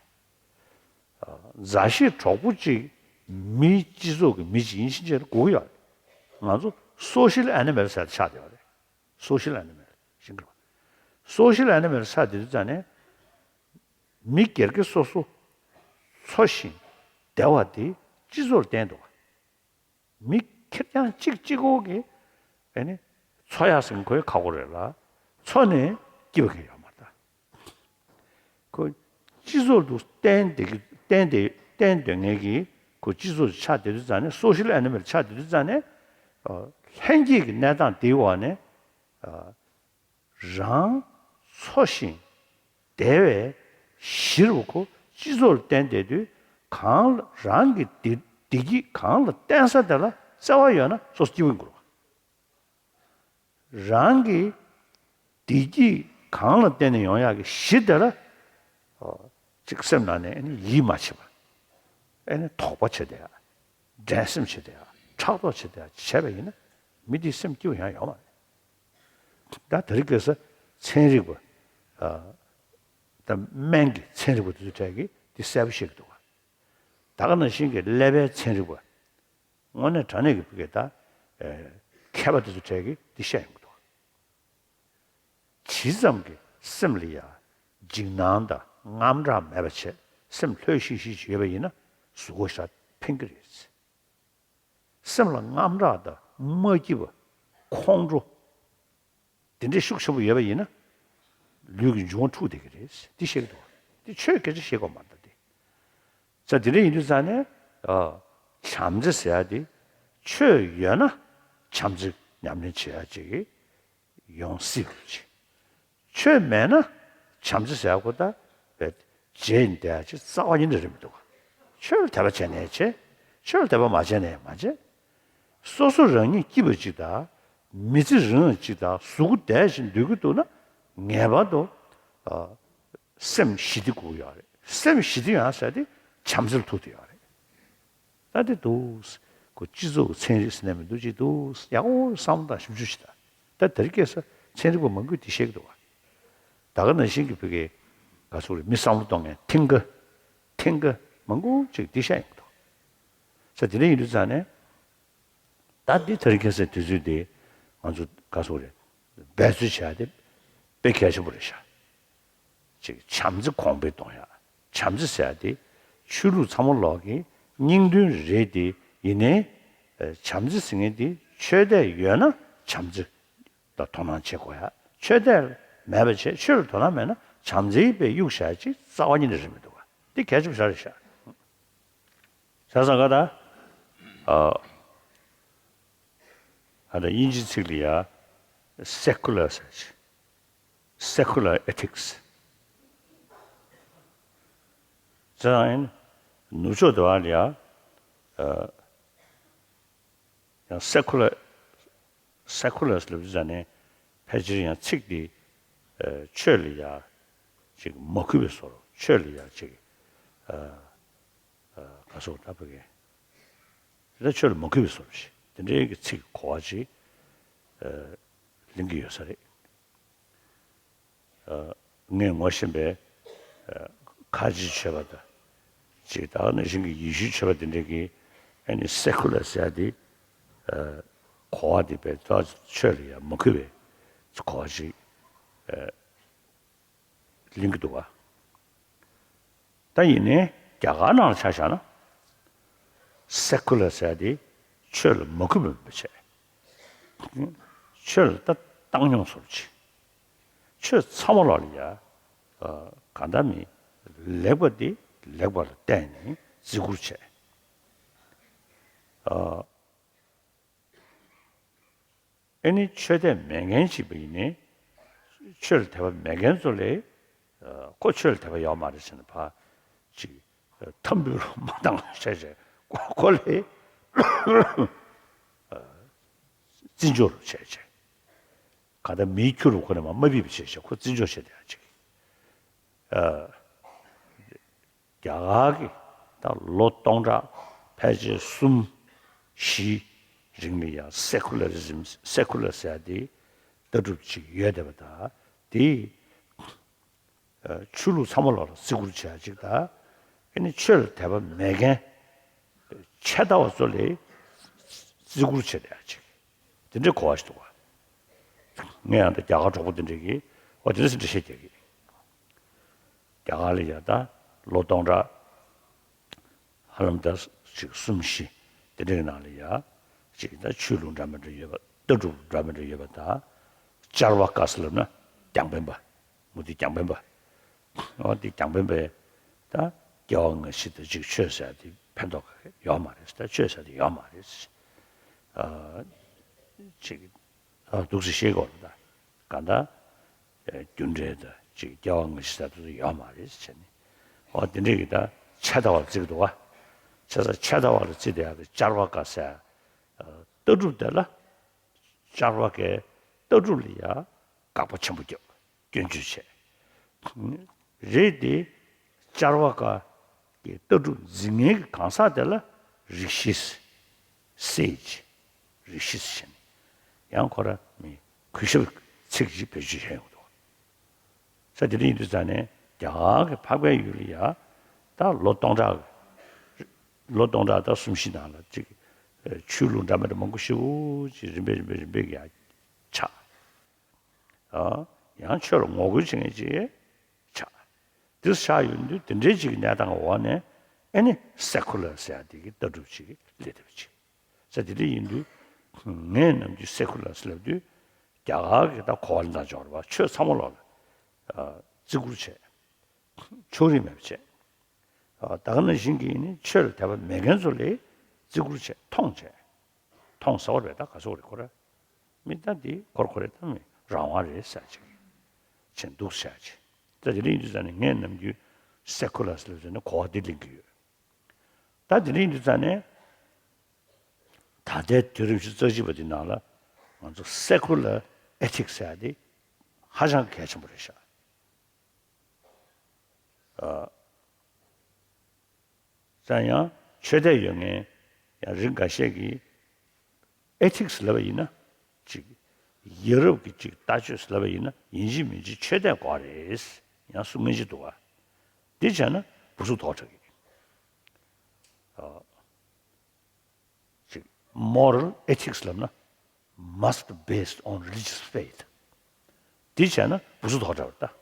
མཛའ་བཤེས་གྲོགས་པོ་གཅིག་མིའི་སྤྱི་ཚོགས་ཀྱི་མི་གཅིག་ཡིན་ཕྱིན་ཆད་དགོས་ཀྱི་ཡོད་རེད། ང་ཚོ་social animal ཟེར་ཆགས་བསྡད་པ་རེད། social animal ཤིང་ཀར་བ། social animal ཆགས་བསྡད་དུས་ཙང་ནས་མི་སྒེར་གྱི་སོ་སོ་འཚོ་ཞིང་བདེ་བ་དེ་སྤྱི་ཚོགས་ལ་བརྟེན་འདུག་ག་མི་ཁེར་རྐྱང་གཅིག་གཅིག་པོ་གིས་ཨེ་ནི་འཚོ་ཡག་ཟེར་མཁན་ཁོའི་ཁག་པོ་རེད་ལ། འཚོ་ནས་སྐྱིད་པ་གང་ཡོད་མ་རེད་ད། ཁོ་སྤྱི་ཚོགས་དུ་བརྟེན་བསྡད་ཀྱི་བརྟེན་བསྡད་བརྟེན་སྡོད་མཁན་གྱི་ཁོ་སྤྱི་ཚོགས་ཆགས་བསྡད་དུས་ཙང་ནས་social animal ཆགས་བསྡད་དུས་ཙང་ནས། ཨ། ལྷན་སྐྱེས་ཀྱི་གནས་སྟངས་དེའི་འོག་ནས། ཨ། རང་འཚོ་ཞིང་བདེ་བའི་གཞི་རུ་ཁོ་སྤྱི་ཚོགས་ལ་བརྟེན་བསྡད་དུས། གང་ལ་རང་གི་བདེ་བདེ་སྐྱིད་གང་ལ་བརྟེན་ས་དེ་ལ་བརྩེ་བ་ཡོད་ན་སོ་སོ་སྐྱིད་པོ་ཡིན་དགོས་རེད་བ། རང་གི་བདེ་སྐྱིད་གང་ལ་བརྟེན་ནས་ཡོང་ཡག་གི་གཞི་དེ་ལ། ཨོ། ཅིག་སེམས་ནང་ནས་ཨ་ནི་ཡིད་མ་ཆེས་པ། ཨ་ནི་དོགས་པ་བྱེད་བསྡད་ཡག་འགྲན་སེམས་བྱེད་བསྡད་ཡག་ཕྲག་དོག་བྱེད་བསྡད་ཡག་བྱས་པ་ཡིན་ན། མི་དེ་སེམས་སྐྱིད་པོ་ཡང་ཡོང་བ་རེད། ད་དེ་རིང་ཁ་སང་ཚན་རིག་པ། ཨ། ད་སྨན་གྱི་ཚན་རིག་པ་དེ་ཚོ་གྲས་ཀྱིས་དེ་གསལ་པོ་བཤད་ཀྱི་འདུག་ག་ད་ག་ནང་བཞིན་གྱི་ཀླད་པའི་ཚན་རིག་པ། དངོས་གནས་དྲང་གནས་ཀྱི་ཕ་གི་ད། ཨེ། མཁས་པ་དེ་ཚོ་གྲས་ཀྱིས་འདི་བཤད་ཡོང་གི་འདུག་ཇི་ཙམ་གྱི་སེམས་ལ་ཡ། འཇིགས་སྣང་དང་དངངས་སྐྲག་མེད་པ་བྱས་སེམས་ལྷོད་ཤིག་ཤིག་ཅིག་ཡོད་པ་ཡིན་ན་གཟུགས་པོ་ཞེ་དྲག་ཕན་གྱི་རེད། སེམས་ལ་དངངས་སྐྲག་དང་མ་སྐྱིད་པ། ཁོང་ཁྲོ། དེ་འདྲའི་ཤུགས་ཆེན་པོ་ཡོད་པ་ཡིན་ན། ལུས་ཀྱི་འབྱུང་བ་འཁྲུགས་བསྡད་ཀྱི་རེད། འདི་བཤད་ཀྱི་འདུག་འདི་ཆོས་སྐད་ཆ་བཤད་དགོས་མ་རེད་ད་འདི། ཙང་དེ་འདྲ་ཡིན་དུས་ཙང་ནས། ཨ། བྱམས་བརྩེ་ཟེར་ཡ་དེ་ཆོས་ཡོད་ན་བྱམས་བརྩེ་ཉམས་ལེན་བྱེད་ཡ་ཅིག་ཡོང་སྲིད་ལ་ཅིག་ཆོས་མེད་ན་བྱམས་བརྩེ་ཟེར་ཡ་ཁོ་ད་བས་རྗེས་འདེད་ཡ་ཅིག་རྩ་བ་ཉིད་ནས་རེད་མི་འདུག་ག་ཆོས་ལ་དད་པ་བྱས་ནའི་བྱས། ཆོས་ལ་དད་པ་མ་བྱས་ནའི་མ་བྱས། སོ་སོ་རང་ཉིད་སྐྱིད་པ་ཅིག་དང་མི་ཚེ་རིང་བ་ཅིག་དང་གཟུགས་པོ་བདེ་ཞིང་སྡོད་ཀྱི་འདུག་ན་ངེས་པར་དུ་ཨ། སེམས་ཞི་བདེ་དགོས་ཡོད་རེད། སེམས་ཞི་བདེ་ཡོང་ཟེར་དེ་བྱམས་བརྩེ་ལ་ཐུག་བསྡད་ཡོད་རེད། ད་དེ་འདུག་ཁོ་སྤྱི་ཚོགས་ཀྱི་ཚན་རིག་ཟེར་ནས་མི་འདུག་ཅིག་འདུག་ཡག་པོ་བསམ་བློ་དང་ཞིབ་འཇུག་བྱེད་ད། ད་དེ་རིང་ཁ་སང་ཚན་རིག་པ་མང་པོས་དེ་བཤད་ཀྱི་འདུག་བ། ད་ག་ནང་བཞིན་གྱི་བོད་ཀྱི་ག་ཚོད་རེད། མི་བསམ་བློ་གཏོང་མཁན་ཐེངས་འགའ་ཐེངས་འགའ་མང་པོ་ཅིག་འདི་བཤད་ཡོང་གི་འདུག་ས་དེ་འདྲ་ཡིན་དུས་ཙང་ནས། ད་འདི་དེ་རིང་ཁ་སང་དུས་ཚོད་འདི་ང་ཚོ་ག་ཚོད་རེད། འབད་རྩོལ་བྱ་དེ་དཔེ་གལ་ཆེན་པོ་རེད་ཤག་ཅིག་བྱམས་བརྩེ་གོང་འཕེལ་གཏོང་ཡ། བྱམས་བརྩེ་ཟེར་ཡ་དེ་ཆོས་ལུགས་ཚང་མ་ལོག་གི་སྙིང་དོན་རེད་དེ། ཡིན་ནའི་ཨ། བྱམས་བརྩེ་ཟེར་མཁན་དེ་ཆོས་དད་ཡོད་ན་བྱམས་བརྩེ་ལ་དོ་སྣང་བྱེད་དགོས་ཡ། ཆོས་དད་མེད་པ་བྱས་ཆོས་ལ་དོ་སྣང་མེད་ན་བྱམས་བརྩེའི་དཔེ་གཡུག་བཞག་ཅིག་རྩ་བ་ཉིད་ནས་རེད་མི་འདུག་བ། འདི་གལ་ཆེན་པོ་ཞིག་རེད་ཤག་བྱས་ཙང་ཀ་ད། ཨ། ཨ་ད་དབྱིན་ཇིའི་ཚིག་ལ་ཡ་secular ཟེར་ཅིག secular ethics ཟེར་ཡིན། ནུབ་ཕྱོགས་དེ་བ་ལ་ཡ། ཨ། ཡང་secular secular ལབ་ཙང་ནས་ཕལ་ཆེར་ཡང་ཚིག་འདི་ཨ། ཆོས་ལ་ཡ་ཅིག་མ་གུས་པའི་བཟོ་འདྲ། ཆོས་ལ་ཡ་ཅིག་ཨ། ཨ། ག་སོགས་ད་བོད་སྐད་དེ་ལ་ཆོས་ལ་མ་གུས་པའི་བཟོ་འདྲ་ཞིག་དེ་འདྲའི་གི་ཚིག་གོ་བ་ཅིག་ཨ། ལེན་གྱི་ཡོད་ས་རེད། ཨ། ངས་ངོ་ཤེས་པའི་ཨ། ཁ་ཆེའི་ཆོས་པ་དང་ཅིག་ད་ག་ནང་བཞིན་གྱི་ཡེ་ཤུའི་ཆོས་པ་དེ་འདྲའི་གི་ཨ་ནི་secular ཟེར་ཡ་དེ་ཨ། གོ་བ་དེ་བས་ད་ཆོས་ལ་ཡང་མ་གུས་པའི་གོ་བ་ཞིག་ཨ། ལེན་གྱི་འདུག་བ། ད་ཡིན་ནའི་རྒྱ་གར་ནང་ལ་ཆ་བཞག་ན་secular ཟེར་ཡ་དེ་ཆོས་ལ་མ་གུས་པ་མིན་པ་བྱས། ཆོས་ལ་ད་བཏང་སྙོམས་བཟོ་འདྲ་ཅིག་ཆོས་ཚང་མ་ལོག་ལ་ཡ། ཨ། གང་ལྟར་མི་ལེགས་པ་དེ་ལེགས་པ་ལ་བརྟེན་ནས་བརྩི་བཀུར་བྱས། ཨ། ཨེ་ནི་ཆོས་དད་མེད་མཁན་ཅིག་པ་ཡིན་ནའི་ཆོས་ལ་དད་པ་མེད་མཁན་ཚོ་ལས་ཨ། ཁོ་ཆོས་ལ་དད་པ་ཡོད་མ་རེད་ཟེར་ནས་ཕར་ཅིག་ཨ། ཐམ་འབུ་རུ་མ་བཏང་བྱས་བྱས་ཁོ་ཁོ་ལས་ཨ། བརྩི་འཇོག་རུ་བྱས་བྱས། གང་ལྟར་མིའི་ཁྱུ་རུ་ཁོ་ནས་མ་མ་ཕེབས་པ་བྱས་བྱས་ཁོ་བརྩི་འཇོག་བྱས་བསྡད་ཡ་ཅིག་ཨ། རྒྱ་གར་གྱི་ད་ལོ་སྟོང་ཕྲག་ཕལ་ཆེར་གསུམ་བཞི་རིང་ལ་ཡང་secularism secular ཟེར་ཡ་དེ་ལྟ་གྲུབ་ཅིག་ཡོད་བསྡད་པ་དང་དེ་ཆོས་ལུགས་ཚང་མ་ལོག་ལ་བརྩི་བཀུར་བྱེད་ཡ་ཅིག་དང་ཨ་ནི་ཆོས་ལ་དད་པ་མེད་མཁན་ཆད་ལྟ་བ་ཚོ་ལ་བརྩི་བཀུར་བྱེད་བསྡད་ཡ་ཅིག་དེ་འདྲའི་གོ་བ་ཞིག་འདུག་བ། ངས་ཡང་ད་རྒྱ་གར་གྲོགས་པོ་དེ་འདྲས་ཀྱིས་འོ་དེ་འདྲ་ཟེར་འདྲ་བཤད་རྒྱག་གི། རྒྱ་གར་ལ་ཡ་ད་ལོ་སྟོང་ཕྲག་ཧ་ལམ་ད་ཅིག་གསུམ་བཞི་དེ་འདྲའི་ནང་ལ་ཡ་ཅིག་ད་ཆོས་ལུགས་འདྲ་མི་འདྲ་ཡོད་པ། ལྟ་གྲུབ་འདྲ་མི་འདྲ་ཡོད་པ་དང་། ཅར་བ་ཀ་ཟེར་ལབ་ན་རྒྱང་འཕེན་པ། མུ་སྟེགས་རྒྱང་འཕེན་པ། འོ་དེ་རྒྱང་འཕེན་པས་ད་སྐྱེ་བ་སྔ་ཕྱི་དང་ཅིག་ཆོས་ཟེར་དེ་ཕན་ཐོགས་ཡོད་མ་རེད། ད་ཆོས་ཟེར་དེ་ཡོད་མ་རེད། ཨ་ཅིག་ཨ་འདུག་སེ་ཤེས་དགོས་རེད་ད། གང་ལྟར་རྒྱུ་འབྲས་དང་ཅིག་སྐྱེ་བ་སྔ་ཕྱི་ཟེར་དེ་ཚོ་ཡོད་མ་རེད་ཟེར་ནས། འོ་དེ་འདྲས་ཀྱི་ད་ཆད་ལྟ་བ་བརྩི་གི་འདུག་བ། བྱས་ཙང་ཆད་ལྟ་བ་ལ་བརྩི་བསྡད་ཡག་གི་ཅར་བ་ཀ་ཟེར་ལྟ་གྲུབ་དེ་ལ་ཅར་བ་ཀའི་ལྟ་གྲུབ་ལ་ཡ་དགག་པ་ཆེན་པོ་བརྒྱབ། སྐྱོན་བརྗོད་བྱས། རེད་དེ། ཅར་བ་ཀ་གི་ལྟ་གྲུབ་འཛིན་མཁན་གྱི་གང་ཟག་དེ་ལ་རིགས་ཤིས། སེ་ཇི། རིགས་ཤིས་ཟེར་ནས་ཡང་ཁོ་རང་མི་གུས་ཞབས་ཚིག་ཅིག་བེད་སྤྱོད་བྱས་ཡོང་འདུག་ས་དེ་འདྲ་ཡིན་དུས་ཙང་ནས་རྒྱ་གར་གྱི་འཕགས་པའི་ཡུལ་ལ་ཡ་ད་ལོ་སྟོང་ཕྲག་ལོ་སྟོང་ཕྲག་ད་གསུམ་བཞི་ནང་ལ་ཅིག་ཆོས་ལུགས་འདྲ་མི་འདྲ་མང་པོ་ཞེ་པོ་ཅིག་རིམ་པས་རིམ་པས་རིམ་པས་ཀྱི་ཡ་ཆགས། ཨ། ཡང་ཆོས་ལ་ངོ་རྒོལ་བྱེད་མཁན་ཅིག་ཆགས། འདི་ཆགས་ཡོང་དུས་དེ་འདྲའི་ཅིག་གི་གནས་སྟངས་འོག་ནས་ཨེ་ནི་སེ་ཀུ་ལར་ཟེར་ཡ་དེ་གི་ལྟ་གྲུབ་ཅིག་སླེབས་བསྡད་པ་ཅིག་ས་དེ་འདྲ་ཡིན་དུས་ངས་ནམ་རྒྱུན་སེ་ཀུ་ལར་ཟེར་ལབ་དུས་རྒྱ་གར་གི་ད་གོ་བ་ལེན་སྟངས་ཅིག་ཡོད་རེད་པ། ཆོས་ཚང་མ་ལོག་ལ་ཨ་བརྩི་བཀུར་བྱས། ཕྱོགས་རིས་མེད་པ་བྱས། ད་ག་ནང་བཞིན་གྱི་ནི་ཆོས་ལ་དད་པ་མེད་མཁན་ཚོ་ལ་བརྩི་བཀུར་བྱས་མཐོང་བྱས། མཐོང་ཟེར་བ་རེད། ད་ག་ཟེར་བ་རེད། ཁོ་ར་མི་ད་འདི་ཁོར་ཁོ་རེ་ད་མི་རང་དབང་རེད་ཟེར་ཅིག་བྱས་འདུག་ཟེར་ཅིག་ད་དེ་འདྲ་ཡིན་དུས་ཙང་ནས་ངས་ནམ་རྒྱུན་སེ་ཁུ་ལར་ཟེར་ལབ་ཙང་ནས་གོ་བ་འདི་ལེན་གྱི་ཡོད། ད་དེ་འདྲ་ཡིན་དུས་ཙང་ནས་ད་ལྟའི་དུས་རབས་ཉི་ཤུ་རྩ་གཅིག་པ་འདི་ནང་ལ་ང་ཚོ་སེ་ཁུ་ལར་ཨེ་ཐིག་ཟེར་ཡ་དེ་ཧ་ཅང་གལ་ཆེན་པོ་རེད་ཤག་ཨ། ཙང་ཡང་ཆོས་དད་ཡོད་མཁན་ཡང་རིགས་འགའ་ཤས་ཀྱིས་ཨེ་ཐིག་སི་ལབ་པ་ཡིན་ན་ཅིག་ཡ་རབས་ཀྱི་ཅིག་ལྟ་སྤྱོད་ལབ་པ་ཡིན་ན་ཡིན་གཅིག་མིན་གཅིག་ཆོས་དད་དགོས་རེད་ཡང་གསུང་མཁན་ཅིག་འདུག་ག་འདི་བྱས་ན་བུ་ཚུགས་དོག་དྲགས་ཀྱི། ཨ། ཅིག moral ethics ལབ་ན་must be based on religious faith. འདི་བྱས་ན་བུ་ཚུགས་དོག་དྲགས་པ་རེད་ད།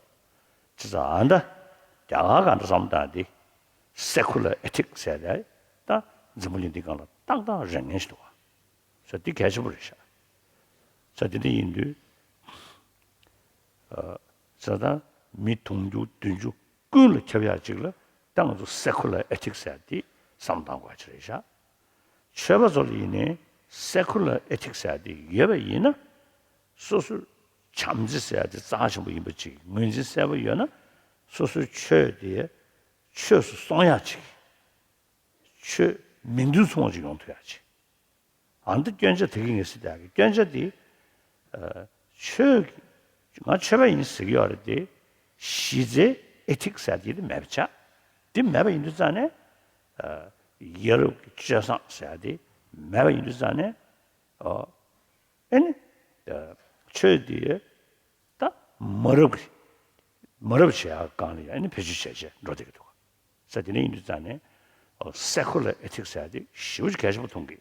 བྱས་ཙང་ཨ་ད་རྒྱ་གར་ག་འདྲ་བསམ་བཏང་དེ་སེ་ཁུ་ལར་ཨེ་ཐིག་ཟེར་ཡ་ད་འཛམ་བུ་གླིང་འདི་སྒང་ལ་ཏག་ཏག་རེད་མཁན་ཞིག་འདུག་ག་ས་འདི་གལ་ཆེན་པོ་རེད་ཤག་ས་འདི་འདྲ་ཡིན་དུས། ས་དང་མི་དུང་ཕྱུར་བདུན་ཅུ་ཀུན་ལ་ཁྱབ་ཡག་ཅིག་ལ་ད་ང་ཚོ་སེ་ཁུ་ལར་ཨེ་ཐིག་ཟེར་ཡ་འདི་བསམ་བཏང་དགོས་ཡ་ཅིག་རེད་ཤག་ཆོས་པ་ཚོ་ལ་ཡིན་ནའི་སེ་ཁུ་ལར་ཨེ་ཐིག་ཟེར་ཡ་དེ་ཡོད་པ་ཡིན་ན། སོ་སོའི་བྱམས་བརྩེ་ཟེར་ཡ་དེ་རྩ་ཆེན་པོ་ཡིན་པ་ཅིག་ངོས་འཛིན་གསལ་པོ་ཡོད་ན། སོ་སོའི་ཆོས་དེ་ཆོས་སུ་སོང་ཡ་ཅིག་ཆོས་མིང་དོན་མཚུངས་པ་ཅིག་ཡོང་ཐུབ་ཡ་ཅིག་ཨ་ནི་སྐྱོན་ཆ་དེ་གི་ངེས་སྲིད་དག་གི་སྐྱོན་ཆ་དེ། ཨ། ཆོས་ཀྱི་ང་ཆོས་པ་ཡིན་ཟེར་གྱི་ཡོད་རེད་དེ། གཞི་རྩའི་ཨེ་ཐིག་ཟེར་དེ་དེ་མེད་པ་ཆགས། དེ་མེད་པ་ཡིན་དུས་ཙང་ནས། ཨ། ཡ་རབས་ཀྱི་སྤྱོད་བཟང་ཟེར་དེ་མེད་པ་ཡིན་དུས་ཙང་ནས། ཨ། ཨེ་ནི། ཨ། ཆོས་དེ་ད་མ་རབས་ཀྱི་མ་རབས་བྱེད་ཡག་སྒང་ལ་ཡང་ཨེ་ནི་བེད་སྤྱོད་བྱས་བྱས་འགྲོ་བསྡད་ཀྱི་འདུག་ས་དེ་འདྲ་ཡིན་དུས་ཙང་ནས་སེ་ཁུ་ལར་ཨེ་ཐིག་ཟེར་ཡ་དེ་ཞེ་པོ་ཅིག་གལ་ཆེན་པོ་མཐོང་གི།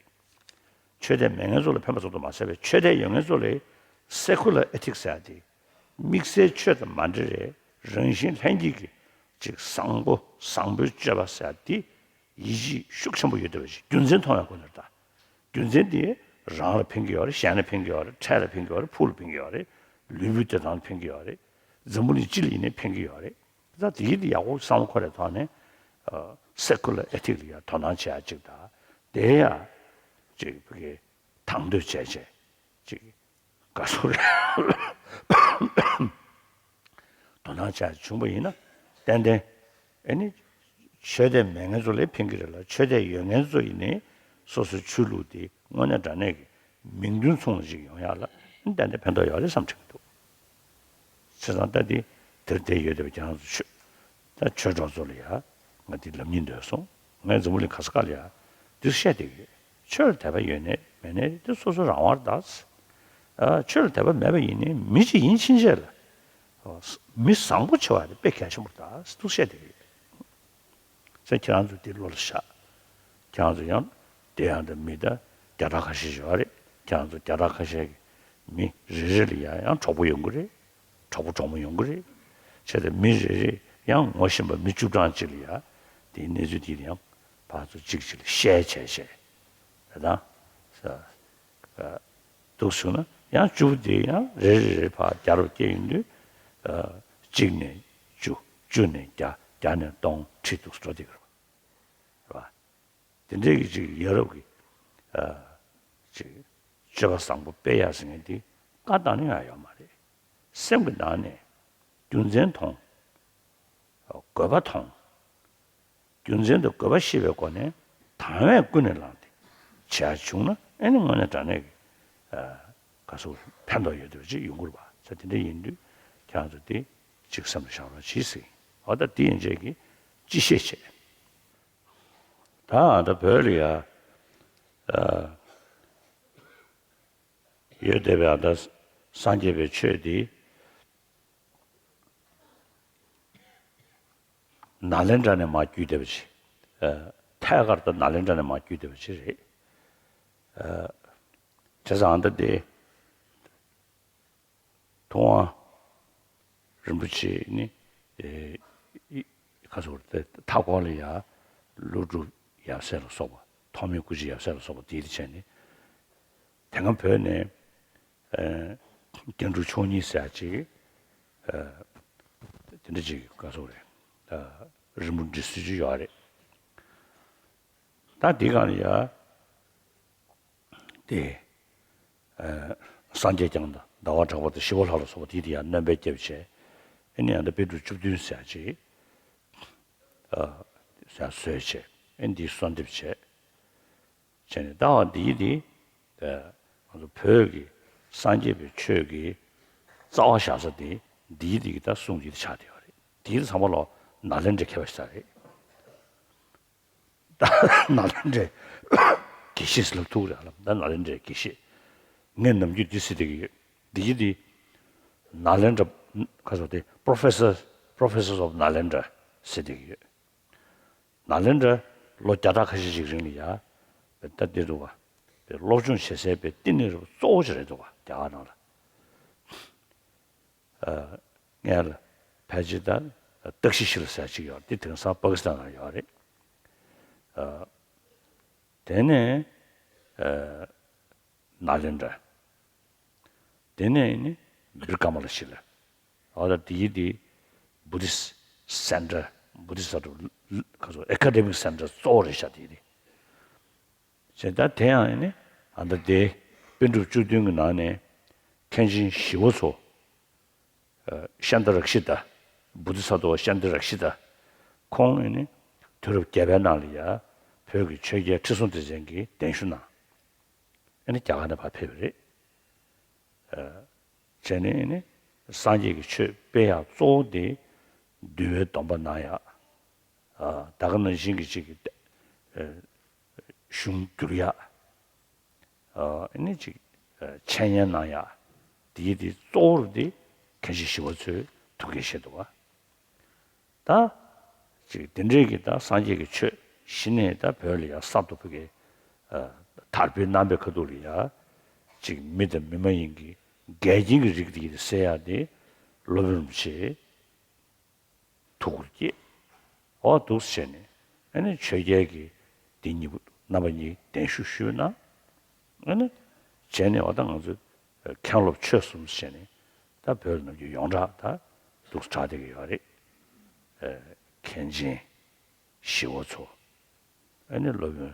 ཆོས་དད་མེད་མཁན་ཚོ་ལ་ཕན་པ་ཚོ་དུ་མ་ཟད་པའི་ཆོས་དད་ཡོད་མཁན་ཚོ་ལ་སེ་ཁུ་ལར་ཨེ་ཐིག་ཟེར་ཡ་དེ་དམིགས་བསལ་ཆོས་དང་མ་འབྲེལ་བའི་རང་བཞིན་ལྷན་སྐྱེས་ཀྱི་ཅིག་བཟང་པོ་བཟང་པོའི་སྤྱོད་པ་ཟེར་ཡ་དེ་ཡིད་ཆེས་ཤུགས་ཆེན་པོ་ཡོད་བསྡད་པ་ཞིག་རྒྱུ་མཚན་མཐོང་ཡ་ཁོ་ནར་ད། རྒྱུ་མཚན་དེ་རང་ལ་ཕན་གྱི་ཡོད་རེད། གཞན་ལ་ཕན་གྱི་ཡོད་རེད། འཕྲལ་ལ་ཕན་གྱི་ཡོད་རེད། ཕུགས་ལ་ཕན་གྱི་ཡོད་རེད། ལུས་པོའི་བདེ་ཐང་ལ་ཕན་གྱི་ཡོད་རེད། འཛམ་བུ་གླིང་སྤྱི་ལ་ཡིན་ནའི་ཕན་གྱི་ཡོད་རེད། ད་དེ་ཡིད་དེ་ཡག་པོ་བསམ་བློ་འཁོར་རེ་ཐོག་ནས་སེ་ཁུ་ལར་ཨེ་ཐིག་ལ་ཡ་དོ་སྣང་བྱེད་ཡ་ཅིག་དང་དེ་ཡ་ཅིག་བི་གའི་དང་དོད་བྱས་བྱས་ཅིག་དགའ་བསུ་རེད། དོ་སྣང་བྱ་བྱུང་པ་ཡིན་ན་ཏན་ཏན་ཨེ་ནི་ཆོས་དད་མེད་མཁན་ཚོ་ལ་ཕན་གྱི་རེད་ལ། ཆོས་དད་ཡོད་མཁན་ཚོ་ཡིན་ནའི་སོ་སོའི་ཆོས་ལུགས་དེ་དངོས་གནས་དྲང་གནས་ཀྱི་མིང་དོན་མཚུངས་པ་ཅིག་ཡོང་ཡག་ལ་ཏན་ཏན་ཕན་ཐོགས་ཡོད་རེད་བསམ་དྲན་གྱི་འདུག་བྱས་ཙང་ད་འདི་དེར་བསྡད་ཡོད་བསྡད་པ་ཁྱེད་རང་ཚོ་ཆོས་ད་ཆོས་གྲོགས་ཚོ་ལ་ཡ་ང་འདི་ལབ་སྙིང་འདོད་སོང་། ངས་འཛམ་བུ་གླིང་ག་ས་ག་ལ་ཡ་འདི་བཤད་བསྡད་ཀྱི་ཡོད། ཆོས་ལ་དད་པ་ཡོད་ནའི་མེད་ནའི་དེ་སོ་སོ་རང་དབང་རེད་ད། ཨ། ཆོས་ལ་དད་པ་མེད་པ་ཡིན་ནའི་མི་གཅིག་ཡིན་ཕྱིན་ཆད་ལ་མི་བཟང་པོ་བྱེད་པ་དེ་དཔེ་གལ་ཆེན་པོ་རེད་ད་འདུག་བཤད་བསྡད་ཀྱི་ཡོད། ཟེར་ཁྱེད་རང་ཚོ་འདི་བློ་ལ་བཞག་ཁྱེད་རང་ཚོ་ཡང་དེ་ཡང་ད་མི་ད་བརྒྱ་ཕྲག་ཁ་ཤས་ཤིག་ཡོད་རེད། ཁྱེད་རང་ཚོ་བརྒྱ་ཕྲག་ཁ་ཤས་ཀྱི་མི་རེ་རེ་ལ་ཡང་ཡང་གྲོགས་པོ་ཡོང་གི་རེད། གྲོགས་པོ་གྲོགས་མོ་ཡོང་གི་རེད། བྱས་ཙང་མི་རེ་རེ་ཡང་ངོ་ཤེས་པ་མི་བཅུ་གྲངས་ཅིག་ལ་ཡ་དེའི་གནས་ཚུལ་དེ་ཡང་ཕར་ཚུར་གཅིག་གཅིག་ལ་ཤེར་བྱས་བྱས་ད་དང་ས་འདུག་བྱུང་ན་ཡང་བཅུ་པོ་དེ་ཡང་རེ་རེ་རེ་ཕར་བརྒྱ་རུ་སྐྱེལ་ཡོང་དུས་གཅིག་ནས་བཅུ། བཅུ་ནས་བརྒྱ། བརྒྱ་ནས་སྟོང་། ཁྲི་འདུག་འགྲོ་བསྡད་ཀྱི་རེད་པ། དེ་འདྲའི་གི་ཅིག་ཡ་རབས་ཀྱི་ཨ་ཅིག་སྤྱོད་པ་བཟང་པོ་སྤེལ་ཡག་ཟེར་མཁན་དེ་བཀའ་བཏང་ནས་ཡང་ཡོད་མ་རེད། སེམས་ཀྱི་ནང་ནས་རྒྱུ་མཚན་མཐོང་། དགོས་པ་མཐོང་། རྒྱུ་མཚན་དང་དགོས་པ་ཤེས་པའི་སྒོ་ནས་དང་བས་ཀུན་ནས་བསླངས་ཏེ་བྱས་བྱུང་ན་ཨེ་ནི་དངོས་གནས་དྲང་གནས་ཀྱི་ཨ་ག་ཚོད་ཕན་ཐོགས་ཡོད་བསྡད་པ་ཅིག་ཡོང་གི་རེད་པ། ས་དེ་འདྲ་ཡིན་དུས་ཁྱེད་རང་ཚོ་དེ་ཅིག་སེམས་ལ་བཞག་རོགས་གྱིས་ཟེར། འོ་ད་དེ་ཡན་ཆད་ཀྱི་སྤྱི་བཤད་བྱས། ད་ད་བོད་ལ་ཡ་ཨ་ཡོད་བསྡད་པའི་ཨ་ད་སངས་རྒྱས་པའི་ཆོས་འདི་ནཱ་ལེནྡྲ་ནས་མར་བརྒྱུད་བསྡད་པ་ཅིག་ཨ་ཐད་ཀར་དུ་ནཱ་ལེནྡྲ་ནས་མར་བརྒྱུད་བསྡད་པ་ཅིག་རེད། ཨ་བྱས་ཙང་ཨ་ད་དེ། ཐུབ་དབང་རིན་པོ་ཆེ་ནི་ཨེ་ཁ་སོར་ཏེ་མཐའ་འཁོར་ལ་ཡ་ཀླུ་སྒྲུབ་ཡབ་སྲས་ལ་སོགས་པ། ཐོགས་མེད་སྐུ་མཆེད་ཡབ་སྲས་ལ་སོགས་པ་དེའི་ཆེད་ནས་དེ་སྔ་བོད་ནས་ཨེ་སྐྱེ་འགྲོ་མཆོག་གཉིས་ཟེར་ཅིག་ཨེ་དེ་འདྲ་ཅིག་ཁ་སོར་རེད། ཨེ་རི་མོ་འབྲི་སྲོལ་ཅིག་ཡོད་རེད། ད་དེའི་སྒང་ལ་ཡ། དེ། ཨ། སངས་རྒྱས་བསྐྱངས་དང་ཟླ་བ་གྲགས་པ་དང་ཞི་བ་ལྷ་ལ་སོགས་པ་དེ་དེ་ཡང་སྣོན་པ་བརྒྱབ་བྱས། ཨེ་ནི་ཡང་ད་པཎ་གྲུབ་བཅུ་བདུན་ཟེར་ཡག་ཅིག་ཨ། ཟེར་ཡག་བཟོས་བྱས། ཨེ་ནི་འདི་གསོལ་འདེབས་བྱས། བྱས་ནས་ད་འོ་འདིའི་དེ། ཨ། ང་ཚོ་བོད་ཀྱི་སངས་རྒྱས་པའི་ཆོས་ཀྱི་རྩ་བ་བཞག་ས་དེ་འདིའི་དེ་གི་ད་གསུང་འདི་ཆགས་བསྡད་ཡོད་རེད། དེ་ཚང་མ་ལོ་ནཱ་ལེནྡྲའི་མཁས་པ་ཞིག་རེད། ད་ནཱ་ལེནྡྲའི་དགེ་བཤེས་ལབ་ཐུབ་རེད་ལ། ད་ནཱ་ལེནྡྲའི་དགེ་བཤེས། ངས་ནམ་རྒྱུན་འདི་ཟེར་བསྡད་ཀྱི་ཡོད། འདི་ཡི་འདི། ནཱ་ལེནྡྲ། ཁ་སོ་དེ་Professor, Professors of Nalendra ཟེར་བསྡད་ཀྱི་ཡོད། ནཱ་ལེནྡྲ་ལོ་བརྒྱ་ཕྲག་ཁ་ཤས་ཤིག་རིང་ལ་ཡ། ད་འདི་འདུག་བ། དེ་སློབ་སྦྱོང་བྱེད་སའི་པའི་བསྟི་གནས་རུ་གཙོ་བོ་ཞིག་རེད་འདུག་བ། རྒྱ་གར་ནང་ལ། ཨ། ངས་ལ་ཕལ་ཆེར་ད་ཏག་ཤི་ཤི་ལ་ཟེར་ཅིག་ཡོད་རེད། དེ་དེང་སང་པ་ཀི་སི་ཐན་ནང་ཡོད་རེད། ཨ། དེ་ནས། ཨ། ནཱ་ལེནྡྲ། དེ་ནས་ནི་བིར་ཀ་མ་ལ་ཤི་ལ། ཨ། ད་དེའི་དེ་Buddhist Center, Buddhist Center, ཁ་སོ་Academic Center གཙོ་བོ་རེད་ཤག་དེའི་དེ། བྱས་ད་དེ་ཡང་ནི་ཨ། ད་དེ་པཎ་གྲུབ་བཅུ་བདུན་གྱི་ནང་ནས་མཁན་ཆེན་ཞི་བ་འཚོ། ཤཱནྟ་རཀྵི་ཏ། བོ་དྷི་ས་ཏྭ་ཤཱནྟ་རཀྵི་ཏ། ཁོང་ཨེ་ནི་དུས་རབས་བརྒྱད་པའི་ནང་ལ་ཡ་བོད་ཀྱི་ཆོས་རྒྱལ་ཁྲི་སྲོང་ལྡེ་བཙན་གྱི་གདན་ཞུ་གནང་། ཨེ་ནི་རྒྱ་གར་ནས་ཕར་ཕེབས་པ་རེད། བྱས་ནས་ཨེ་ནི་སངས་རྒྱས་ཀྱི་ཆོས་སྤེལ་ཡག་གཙོ་བོ་དེ་འདུལ་བའི་སྡོམ་པ་གནང་ཡག་ད་ག་ནང་བཞིན་གྱི་ཅིག་གི་གཞུང་བསྒྱུར་ཡག་ཨ་ནི་ཅིག་འཆད་ཉན་གནང་ཡག་དེའི་དེ་གཙོ་བོར་དེ་མཁན་ཆེན་ཞི་བ་འཚོས་ཐུགས་འགན་བཞེས་འདུག་བ། ད་ཅིག་དེ་འདྲའི་གི་ད་སངས་རྒྱས་ཀྱི་ཆོས་གཞི་ནས་ད་བོད་ལ་ཡ་གསར་དུ་ཕ་གི་དར་སྤེལ་གནང་པའི་ཁ་ཐུག་ལ་ཡ་ཅིག་མི་དང་མི་མ་ཡིན་གྱི་འགལ་རྐྱེན་གྱི་རིགས་དེ་གི་སེལ་ཡག་དེ་སློབ་དཔོན་རིན་པོ་ཆེ་ཐུགས་ཁུར་བསྐྱེད། འོ་འདུག་སེ་བྱས་ནས་ཨ་ནི་ཆོས་རྒྱལ་གྱི་འདི་གཉིས་པོ་རྣམ་པ་གཉིས་གདན་ཞུ་ཞུས་ན། ཨ་ནི་བྱས་ནས་འོ་ད་ང་ཚོ་མཁན་སློབ་ཆོས་གསུམ་བྱས་ནས་ད་བོད་ནང་གི་ཡོངས་གྲགས་ད་འདུག་སེ་གྲགས་བསྡད་ཀྱི་ཡོད་རེད། མཁན་ཆེན་ཞི་བ་འཚོ། ཨ་ནི་སློབ་དཔོན་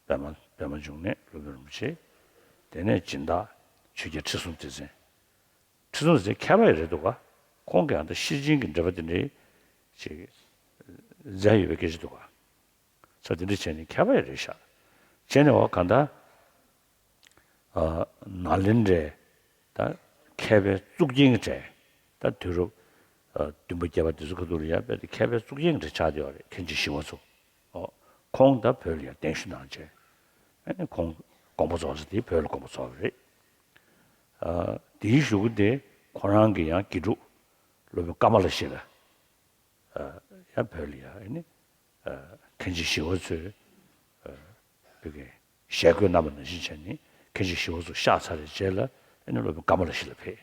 པདྨ་པདྨ་འབྱུང་གནས་སློབ་དཔོན་རིན་པོ་ཆེ། དེ་ནས་སྦྱིན་བདག་ཆོས་རྒྱལ་ཁྲི་སྲོང་ལྡེ་བཙན། ཁྲི་སྲོང་ལྡེ་བཙན་མཁས་པ་ཡང་རེད་འདུག་ག་ཁོང་གིས་ཡང་ད་ཤེར་ཕྱིན་གྱི་འགྲེལ་པ་དེ་འདྲའི་ཅིག་མཛད་ཡོད་པའི་སྐད་ཆ་འདུག་ག་ས་དེ་འདྲ་བྱས་ནས་མཁས་པ་ཡང་རེད་ཤག་བྱས་ནས་འོ་གང་ལྟར། ཨ། ནཱ་ལེནྡྲའི་ད་མཁས་པའི་གཙུག་རྒྱན་གྱི་གྲས་ད་དུས་རབས་ཨ་བདུན་པ་བརྒྱད་པ་དེ་ཚོ་ཁ་ཐུག་ལ་ཡ་དཔེ་དེ་མཁས་པའི་གཙུག་རྒྱན་གྱི་གྲས་ཆགས་བསྡད་ཡོད་རེད། མཁན་ཆེན་ཞི་བ་འཚོ། ཨོ། ཁོང་ད་བོད་ལ་ཡ་གདན་ཞུ་གནང་བྱས། ཨ་ནི་ཁོང་དགོངས་པ་རྫོགས་ས་དེ་བོད་ལ་དགོངས་པ་རྫོགས་པ་རེད། ཨ། དེའི་གཞུག་གུ་དེ་ཁོ་རང་གི་ཡང་དགེ་ཕྲུག་སློབ་དཔོན་ཀ་མ་ལ་ཤཱི་ལ། ཨ། ཡང་བོད་ལ་ཡ་ཨ་ནི། ཨ། མཁན་ཆེན་ཞི་བ་འཚོས། ཨ། བོད་ཀྱི་ཞལ་བཀོད་གནང་བ་ནང་བཞིན་བྱས་ནས་མཁན་ཆེན་ཞི་བ་འཚོ་གཤེགས་ཚར་བའི་རྗེས་ལ་ཨ་ནི་སློབ་དཔོན་ཀ་མ་ལ་ཤཱི་ལ་ཕེབས།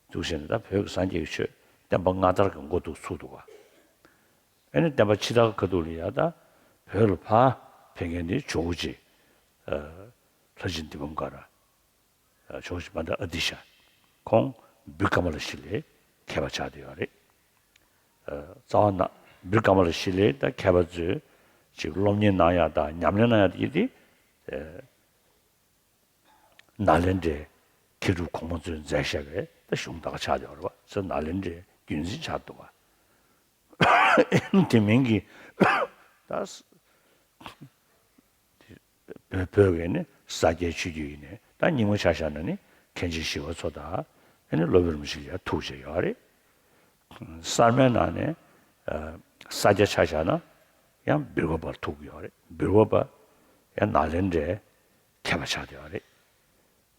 འདུག་བྱས་ནས་ད་བོད་ཀྱི་སངས་རྒྱས་ཀྱི་ཆོས་བསྟན་པ་སྔ་དར་གྱི་འགོ་འདུག་ཚུགས་འདུག་ག་ཨ་ནི་བསྟན་པ་ཕྱི་དར་ཁ་ཐུག་ལ་ཡ་ད་བོད་ལ་ཕར་ཕེབས་མཁན་དེ་ཇོ་བོ་རྗེ། ཨ། ལྷ་རྗེ་འདི་བུམ་དཀར། ཇོ་བོ་རྗེ་མནྡ་ཨ་ཏི་ཤ། ཁོང་བིར་ཀ་མ་ལ་ཤཱི་ལའི་མཁས་པ་ཆགས་བསྡད་ཡོད་རེད། ཨ། རྩ་བ་ན་བིར་ཀ་མ་ལ་ཤཱི་ལའི་ད་མཁས་པ་ཚོས་ཅིག་སློབ་གཉེར་གནང་ཡག་དང་ཉམས་ལེན་གནང་ཡག་དེ་དེ། ཨ། ནཱ་ལེནྡྲའི་མཁས་གྲུབ་གོང་མ་ཚོས་མཛད་བཞག་པའི་ད་གཞུང་དག་ཆགས་བསྡད་ཡོད་རེད་བ། ས་ནཱ་ལེནྡྲའི་རྒྱུན་འཛིན་ཆགས་འདུག་བ། དེ་མིན་གྱི་ད་བོད་བོད་ཀྱི་ནི་ས་སྐྱའི་ཆོས་བརྒྱུད་ཡིན་ནའི་ད་རྙིང་མ་ཆ་བཞག་ན་ནི་མཁན་ཆེན་ཞི་བ་འཚོ་དང་ཨ་ནི་སློབ་དཔོན་རིན་པོ་ཆེ་ལ་ཡ་ཐུག་བྱས་ཡོད་རེད། གསར་མའི་ནང་ནས་ས་སྐྱ་ཆ་བཞག་ན་ཡང་བིར་བ་པ་ཐུག་ཡོད་རེད། བིར་བ་པ་ཡང་ནཱ་ལེནྡྲའི་མཁས་པ་ཆགས་བསྡད་ཡོད་རེད།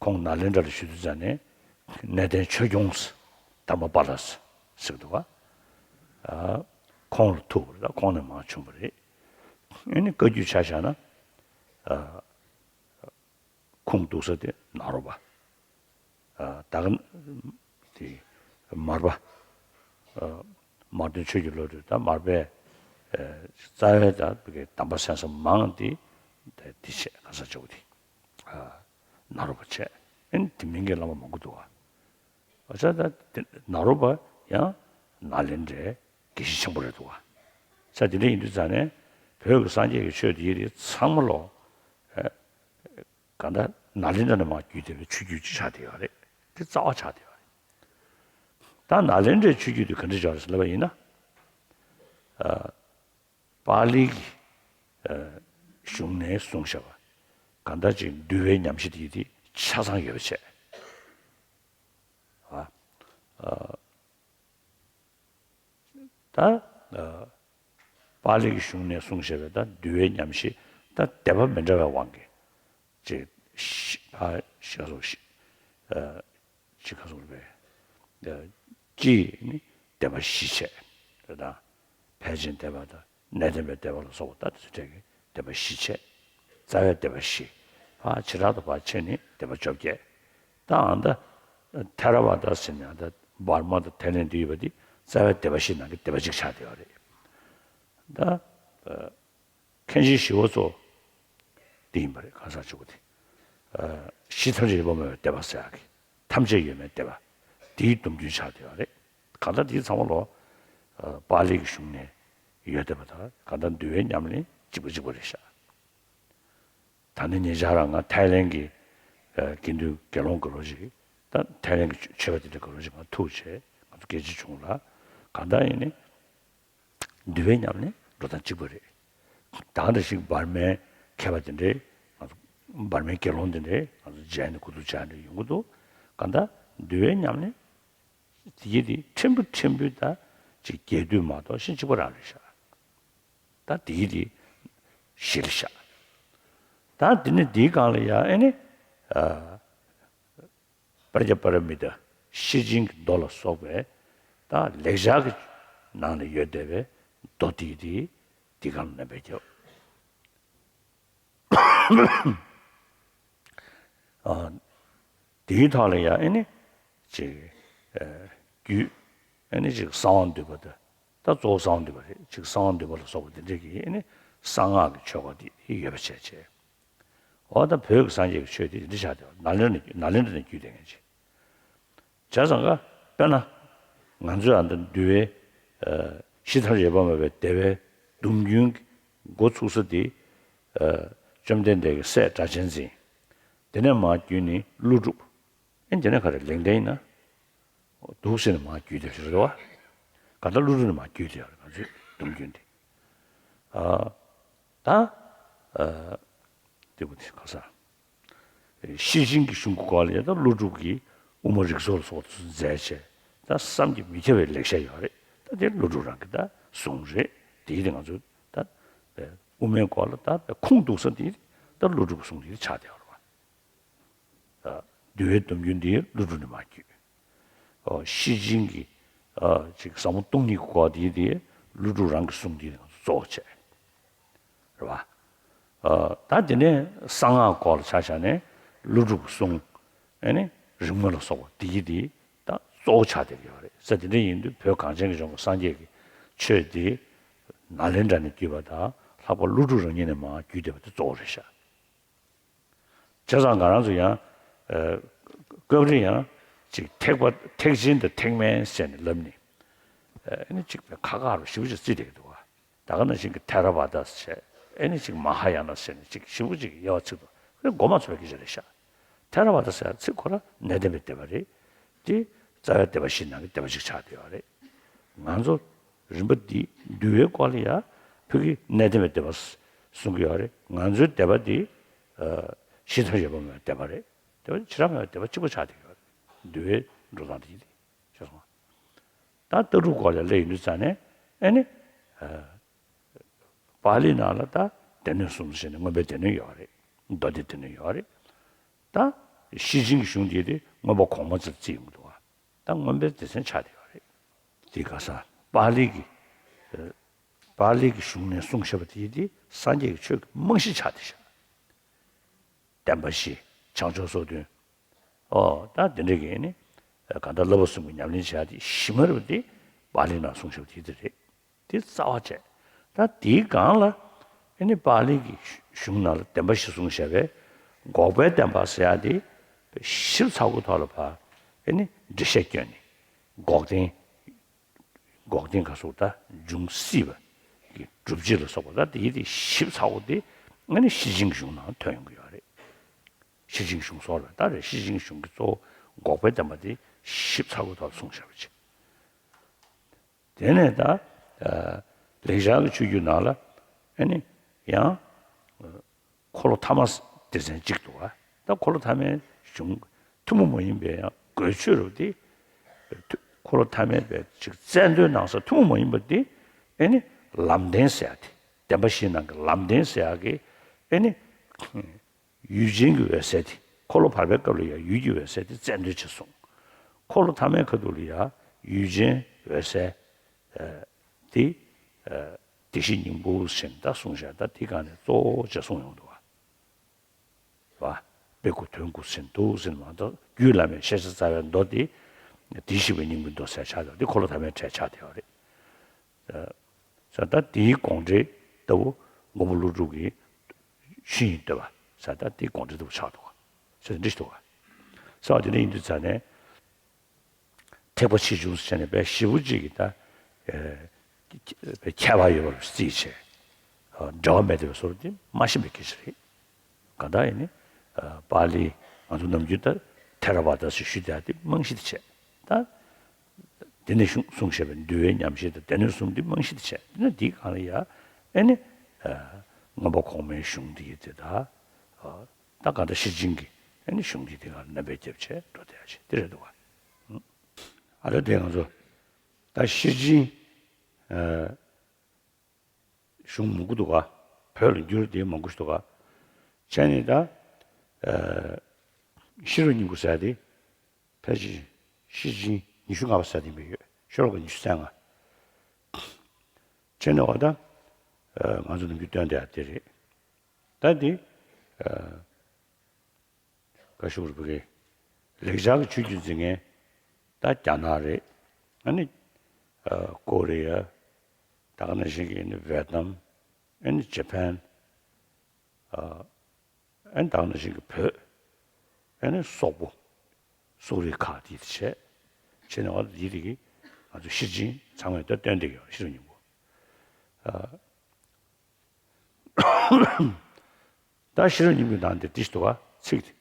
ཁོང་ནཱ་ལེནྡྲ་ལ་བཞུགས་དུས་ཙམ་ནས་གནས་བརྟན་ཆོས་སྐྱོང་དྷརྨ་པཱ་ལ་ཟེར་གྱི་འདུག་ག་ཨ། ཁོང་ལ་ཐུག་པ་རེད། ད་ཁོང་ནས་མར་བྱུང་བ་རེད། ཨ་ནི་བཀའ་བརྒྱུད་ཆ་བཞག་ན། ཨ། ཁུངས་གཏུགས་ས་དེ་ནཱ་རོ་པ། ཨ། ད་ག་དེ་མར་པ། ཨ། མར་སྟོན་ཆོས་ཀྱི་བློ་གྲོས་ད་མར་པའི་ཨ་རྩ་བའི་ད་གདམས་པ་གསན་ས་མང་དེ་དེ་བྱས་ག་ས་ཆོག་དེ། ཨ། ནཱ་རོ་པ་བྱས། ཨ་ནི་དེ་མིན་གྱི་བླ་མ་མང་པོ་འདུག་བ། ཨ་ཙ་ད་དེ་ནཱ་རོ་པ་ཡང་ནཱ་ལེནྡྲའི་དགེ་བཤེས་ཆེན་པོ་རེད་འདུག་བ། ས་དེ་འདྲ་ཡིན་དུས་ཙང་ནས་ བོད་ཀྱི་སངས་རྒྱས་ཀྱི་ཆོས་དེ་ཡི་རིགས་ཚང་མ་ལོ། ཨ། གང་ལྟར་ནཱ་ལེནྡྲ་ནས་མར་བརྒྱུད་བསྡད་པའི་ཆོས་བརྒྱུད་ཅིག་ཆགས་བསྡད་ཡོད་རེད། དེ་རྩ་བ་ཆགས་བསྡད་ཡོད་རེད། ད་ནཱ་ལེནྡྲའི་ཆོས་བརྒྱུད་དེ་ག་འདྲ་ཆགས་རེད་ཟེར་ལབ་པ་ཡིན་ན། ཨ། པཱ་ལི་གི། ཨ། གཞུང་ནས་གསུངས་བཞག་པ། གང་ལྟར་ཅིག་འདུལ་བའི་ཉམས་བཞེས་དེ་ཡི་དེ་ཆ་ཚང་ཡོད་པ་བྱས། ཨ། ཨ། ད། ཨ། པཱ་ལི་གི་གཞུང་ནས་གསུངས་བཞག་པའི་ད་འདུལ་བའི་ཉམས་བཞེས་ད་སྡེ་པ་མི་འདྲ་བའི་དབང་གིས་ཅིག་ཤི་ཕ་ཤ་སོགས་ཤི། ཨ། ཅིག་ག་སོགས་པའི། ཨ། གཅིག་ནི་སྡེ་པ་བཞི་བྱས། དེ་དང་། ཕལ་ཆེན་སྡེ་པ་དང་གནས་བརྟན་པའི་སྡེ་པ་ལ་སོགས་པ་ད་དེ་ཚོ་གྲས་ཀྱི་སྡེ་པ་བཞི་བྱས། རྩ་བའི་སྡེ་པ་བཞི། ཕར་བྱེ་བྲག་ཏུ་ཕར་ཕྱེ་ནས་སྡེ་པ་བཅོ་བརྒྱད། ད་ཨ་ད་ཐེ་ར་ཝ་ད་ཟེར་ནས་ཨ་ད་འབར་མ་དང་ཐའི་ལེན་དུ་ཡོད་པ་འདི་རྩ་བའི་སྡེ་པ་བཞི་ནང་གི་སྡེ་པ་གཅིག་ཆགས་བསྡད་ཡོད་རེད། ད། ཨ། མཁན་ཆེན་ཞི་བ་འཚོ་འདི་ཡིན་པ་རེད། གང་ཟག་གཅིག་པུ་དེ། ཨ། ཤེས་ཐམས་ཅད་ཡོད་པར་སྨྲ་བའི་སྡེ་པ་ཟེར་ཡག་གི་ཐམས་ཅད་ཡོད་མེད་སྡེ་པ་དེའི་སྡོམ་རྒྱུན་ཆགས་བསྡད་ཡོད་རེད། གང་ལྟར་དེ་ཚང་མ་ལོ། ཨ། པཱ་ལི་གི་གཞུང་ནས་ཡོད་བསྡད་པ་དང་གང་ལྟར་འདུལ་བའི་ཉམས་ལེན་གཅིག་པ་གཅིག་པ་རེད་ཤག་ད་ནི་ཉེ་ཆར་རང་ང་ཐའི་ལེན་གྱི། ཨ། དགེ་འདུན་དགེ་སློང་དགའ་རོགས་ཅིག་ད་ཐའི་ལེན་གྱི་ཆོས་པ་དེ་འདྲ་དགའ་རོགས་ཅིག་ང་ཐུག་བྱས་ང་ཚོ་སྐད་ཆ་བྱུང་ལ། གང་ལྟར་ཡིན་ནི། འདུལ་བའི་ཉམས་ལེན་འགྲོ་སྟངས་གཅིག་པ་རེད། ད་ག་འདྲ་ཞིག་འབར་མའི་མཁས་པ་དེ་འདྲས་ང་ཚོ་འབར་མའི་དགེ་སློང་དེ་འདྲས་ང་ཚོ་མཇལ་ནས་གོ་བསྡུར་བྱས་ནས་ཡོང་གི་འདུག་གང་ལྟར་འདུལ་བའི་ཉམས་ལེན་དེ་ཡི་དེ་ཕྲན་བུ་ཕྲན་བུ་ད་ཅིག་རྒྱས་བསྡུས་མ་གཏོགས་ཤིན་གཅིག་པ་རང་རེད་ཤག་ད་དེ་ཡི་དེ་ཞི་ལ་ཤག་ད་དེ་ནས་དེའི་སྒང་ལ་ཡ་ཨེ་ནི། ཨ། པྲཛྙཱ་པཱ་ར་མི་ཏཱ་ཤེར་ཕྱིན་གྱི་མདོ་ལ་སོགས་པའི་ད་ལེགས་སྦྱར་གྱི་ནང་ན་ཡོད་བསྡད་པའི་མདོ་དེ་དེ་དེ་གང་ལ་ནན་པའི་རྒྱབ། ཨ། དེའི་ཐོག་ལ་ཡང་ཨེ་ནི་ཅིག་ཨ། རྒྱུད་ཨེ་ནི་ཅིག་གསང་བ་འདུས་པ་དང་། ད་གཙོ་བོ་གསང་བ་འདུས་པ་རེད། ཅིག་གསང་བ་འདུས་པ་ལ་སོགས་པ་དེ་འདྲས་ཀྱི་ཨེ་ནི་གསང་སྔགས་ཀྱི་ཆོས་སྐོར་དེ་ཡོད་པ་བྱས་བྱས། འོ་ད་བོད་ཀྱི་སངས་རྒྱས་ཀྱི་ཆོས་དེ་འདི་ཆགས་བསྡད་པ། ནཱ་ལེནྡྲ་ནས་ནཱ་ལེནྡྲ་ནས་བརྒྱུད་བསྡད་མཁན་ཅིག་བྱས་ཙང་ཀ་དཔེར་ན། ང་ཚོས་ཨ་ད་འདུལ་བའི། ཨ། ཤེས་ཐམས་ཅད་ཡོད་པར་སྨྲ་བའི་སྡེ་པའི་སྡོམ་རྒྱུན་གྱི་འགོ་ཚུགས་ས་དེ། ཨ། བཅོམ་ལྡན་འདས་ཀྱི་སྲས་སྒྲ་གཅན་འཛིན། དེ་ནས་མར་བརྒྱུད་ནས་ཀླུ་སྒྲུབ། ཨེ་དེ་ནས་ག་རེ་ལེགས་ལྡན་ཡིན་ན། འདུག་ཟེར་ནས་མར་བརྒྱུད་བསྡད་ཡོད་རེད་བ། གང་ལྟར་ཀླུ་སྒྲུབ་ནས་མར་བརྒྱུད་བསྡད་ཡོད་རེད་ང་ཚོའི་སྡོམ་རྒྱུན་དེ། ཨ། ད། ཨ། དེ་བུ་དེ་ག་ས། ཤེར་ཕྱིན་གྱི་གཞུང་གི་སྐོར་ལ་ཡང་ད་ཀླུ་སྒྲུབ་ཀྱིས་དབུ་མ་རིགས་ཚོགས་ལ་སོགས་པ་མཛད་བྱས་ད་བསམ་གྱིས་མི་ཁྱབ་པའི་ལེགས་བཤད་ཡོད་རེད། ད་དེ་ཀླུ་སྒྲུབ་རང་གི་ད་གསུང་རེད། དེ་ཡིན་དེ་ང་ཚོ་ད་དབུ་མའི་སྐོར་ལ་ད་ཁུངས་གཏུགས་ས་དེ་ད་ཀླུ་སྒྲུབ་ཀྱི་གསུང་དེ་ཆགས་བསྡད་ཡོད་རེད་བ། འདུལ་བའི་སྡོམ་རྒྱུན་འདི་ཀླུ་སྒྲུབ་ནས་མར་བརྒྱུད། ཨོ་ཤེར་ཕྱིན་གྱི། ཨ། ཅིག་ཟབ་མོ་སྟོང་ཉིད་ཀྱི་སྐོར་འདི་དེ་ཀླུ་སྒྲུབ་རང་གི་གསུང་འདི་ནས་གཙོ་བོ་བྱས། རེད་བ། ཨ། ད་དེ་ནས་གསང་སྔགས་སྐོར་ལ་ཆ་བཞག་ནས་ཀླུ་སྒྲུབ་ཀྱི་གསུང་། ཨ་ནི་རིམ་ལྔ་ལ་སོགས་པ་འདི་ཡི་འདི་ད་གཙོ་བོ་ཆགས་བསྡད་ཀྱི་ཡོད་རེད་ཟེར། དེ་འདྲ་ཡིན་དུས་བོད་གངས་ཅན་གྱི་ལྗོངས་ཀྱི་སངས་རྒྱས་ཀྱི་ཆོས་འདི་ནཱ་ལེནྡྲ་ནས་བརྒྱུད་པ་དང་ལྷག་པར་ཀླུ་སྒྲུབ་རང་ཉིད་ནས་མར་བརྒྱུད་བསྡད་པ་དེ་གཙོ་བོ་རེད་ཤག་བྱས་ཙང་ང་རང་ཚོ་ཡང་། ཨ། སྐབས་རེ་ཡང་ཅིག་ཐེག་པ་ཐེག་ཆེན་དང་ཐེག་དམན་ཟེར་ནས་ལབ་ནས། ཨ་ནི་ཅིག་པའི་ཁ་ཁ་རུ་ཞེ་པོ་ཅིག་བརྩིས་བསྡད་ཀྱི་འདུག་བ། ད་ག་ནང་བཞིན་གྱི་ཐེ་ར་བ་ད་ཟེར། ཨ་ནི་ཅིག་མ་ཧཱ་ཡ་ན་ཟེར་ནས་ཅིག་ཞེ་པོ་ཅིག་དབྱེ་བ་ཚིག་ཏུ་མགོ་མ་ཚོས་པའི་སྐད་ཆ་རེད་ཤག་ཐེ་ར་བ་ད་ཟེར་ཚིག་ཁོ་རང་གནས་བརྟན་པའི་སྡེ་པ་རེད། དེ་རྩ་བའི་སྡེ་པ་བཞི་ནང་གི་སྡེ་པ་གཅིག་ཆགས་བསྡད་ཡོད་རེད། ང་ཚོ་རིམ་པ་འདི་འདུལ་བའི་སྐོར་ལ་ཡ་བོད་ཀྱི་གནས་བརྟན་པའི་སྡེ་པ་གསུང་གི་ཡོད་རེད། ང་ཚོའི་སྡེ་པ་འདི། ཨ། ཤེས་ཐམས་ཅད་ཡོད་པར་སྨྲ་བའི་སྡེ་པ་རེད། སྡེ་པ་འདི་བྱེ་བྲག་སྨྲ་བའི་སྡེ་པ་གཅིག་པ་ཆགས་བསྡད་ཡོད་རེད། འདུལ་བའི་འགྲོ་སྟངས་འདི་ཡིན་ཏེ། ཤེས་སོང་ང་། ད་ལྟ་གྲུབ་སྐོར་ལ་སླེབས་ཡོང་དུས་ཙ་ནས་ཨེ་ནི། ཨ། པཱ་ལི་ནང་ལ་ད་སྡེ་སྣོད་གསུམ་ཟེར་ནས་མངོན་པའི་སྡེ་སྣོད་ཡོད་རེད། མདོ་སྡེ་སྡེ་སྣོད་ཡོད་རེད། ད་ཤེར་ཕྱིན་གྱི་གཞུང་དེ་དེ་མངོན་པ་གོང་མ་ཙམ་བརྩི་ཡོང་གི་འདུག་བ། ད་མངོན་པའི་སྡེ་ཚན་ཆགས་བསྡད་ཡོད་རེད། དེ་ག་ས་པཱ་ལི་གི། ཨ། པཱ་ལི་གི་གཞུང་ནས་གསུངས་བཞག་པ་དེ་དེ་སངས་རྒྱས་ཀྱི་ཆོས་ཀྱི་རྨང་གཞི་ཆགས་བསྡད་ཤག་བསྟན་པ་བཞི། བྱང་ཆུབ་སོ་བདུན། ཨོ་ད་དེ་འདྲ་གི་ནི། གང་ལྟར་བསླབ་པ་གསུམ་གྱི་ཉམས་ལེན་བྱ་ཡ་དེ་གཞི་མ་རེད་པ། དེ་པཱ་ལི་ནང་གསུངས་བཞག་པ་དེ་དེ་རེད། དེ་རྩ་བ་བྱས། ད་དེའི་སྒང་ལ་ཨེ་ནི་པཱ་ལི་གི་གཞུང་ནང་ལ་བདེན་པ་བཞི་གསུངས་བཞག་པའི་འགོག་པའི་བདེན་པ་ཟེར་ཡ་དེ་ཞིབ་ཚགས་པོའི་ཐོག་ལ་ཕར་ཨེ་ནི་འགྲེལ་བཤད་བསྐྱོན་ནས་འགོག་བདེན། འགོག་བདེན་ག་སོགས་ད་འབྱུང་སྲིད་པ། གི་སྒྲུབ་བྱེད་ལ་སོགས་པ་ད་དེའི་དེ་ཞིབ་ཚགས་པོ་དེ་ཨ་ནི་ཤེར་ཕྱིན་གཞུང་ནང་ཐོན་ཡོང་གི་ཡོད་རེད། ཤེར་ཕྱིན་གཞུང་སོགས་ལ་ད་རེད། ཤེར་ཕྱིན་གཞུང་གི་གཙོ་བོ་འགོག་པའི་བདེན་པ་དེ་ཞིབ་ཚགས་པོའི་ཐོག་ལ་གསུངས་བཞག་པ་ཅིག་དེ་ནས་ད་ལེགས་སྦྱར་གྱི་ཆོས་བརྒྱུད་ནང་ལ་ཨ་ནི་ཡང་འཁོར་ལོ་ཐ་མ་སྡེ་ཚན་གཅིག་འདུག་ག་ད་འཁོར་ལོ་ཐ་མའི་གཞུང་ཐུན་མོང་མ་ཡིན་པའི་ཡང་དགོས་ཆོས་རུ་དེ་འཁོར་ལོ་ཐ་མའི་བའི་ཅིག་རྩལ་འདོན་གནང་ས་ཐུན་མོང་མ་ཡིན་པ་དེ་ཨ་ནི་ལམ་བདེན་ཟེར་ཡ་དེ། བདེན་པ་བཞིའི་ནང་གི་ལམ་བདེན་ཟེར་ཡ་གི་ཨ་ནི་ཡུལ་ཅན་གྱི་འོད་གསལ་དེ། འཁོར་ལོ་བར་པའི་སྐབས་ལ་ཡང་ཡུལ་གྱི་འོད་གསལ་དེ་རྩལ་འདོན་བྱས་སོང་། འཁོར་ལོ་ཐ་མའི་ཁ་ཐུག་ལ་ཡང་ཡུལ་ཅན་འོད་གསལ་དེ་བདེ་གཤེགས་སྙིང་པོ་ཟེར་ནས་ད་གསུངས་བཞག་ད་དེ་ག་ནས་གཙོ་བོ་བྱས་གསུངས་ཡོང་འདུག་བ། བ། དཔེ་དགུ་དོན་དགུ་ཟེར་འདུག་ཟེར་མ་གཏོགས་རྒྱུད་བླ་མའི་ཤེས་བྱ་རྩ་བའི་མདོ་དེ་བདེ་གཤེགས་པའི་སྙིང་པོའི་མདོ་ཟེར་ཆགས་ཡོད་དེ་འཁོར་ལོ་ཐ་མའི་གྲས་ཆགས་བསྡད་ཡོད་རེད། ས་ད་དེའི་དགོངས་འགྲེལ་ལྟ་བུ་མགོན་པོ་ཀླུ་སྒྲུབ་ཀྱི་ཤིང་ཡི་བསྟོད་པ་ས་ད་དེའི་དགོངས་འགྲེལ་ལྟ་བུ་ཆགས་འདུག་ག་ས་འདི་འདྲ་ཞིག་འདུག་ག་ས་བ་དེ་འདྲ་ཡིན་དུས་ཙང་ནས་ཐེག་པ་ཆེ་ཆུང་ཟེར་ནས་དཔེ་ཞེ་པོ་ཅིག་གི་ད་ཁྱད་པར་ཡོད་པར་བརྩིས་བྱས་འབྲེལ་བ་མེད་པའི་བཟོ་འདྲ་དེ་མ་ཤེས་པའི་སྐད་ཆ་རེད། གང་ལྟར་ཡིན་ནི། པཱ་ལི་ང་ཚོ་ནམ་རྒྱུན་ད་ཐེ་ར་བ་ད་ཟེར་ཞུ་བསྡད་དེ་རྨང་གཞི་དེ་བྱས། ད་དེ་ནས་གསུངས་བཞག་པའི་འདུལ་བའི་ཉམས་བཞེས་དང་སྡེ་སྣོད་གསུམ་དེ་རྨང་གཞི་དེ་བྱས། དེ་ནས་འདིའི་སྒང་ལ་ཡ་ཨེ་ནི། མངོན་པ་གོང་མའི་གཞུང་འདི་དེ་ད། ད་གང་ལྟར་ཤེར་ཕྱིན་གྱི་ཨེ་ནི་གཞུང་འདི་དེ་སྒང་ལ་རྣམ་པར་རྒྱབ་བྱས་འགྲོ་བསྡད་ཡ་ཆེ་དེ་རེད་འདུག་ག་ཨ་ད་དེ་ང་ཚོ་ད་ཤེར་ཕྱིན། གཞུང་མང་པོ་འདུག་ག་བོད་ལ་འགྱུར་དེ་མང་པོ་ཞིག་འདུག་ག་བྱས་ནས་ད། ཤེས་རབ་སྙིང་པོ་ཟེར་དེ། ཕལ་ཆེར་ཤེར་ཕྱིན་ཉི་ཤུ་ལྔ་པ་ཟེར་དེ་མི་ཡོད་ཤོ་ལོ་ཀ་ཉི་ཤུ་རྩ་ལྔ། བྱས་ནས་འོ་ད། ང་ཚོ་ནམ་རྒྱུན་སྟོན་བསྡད་ཡ་དེ་རེད། ད་དེ། བཀའ་ཤོག་རུ་བུ་གའི་ལེགས་སྦྱར་གྱི་ཆོས་བརྒྱུད་འཛིན་མཁན་ད་རྒྱ་ནག་རེད། ཨ་ནི་ཀོ་རི་ཡ། ད་ག་ནང་བཞིན་གྱི་ནི་ཝེ་ཏི་ནམ། ཨ་ནི་ཇ་པན། ཨ་ནི་ད་ག་ནང་བཞིན་གྱི་བོད། ཨ་ནི་སོག་པོ། སོག་རིགས་ཁག་དེ་བྱས། བྱས་ནས་འོ་དེ་དེ་གི་ང་ཚོ་ཤེར་ཕྱིན་ཚང་མས་ད་སྟོན་བསྡད་ཀྱི་ཡོད་ཤེར་སྙིང་པོ། ད་ཤེས་རབ་སྙིང་པོའི་ནང་དེ་འདི་ཞིག་འདུག་ག་ཚིག་དེ།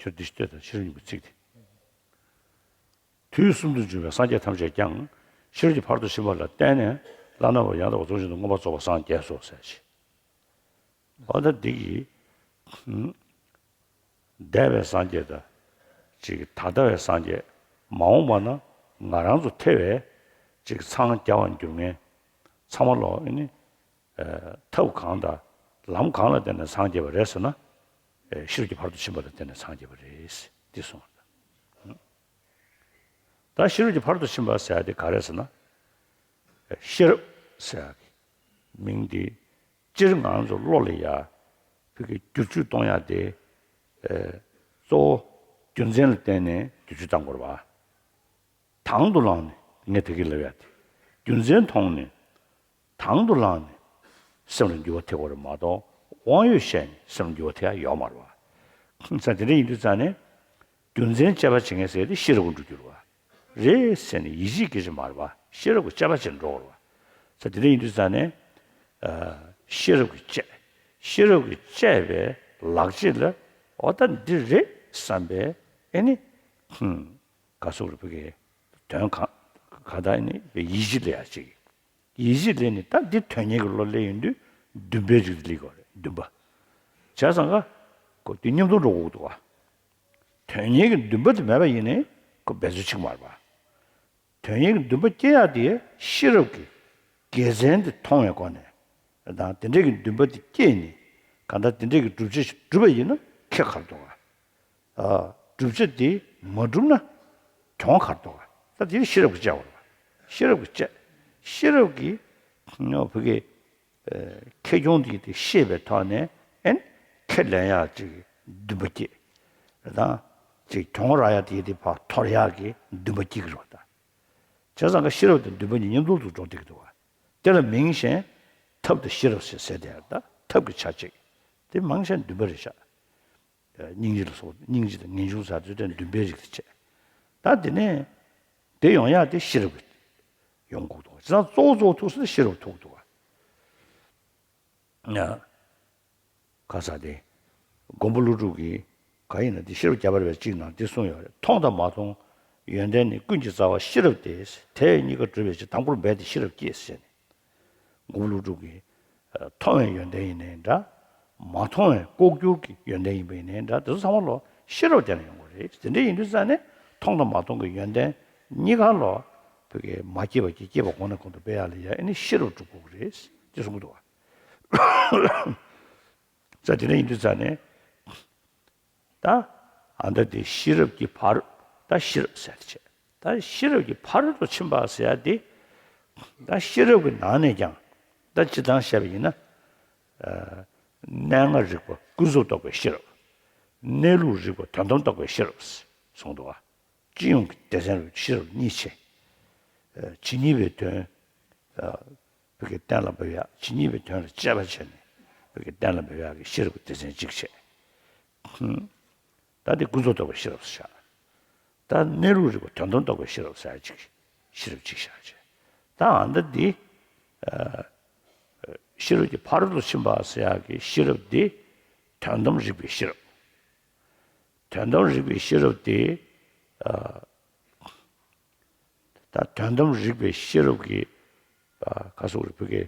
ཁྱོད་འདི་ཞིག་ལྟོས་དང་ཤེས་རབ་སྙིང་པོའི་ཚིག་དེ། དུས་གསུམ་དུ་བྱུང་བའི་སངས་རྒྱས་ཐམས་ཅད་ཀྱང་ཤེས་རབ་ཀྱི་ཕ་རོལ་ཏུ་ཕྱིན་པ་ལ་བརྟེན་ནས་བླ་ན་མེད་པ་ཡང་དག་པར་རྫོགས་བཞིན་དུ་མངོན་པར་རྫོགས་པར་སངས་རྒྱས་སོ་ཟེར་ཞེས། འོ་ད་འདི་གི་འདས་པའི་སངས་རྒྱས་དང་ཅིག་ད་ལྟ་བའི་སངས་རྒྱས་མ་འོངས་པ་ན་ང་རང་ཚོ་ཐེ་བའི་ཅིག་འཚང་རྒྱ་བར་འགྱུར་མཁན་ཚང་མ་ལོ་ཨེ་ནི། ཐབས་གང་དང་ལམ་གང་ལ་བརྟེན་ནས་སངས་རྒྱས་པ་རེད་ཟེར་ན། ཤེས་རབ་ཀྱི་ཕ་རོལ་ཏུ་ཕྱིན་པ་ལ་བརྟེན་ནས་སངས་རྒྱས་པ་རེད། འདི་གསུངས་པ་རེད། ད་ཤེས་རབ་ཀྱི་ཕ་རོལ་ཏུ་ཕྱིན་པ་ཟེར་ཡ་དེ་ག་རེ་ཟེར་ན། ཤེས་རབ་ཟེར་ཡ་གི་མིང་དེ་སྤྱིར་ང་ཚོ་བློ་ལ་ཡ་བོད་ཀྱི་བསྒྱུར་བཅོས་གཏོང་ཡ་དེ་གཙོ་བོ་རྒྱུ་མཚན་ལ་བརྟེན་ནས་བསྒྱུར་བཅོས་བཏང་དགོས་རེད་བ། དང་དུ་བླངས་ནས་ངས་དེ་གི་ལབ་ཡ་དེ་རྒྱུ་མཚན་མཐོང་ནས། དང་དུ་བླངས་ནས་སེམས་ལ་འགྱུར་བ་ཐེབས་དགོས་རེད་མ་གཏོགས་དབང་ཡོད་བཤད་ནས་སེམས་ལ་འགྱུར་བ་ཐེབས་ཡ་ཡོད་མ་རེད་བ། ས་དེ་འདྲ་ཡིན་དུས་ཙང་ནས་རྒྱུ་མཚན་དཔྱད་པ་བྱེད་མཁན་ཟེར་དེ་ཤེས་རབ་ཀྱི་འགྲོ་རྒྱུ་རེད་བ། རེད་ཟེར་ནས་ཡིད་ཆེས་སྐད་ཆ་མ་རེད་བ། ཤེས་རབ་ཀྱི་དཔྱད་པ་བྱེད་འགྲོ་དགོས་རེད་བ། ས་དེ་འདྲ་ཡིན་དུས་ཙང་ནས་ཤེས་རབ་ཀྱི་དཔྱད། ཤེས་རབ་ཀྱི་དཔྱད་པའི་ལག་རྗེས་ལ་འོ་ད་འདི་རེད་བསམ་པའི་ཨེ་ནི། ག་སོགས་རེ་བོད་ཀྱི་དོན་གང་ག་ད་ནི་ཡིད་ཆེས་ལས་ཡ་ཅིག་ཡིད་ཆེས་ལས་ནི་ད་འདི་དོན་གཉེར་གྱི་བློ་སླེབས་ཡོང་དུས་འདུན་པའི་རིགས་དེ་སླེབས་དགོས་རེད་འདུན་པ། བྱས་ཙང་ཀ་ཁོ་འདི་མཉམ་དུ་འགྲོ་དགོས་འདུག་བ། དོན་གཉེར་གྱི་འདུན་པ་དེ་མེད་པ་ཡིན་ནའི་ཁོ་འབད་རྩོལ་ཆེ་གི་མ་རེད་བ། དོན་གཉེར་གྱི་འདུན་པ་སྐྱེ་ཡག་དེ་ཤེས་རབ་ཀྱི་དགེ་མཚན་དེ་མཐོང་བའི་སྒོ་ནས་དང་དེ་འདྲས་ཀྱི་འདུན་པ་དེ་སྐྱེས་ནས་གང་ལྟར་དེ་འདྲས་ཀྱི་སྒྲུབ་བྱེད་ཞིག་བསྒྲུབས་པ་ཡིན་ན་ཁེ་ག་རེ་འདུག་ག་སྒྲུབ་བྱ་དེ་མ་གྲུབ་ན་གྱོང་ག་རེ་འདུག་ག་ད་དེ་ཤེས་རབ་ཀྱི་དཔྱད་པ་རེད། ཤེས་རབ་ཀྱི་དཔྱད། ཤེས་རབ་ཀྱི་བོད་ཀྱི་ཁེ་གྱོང་དེ་དེ་ཤེས་པའི་ཐོག་ནས་ཨེན་ཁས་ལེན་ཡག་ཅིག་འདུན་པ་སྐྱེས། རེད་དང་། ཅིག་གྱོང་རག་ཡག་དེ་དེ་ཕར་དོར་ཡག་གི་འདུན་པ་སྐྱེ་གི་རེད་ད། བྱས་ཙང་ཀ་ཤེས་རབ་དང་འདུན་པ་གཉིས་མཉམ་དུ་འགྲོ་བསྡད་ཀྱི་འདུག་བ། དེ་ལ་མིང་གཞན་ཐབས་དང་ཤེས་རབ་ཟེར་ཟེར་དེ་ད་ཐབས་ཀྱི་ཆ་གཅིག་དེ་མིང་གཞན་འདུན་པ་རེད་ཤག་སྙིང་རྗེ་ལ་སོགས་སྙིང་རྗེ་དང་ངེས་འབྱུང་ཟེར་དུས་དེ་འདུན་པའི་རིགས་དེ་བྱས། ད་དེ་ནས་དེ་ཡོང་ཡག་དེ་ཤེས་རབ་ཀྱི་ཡོང་དགོས་འདུག་བྱས་ཙང་གཙོ་བོ་གཙོ་བོ་ཐུག་ས་དེ་ཤེས་རབ་ཐུག་འདུག་བ། ཡ། ཁ་ས་དེ། མགོན་པོ་ཀླུ་སྒྲུབ་ཀྱིས་ག་ཡིན་ན་དེ་ཤེས་རབ་བརྒྱ་པ་རེ་བའི་གཅིག་ནང་དེ་གསུངས་ཡོད་རེད། མཐོང་དང་མ་མཐོང་། ཡོན་ཏན་ནི་ཀུན་གྱི་རྩ་བ་ཤེས་རབ་སྟེ། དེ་གཉིས་ཀ་སྒྲུབ་པའི་ཕྱིར་དང་པོར་འབད་དེ་ཤེས་རབ་བསྐྱེད་ཟེར་ནས། མགོན་པོ་ཀླུ་སྒྲུབ་ཀྱིས་མཐོང་བའི་ཡོན་ཏན་ཡིན་ནའི་འདྲ། མ་མཐོང་བའི་ལྐོག་གྱུར་གྱི་ཡོན་ཏན་ཡིན་པ་ཡིན་ནའི་འདྲ། དེ་ཚོ་ཚང་མ་ལོ་ཤེས་རབ་བསྟེན་ན་ཡོང་གི་རེད། དེ་འདྲ་ཡིན་དུས་ཙང་ནས་མཐོང་དང་མ་མཐོང་གི་ཡོན་ཏན་གཉིས་ཀ་ལོ་བོད་ཀྱི་མ་སྐྱེས་པ་གྱིས་སྐྱེས་པ་གོང་ནས་གོང་དུ་སྤེལ་ཡག་ལ་ཡ་ཨེ་ནི་ཤེས་རབ་སྒྲུབ་དགོས་ཀྱི་རེད་ཅེས་གསུང་གི་འདུག་བ། ས་དེ་འདྲ་ཡིན་དུས་ཙང་ནས་ད་ཨ་མདའ་དེ་ཤེས་རབ་ཀྱི་ཕ་རོལ། ད་ཤེས་རབ་ཟེར་བྱས། ད་ཤེས་རབ་ཀྱི་ཕ་རོལ་ཏུ་ཕྱིན་པ་ཟེར་ཡ་དེ། ད་ཤེས་རབ་ཀྱི་ནང་ནས་ཀྱང་ད་སྤྱིར་བཏང་བཤད་པ་ཡིན་ན། གནས་ལྔ་རིག་པ་ཀུན་རྫོབ་རྟོགས་པའི་ཤེས་རབ། གནས་ལུགས་རིག་པ་དོན་དམ་རྟོགས་པའི་ཤེས་རབ་གསུངས་འདུག་བ། སྤྱི་ཡོངས་ཀྱི་སྡེ་ཚན་རུ་ཤེས་རབ་གཉིས་ཕྱེ། ཨ། ཇི་སྙེད་པའི་དོན། ཨ། བོད་ཀྱི་གཏན་ལ་འབེབས་ཡག་ཇི་སྙེད་པའི་དོན་ལ་དཔྱད་པ་བྱས་ནས་བོད་ཀྱི་གཏན་ལ་འབེབས་ཡག་གི་ཤེས་རབ་ཀྱི་སྡེ་ཚན་གཅིག་བྱས། ཧུམ། ད་དེ་ཀུན་རྫོབ་རྟོགས་པའི་ཤེས་རབ་བཞག་ད་གནས་ལུགས་རིག་པ་དོན་དམ་རྟོགས་པའི་ཤེས་རབ་ཟེར་ཡག་གཅིག་ཤེས་རབ་གཅིག་བཞག་བྱས། ད་ཨ་མདའ་འདི། ཨ། ཤེས་རབ་ཀྱི་ཕ་རོལ་ཏུ་ཕྱིན་པ་ཟེར་ཡག་གི་ཤེས་རབ་འདི་དོན་དམ་རིག་པའི་ཤེས་རབ། དོན་དམ་རིག་པའི་ཤེས་རབ་དེ། ཨ། ད་དོན་དམ་རིག་པའི་ཤེས་རབ་ཀྱི། ཨ། ག་སོགས་རིག་པའི་གི་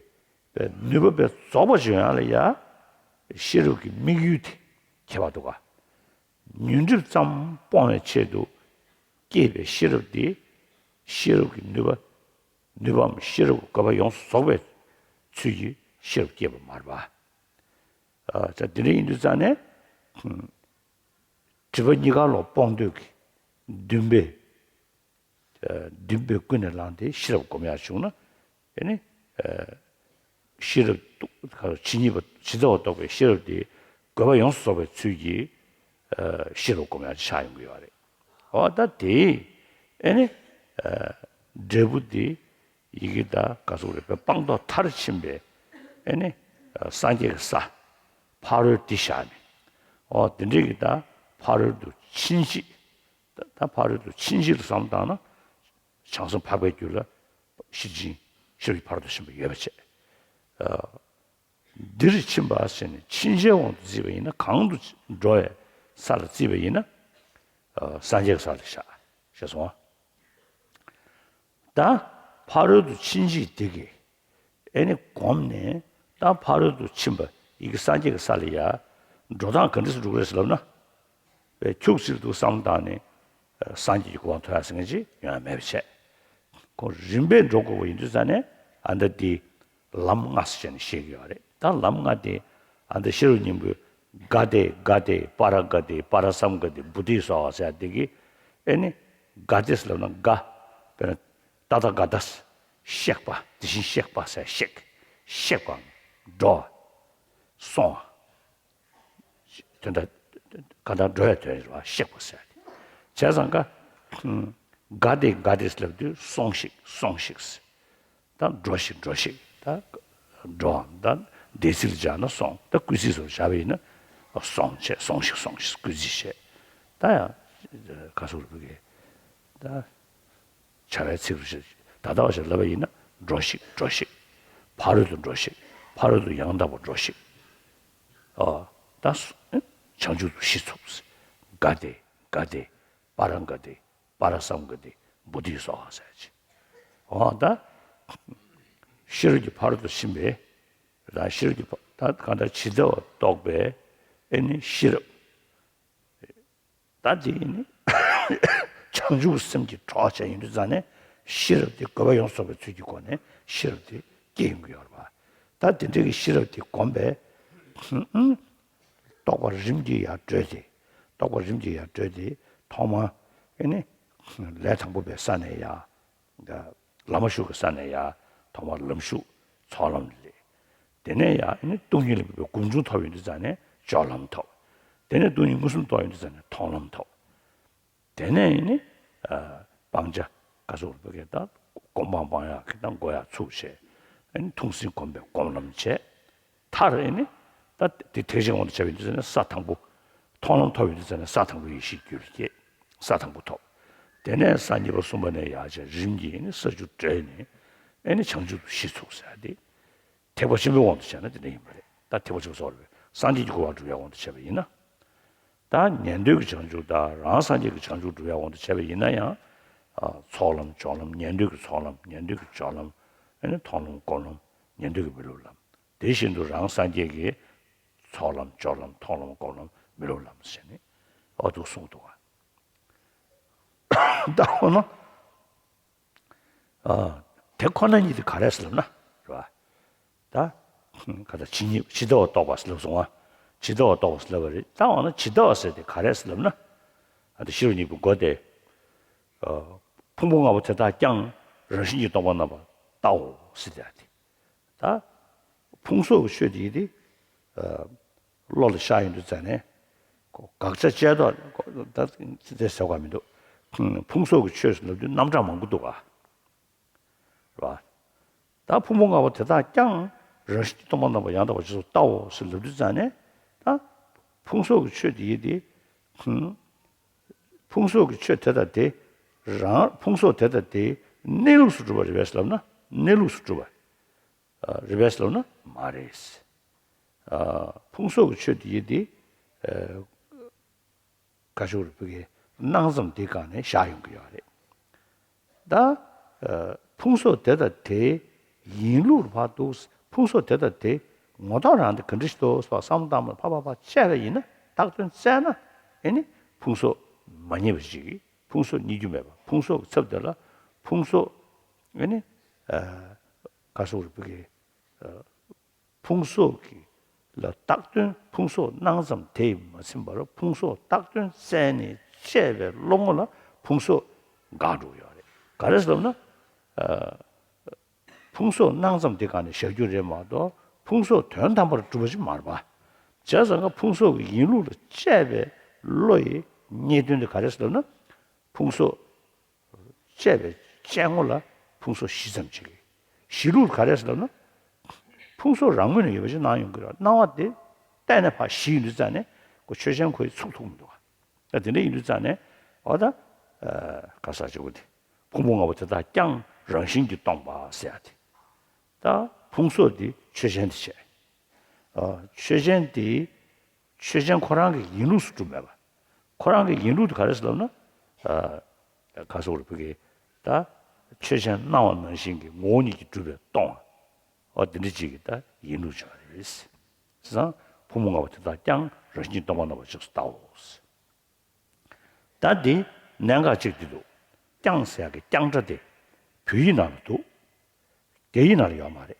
ནུས་པ་དཔེ་རྫོགས་པ་ཅིག་ཡོང་ཡག་ལ་ཡ། ཤེས་རབ་ཀྱི་དམིགས་ཡུལ་དེ་ཁྱད་པར་འདུག་ག་ཉོན་སྒྲིབ་ཙམ་སྤོང་བའི་ཆེད་དུ་སྐྱེས་པའི་ཤེས་རབ་དེ། ཤེས་རབ་ཀྱི་ནུས་པ། ནུས་པའམ་ཤེས་རབ་དགོས་པ་ཡོངས་སུ་རྫོགས་པའི་ཚུལ་གྱིས་ཤེས་རབ་སྐྱེས་པ་མ་རེད་པ། ཨ། ད་དེ་འདྲ་ཡིན་དུས་ཙང་ནས། སྒྲིབ་པ་གཉིས་ཀ་ལོག་སྤོང་འདོད་ཀྱི་འདུན་པས། ཨ། འདུན་པས་ཀུན་ནས་བསླངས་ཏེ་ཤེས་རབ་སྒོམ་ཡག་བྱུང་ན། ཨེ་ནི། ཨ། ཤེས་རབ་ཏུ་ཇི་སྙེད་པ་ཇི་ལྟ་བ་རྟོགས་པའི་ཤེས་རབ་དེ་དགོས་པ་ཡོངས་སུ་རྫོགས་པའི་ཚུལ་གྱིས། ཨ། ཤེས་རབ་སྒོམ་ཡག་ཆགས་ཡོང་གི་ཡོད་རེད། འོ་ད་དེ། ཨེ་ནི། ཨ། འབྲས་བུ་དེ། ཡི་གེ་ད་ག་སོགས་རེད་པས་སྤངས་རྟོགས་མཐར་ཕྱིན་པའི། ཨེ་ནི། ཨ། སངས་རྒྱས་ཀྱི་ས། ཕ་རོལ་ཏེ་བཞག་ནས། འོ་དེ་འདྲའི་གི་ད་ཕ་རོལ་ཏུ་ཕྱིན་ཅི། ད་ད་ཕ་རོལ་ཏུ་ཕྱིན་ཅི་ལ་བསམ་བཏང་ན། བྱང་སེམས་འཕགས་པའི་རྒྱུད་ལ་ཤེར་ཕྱིན་ཤེར་ཕྱིན་ཕ་རོལ་ཏུ་ཕྱིན་པ་ཡོད་པ་བྱས། ཨ། འདིར་ཕྱིན་པ་ཟེར་ནས་ཕྱིན་ཆད་དབང་དུ་བརྩིས་པ་ཡིན་ན། གང་དུ་འགྲོ་བའི་ས་ལ་བརྩིས་པ་ཡིན་ན། ཨ། སངས་རྒྱས་ཀྱི་ས་ལ་བཞག་ཤེས་སོང་ང་། ད་ཕ་རོལ་ཏུ་ཕྱིན་ཅི་དེ་གིས། ཨེ་ནི་བསྒོམས་ནས་ད་ཕ་རོལ་ཏུ་ཕྱིན་པ་ཡི་གེ་སངས་རྒྱས་ཀྱི་ས་ལ་ཡ། འགྲོ་སྟངས་ག་འདྲ་སེ་འགྲོ་གི་རེད་ཟེར་ལབ་ན། པའི་ཁྱུག་ཙམ་འདུག་བསམ་བཏང་ནས། ཨ། སངས་རྒྱས་ཀྱི་གོ་འཕང་ཐོབ་ཡག་ཟེར་མཁན་ཅིག་ཡོང་ཡག་མེད་པ་བྱས། ཁོང་རིམ་པས་འགྲོ་དགོས་པ་ཡིན་དུས་ཙང་ནས་ཨ་མདའ་འདི་ལམ་ལྔ་ཟེར་བྱས་ནས་བཤད་ཀྱི་ཡོད་རེད། ད་ལམ་ལྔ་དེ་ཨ་མདའ་ཤེར་ཕྱིན་སྙིང་པོའི་ག་ཏེ་ག་ཏེ་པ་ར་ག་ཏེ་པ་ར་སཾ་ག་ཏེ་བོ་དྷི་སྭཱ་ཧཱ་ཟེར་ཡག་དེ་གིས། ཨེ་ནི། ག་ཏེ་ཟེར་ལབ་ན་ག་དཔེར་ན། ཏ་ད་ག་ཏ། གཤེགས་པ། དེ་བཞིན་གཤེགས་པ་ཟེར་གཤེགས། གཤེགས་པའམ་འགྲོ་བ། སོང་བ། དོན་དག་གང་ལྟར་འགྲོ་བའི་དོན་རེད་བ། གཤེགས་པ་ཟེར་ཏེ། བྱས་ཙང་ཀ། ག་ཏེ་ག་ཏེ་ལབ་དུས་སོང་ཞིག་སོང་ཞིག་ད་འགྲོ་ཞིག་འགྲོ་ཞིག་ད་འགྲོ་བའམ་ད་འདས་ཚིག་ལ་སྦྱར་ན་སོང་། ད་སྐུལ་ཚིག་སོགས་སྦྱར་བ་ཡིན་ན། སོང་བྱས་སོང་ཞིག་སོང་ཞིག་སྐུལ་ཚིག་བྱས། ད་ཡང་ག་སོགས་རེད་བོད་སྐད། ད། བྱ་བའི་ཚིག་རུ་ཞིག་ད་ལྟ་བ་ཞིག་ལབ་པ་ཡིན་ན། འགྲོ་ཞིག་འགྲོ་ཞིག་ཕ་རོལ་ཏུ་འགྲོ་ཞིག་ཕ་རོལ་ཏུ་ཡང་དག་པར་འགྲོ་ཞིག་ཨོ། ད་སུ། བྱང་ཆུབ་ཏུ་གཞི་ཚུགས། ག་ཏེ་ག་ཏེ། པ་ར་ག་ཏེ། པ་ར་སཾ་ག་ཏེ། བོ་དྷི་སྭཱ་ཧཱ་ཟེར་ཅིག་ཨོ་ད། ཤེས་རབ་ཀྱི་ཕ་རོལ་ཏུ་ཕྱིན་པའི། ད་ཤེས་རབ་ཀྱི་ཕ། ད་གང་ལྟར་ཇི་ལྟ་བར་རྟོགས་པའི། ཨེ་ནི་ཤེས་རབ། ད་དེ་ནི་བྱང་ཆུབ་སེམས་ཀྱི་གྲོགས་བྱས་ཡིན་དུས་ཙང་ནས་ཤེས་རབ་དེ་དགོས་པ་ཡོངས་སུ་རྫོགས་པའི་ཚུལ་གྱི་སྒོ་ནས་ཤེས་རབ་དེ་སྐྱེ་ཡོང་གི་ཡོད་རེད་པ། ད་དེ་འདྲ་གི་ཤེས་རབ་དེ་བསྒོམས་པས། རྟོགས་པ་རིམ་གྱིས་ཡར་གྲོལ་ཏེ། རྟོགས་པ་རིམ་གྱིས་ཡར་གྲོལ་ཏེ། ཐོག་མར་ཨེ་ནི་ལས་དང་པོ་པའི་ས་ནས་ཡར། ད་ལམ་ཤུགས་ཀྱི་ས་ནས་ཡར་ཐོག་མར་ལམ་ཤུགས་ཚོགས་ལམ་ལས། དེ་ནས་ཡར་ཨེ་ནི་སྟོང་ཉིད་ལ་དམིགས་པའི་སྒོམ་བྱུང་ཐོབ་ཡོང་དུས་ཙང་ནས་སྤྱོད་ལམ་ཐོབ། དེ་ནས་སྟོང་ཉིད་མངོན་སུམ་རྟོགས་ཡོང་དུས་ཙང་ནས་མཐོང་ལམ་ཐོབ། དེ་ནས་ཨེ་ནི་ཨ་སྤང་བྱ་ག་སོགས་རིག་པ་གས་ད་སྒོམ་སྤང་སྤང་ཡག་གི་ད་འགོ་ཡར་ཚུགས་བྱས། ཨེ་ནི་ཐུགས་ཟིན་སྒོམ་པའི་སྒོམ་ལམ་བྱས། མཐར་ཨེ་ནི་ད་དེ་ཐེག་ཆེན་དབང་དུ་བྱས་པ་ཡིན་དུས་ཙང་ནས་ས་དང་པོ། མཐོང་ལམ་ཐོབ་ཡོང་དུས་ཙང་ནས་ས་དང་པོ་ཡེ་ཤེས་རྒྱུད་ལ་སྐྱེས། ས་དང་པོ་ཐོབ། དེ་ནས་ས་གཉིས་པ་གསུམ་པ་ནས་ཡར་བྱས་རིམ་གྱིས་ཨེ་ནི་ས་བཅུ་བགྲོད་ནས་ཨེ་ནི་བྱང་ཆུབ་ཏུ་གཞི་ཚུགས་ཟེར་ཏེ། ཐེག་པ་ཆེན་པོའི་དབང་དུ་བྱས་ན་དེ་འདྲ་ཡིན་པ་རེད། ད་ཐེག་པ་ཆེན་པོའི་སོགས་རེད། སངས་རྒྱས་ཀྱི་གོ་འཕང་སྒྲུབ་ཡག་དབང་དུ་བྱས་པ་ཡིན་ན། ད་ཉན་ཐོས་ཀྱི་བྱང་ཆུབ་དང་རང་སངས་རྒྱས་ཀྱི་བྱང་ཆུབ་སྒྲུབ་ཡག་དབང་དུ་བྱས་པ་ཡིན་ན་ཡང་། ཨ། ཚོགས་ལམ་སྦྱོར་ལམ། ཉན་ཐོས་ཀྱི་ཚོགས་ལམ། ཉན་ཐོས་ཀྱི་སྦྱོར་ལམ། ཨ་ནི་མཐོང་ལམ་སྒོམ་ལམ། ཉན་ཐོས་ཀྱི་མི་སློབ་ལམ། དེ་བཞིན་དུ་རང་སངས་རྒྱས་ཀྱི་ཚོགས་ལམ་སྦྱོར་ལམ། མཐོང་ལམ་སྒོམ་ལམ། མི་སློབ་ལམ་ཟེར་ནས་ཨ་འདུག་གསུངས་འདུག་ག་ད་འོ་ན། ཨ། དེ་ཁོ་ན་ཉིད་དེ་ག་རེ་ཟེར་ལབ་ན། རེད་བ། ད། ག་ད་ཇི་སྙེད་ཇི་ལྟ་བ་རྟོགས་པ་ཟེར་ལབ་སོང་བ། ཇི་ལྟ་བ་རྟོགས་པ་ཟེར་ལབ་པ་རེད། ད་འོ་ན་ཇི་ལྟ་བ་ཟེར་དེ་ག་རེ་ཟེར་ལབ་ན། ཨ། དེ་ཤེས་རབ་སྙིང་པོའི་མགོ་དེ། ཨ། ཕུང་པོ་ལྔ་པོ་དེ་དག་ཀྱང་རང་བཞིན་གྱིས་སྟོང་པར་རྣམ་པར་བལྟའོ་ཟེར་དེ་ཨ་དེ། ད། ཕུང་སོགས་ཀྱི་ཆོས་དེ་ཡིན་ཏེ། ཨ། བློ་ལ་ཤར་ཡོང་དུས་ཙ་ནས། ཁོ་དགག་བྱ་བཅད་ཐོག་ཁོ་ད་ཚིག་དེ་ཟེར་བ་མི་འདུག་ཕུང་སོགས་ཀྱི་ཆོས་ཟེར་ལབ་དུས་རྣམ་གྲངས་མང་པོ་འདུག་ག་རེད་བ། ད་ཕུང་པོ་ལྔ་པོ་དེ་དག་ཀྱང་རང་བཞིན་གྱིས་སྟོང་པར་རྣམ་པར་ཡང་དག་པར་རྗེས་སུ་བལྟའོ་ཟེར་ལབ་དུས་ཙ་ནས། ད་ཕུང་སོགས་ཀྱི་ཆོས་དེ་ཡིན་ཏེ། ཕུང་སོགས་ཀྱི་ཆོས་དེ་དག་དེ་རང་། ཕུང་སོགས་དེ་དག་དེའི་གནས་ལུགས་སུ་གྲུབ་པ་རེད་པས་ལབ་ན། གནས་ལུགས་སུ་གྲུབ་པ་རེད་པས་ལབ་ན་མ་རེད། ཨ། ཕུང་སོགས་ཀྱི་ཆོས་དེ་ཡིན་ཏེ། ཨ། ག་ཞུ་རུ་བུ་གའི་སྣང་ཙམ་དེའི་སྒང་ནས་བཞག་ཡོང་གི་ཡོད་རེད། ད། ཨ། ཕུང་སོགས་དེ་དག་དེའི་ཡིན་ལུགས་ལ་ཕར་འདུག་ཕུང་སོགས་དེ་དག་དེ་ངོ་ཐོག་རང་དེ་ག་འདྲ་ཞིག་འདུག་ཟེར་བསམ་བློ་བཏང་བ་ཕར་ཕར་ཕར་དཔྱད་པ་ཡིན་ན། བཏགས་དོན་བཙལ་ན། ཨེ་ནི་ཕུང་སོགས་མ་རྙེད་པ་ཞིག་ཕུང་སོགས་རྙེད་རྒྱུ་མེད་པ། ཕུང་སོགས་ཀྱི་ཚབ་དེ་ལ་ཕུང་སོགས། ཨེ་ནི། ཨ། ག་ཞུ་རུ་བུ་གའི། ཨ། ཕུང་སོགས་ཀྱི་ལ་བཏགས་དོན། ཕུང་སོགས་སྣང་ཙམ་དེས་མ་ཟིན་པར་ཕུང་སོགས་བཏགས་དོན་བཙལ་ནས་དཔྱད་པའི་བློ་ངོ་ལ་ཕུང་སོགས་འགག་འགྲོ་གི་ཡོད་རེད། ག་རེ་ཟེར་ལབ་ན། ཨ། ཕུང་སོགས་སྣང་ཙམ་དེ་སྒང་ནས་བཞག་རྒྱུ་རེད་མ་གཏོགས། ཕུང་སོགས་དོན་དམ་པར་གྲུབ་པ་ཞིག་མ་རེད་པ། བྱས་ཙང་ཀ་ཕུང་སོགས་ཀྱི་ཡིན་ལུགས་ལ་དཔྱད་པའི་བློ་ཡི་རྙེད་དོན་དེ་ག་རེ་ཟེར་ལབ་ན། ཕུང་སོགས་དཔྱད་པའི་དཔྱད་ངོ་ལ་ཕུང་སོགས་གཞི་ཙམ་ཅིག་གཞི་ལུགས་ག་རེ་ཟེར་ལབ་ན། ཕུང་སོགས་རང་ངོས་ནས་ཡོད་པ་ཞིག་སྣང་ཡོང་གི་རེད། སྣང་བ་དེ་གཏན་ནས་ཕར་གཞི་ཡིན་དུས་ཙ་ནས་ཁོ་ཆོས་ཅན་ཁོ་ཡི་ཚུགས་ཐུབ་མི་འདུག་ག་ད་དེ་འདྲ་ཡིན་དུས་ཙ་ནས་འོ་ད། ཨ། ག་ས་ཅིག་པོ་དེ། ཕུང་པོ་ལྔ་པོ་དེ་དག་ཀྱང་རང་བཞིན་གྱིས་སྟོང་པ་ཟེར་ཡ་དེ། ད་ཕུང་སོགས་དེ་ཆོས་ཅན་དེ་བྱས། ཨ། ཆོས་ཅན་དེ་ཆོས་ཅན་ཁོ་རང་གི་ཡིན་ལུགས་སུ་གྲུབ་མེད་པ། ཁོ་རང་གི་ཡིན་ལུགས་དེ་ག་རེ་ཟེར་ལབ་ན། ཨ། ག་ཟེར་དགོས་རེད་བོད་སྐད། ད་ཆོས་ཅན་སྣང་བ་ནང་བཞིན་གྱི་ངོ་བོ་ཉིད་ཀྱིས་གྲུབ་པའི་སྟོང་བ། འོ་དེ་འདྲ་ཅིག་གི་ད་ཡིན་ལུགས་བྱུང་བ་རེད། བྱས་ཙང་ཕུང་པོ་ལྔ་པོ་དེ་དག་ཀྱང་རང་བཞིན་གྱིས་སྟོང་པར་རྣམ་པར་རྗེས་སུ་བལྟའོ། ད་འདི་གནད་འགག་ཅིག་འདི་འདུག་ཀྱང་ཟེར་ཡག་གི་ཀྱང་སྒྲ་དེ་བོད་ཡིག་ནང་ལ་འདུག་རྒྱ་ཡིག་ནང་ལ་ཡོད་མ་རེད།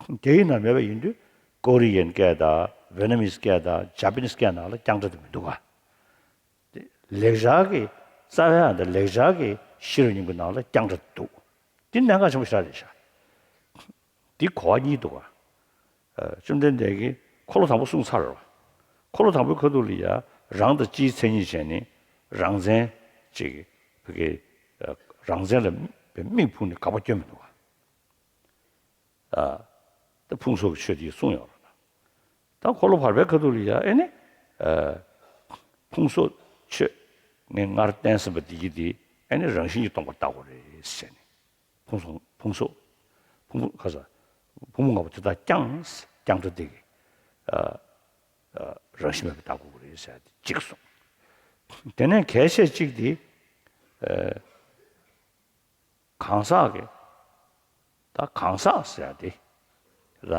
རྒྱ་ཡིག་ནང་མེད་པ་ཡིན་དུས། ཀོ་རི་ཡན་སྐད་དང་ཝེ་ནམ་མིས་སྐད་དང་ཇ་པ་ནིས་སྐད་ནང་ལ་ཀྱང་སྒྲ་དེ་མི་འདུག་ག་དེ་ལེགས་སྦྱར་གྱི་རྩ་བའི་ཨ་འདི་ལེགས་སྦྱར་གྱི་ཤེས་རབ་སྙིང་པོའི་ནང་ལ་ཀྱང་སྒྲ་དེ་འདུག་འདི་གནད་འགག་ཆེན་པོ་ཞེ་དྲག་རེད་ཤག་འདི་གོ་བ་གཉིས་འདུག་ག་ཨ། བཅོམ་ལྡན་འདས་ཀྱིས་འཁོར་ལོ་དང་པོ་གསུངས་ཚར་བ། འཁོར་ལོ་དང་པོའི་ཁ་ཐུག་ལ་ཡ་རང་དང་སྤྱིའི་མཚན་ཉིད་བྱས་ནས་རང་མཚན་ཅིག་བོད་སྐད། ཨ། རང་མཚན་ལ་དམིགས་ཕུག་ནས་དགག་པ་སྐྱོན་མི་འདུག་ག་ཨ། ད་ཕུང་སོགས་ཀྱི་ཆོས་དེ་གསུངས་ཡོད་རེད། ད་འཁོར་ལོ་བར་པའི་ཁ་ཐུག་ལ་ཡ་ཨེ་ནི། ཨ། ཕུང་སོགས་ཆོས་ངས་སྔར་བསྟན་ཟིན་པ་འདི་གི་དེ་ཨེ་ནི་རང་བཞིན་གྱིས་སྟོང་པར་བལྟ་དགོས་རེད་ཟེར་ནས། ཕུང་སོགས། ཕུང་སོགས། ཕུང་པོ་ག་ས། ཕུང་པོ་ལྔ་པོ་དེ་དག་ཀྱང་ཀྱང་སྒྲ་དེ་གི། ཨ། ཨ། རང་བཞིན་མེད་པར་བལྟ་དགོས་རེད་ཟེར་ཏེ་གཅིག་གསུངས། དེ་ནས་གལ་ཆེ་གཅིག་དེ། ཨ། གང་ཟག་གི། ད་གང་ཟག་ཟེར་ཡ་དེ། ལ།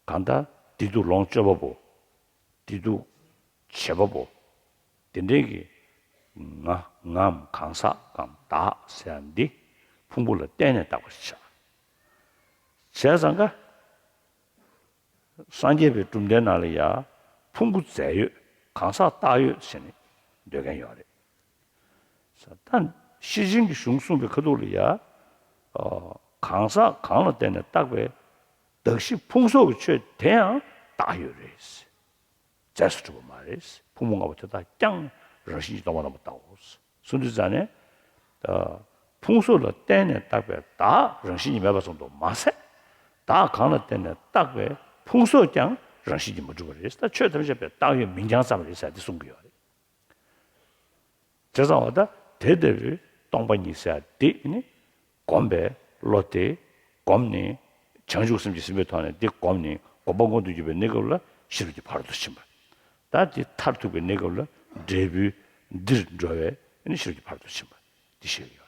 གང་ལྟར་བདེ་སྡུག་ལོངས་སྤྱོད་པ་པོ། བདེ་སྡུག་བྱེད་པ་པོ། དེ་འདྲའི་གི་ང་ངའམ་གང་ཟག་གམ་བདག་ཟེར་ཡ་འདི་ཕུང་པོ་ལ་བརྟེན་ནས་བཏགས་པ་ཞིག་བྱ། བྱས་ཙང་ཀ་སངས་རྒྱས་པའི་གྲུབ་མཐའི་ནང་ལ་ཡ་ཕུང་པོ་རྫས་ཡོད། གང་ཟག་བཏགས་ཡོད་ཟེར་ནས་འདོད་མཁན་ཡོད་རེད། ད་ཤེར་ཕྱིན་གྱི་གཞུང་གསུངས་པའི་ཁ་ཐུག་ལ་ཡ། ཨ། གང་ཟག་གང་ལ་བརྟེན་ནས་བཏགས་པའི་གདགས་གཞི་ཕུང་སོགས་ཀྱི་ཆོས་དེ་ཡང་བདག་ཡོད་རེད། རྫས་སུ་གྲུབ་པ་མ་རེད། ཕུང་པོ་ལྔ་པོ་དེ་དག་ཀྱང་རང་བཞིན་གྱིས་སྟོང་པར་རྣམ་པར་བལྟའོ། གསུངས་དུས་ཙ་ནས། ཨ། ཕུང་སོགས་ལ་བརྟེན་ནས་བཏགས་པའི་བདག་རང་བཞིན་གྱིས་མེད་པ་ཙམ་དུ་མ་ཟད། བདག་གང་ལ་བརྟེན་ནས་བཏགས་པའི་ཕུང་སོགས་ཀྱང་རང་བཞིན་གྱིས་མ་གྲུབ་པ་རེད། ད་ཆོས་ཐམས་ཅད་པའི་བཏགས་ཡོད་མིང་རྐྱང་ཙམ་རེད་ཟེར་འདི་གསུང་གི་ཡོད་རེད། བྱས་ཙང་བ་ད་དེ་ལྟ་བུའི་སྟོང་པ་ཉིད་ཟེར་འདི་ནི་སྒོམ་པའི་བློ་དེ་སྒོམ་ནས། བྱང་ཆུབ་སེམས་ཀྱིས་ཟིན་པའི་ཐོག་ནས་འདི་སྒོམ་ནས་ སྒོམ་པ་སྔོན་དུ་འགྱུར་བའི་གནས་སྐབས་ལ་ཤེས་རབ་ཀྱི་ཕ་རོལ་ཏུ་ཕྱིན་པ། ད་དེ་མཐར་ཐུག་པའི་གནས་སྐབས་ལ་འབྲས་བུ་འདིར་འགྲོ་བའི་ཨ་ནི་ཤེས་རབ་ཀྱི་ཕ་རོལ་ཏུ་ཕྱིན་པ་འདི་བཤད་ཡོད།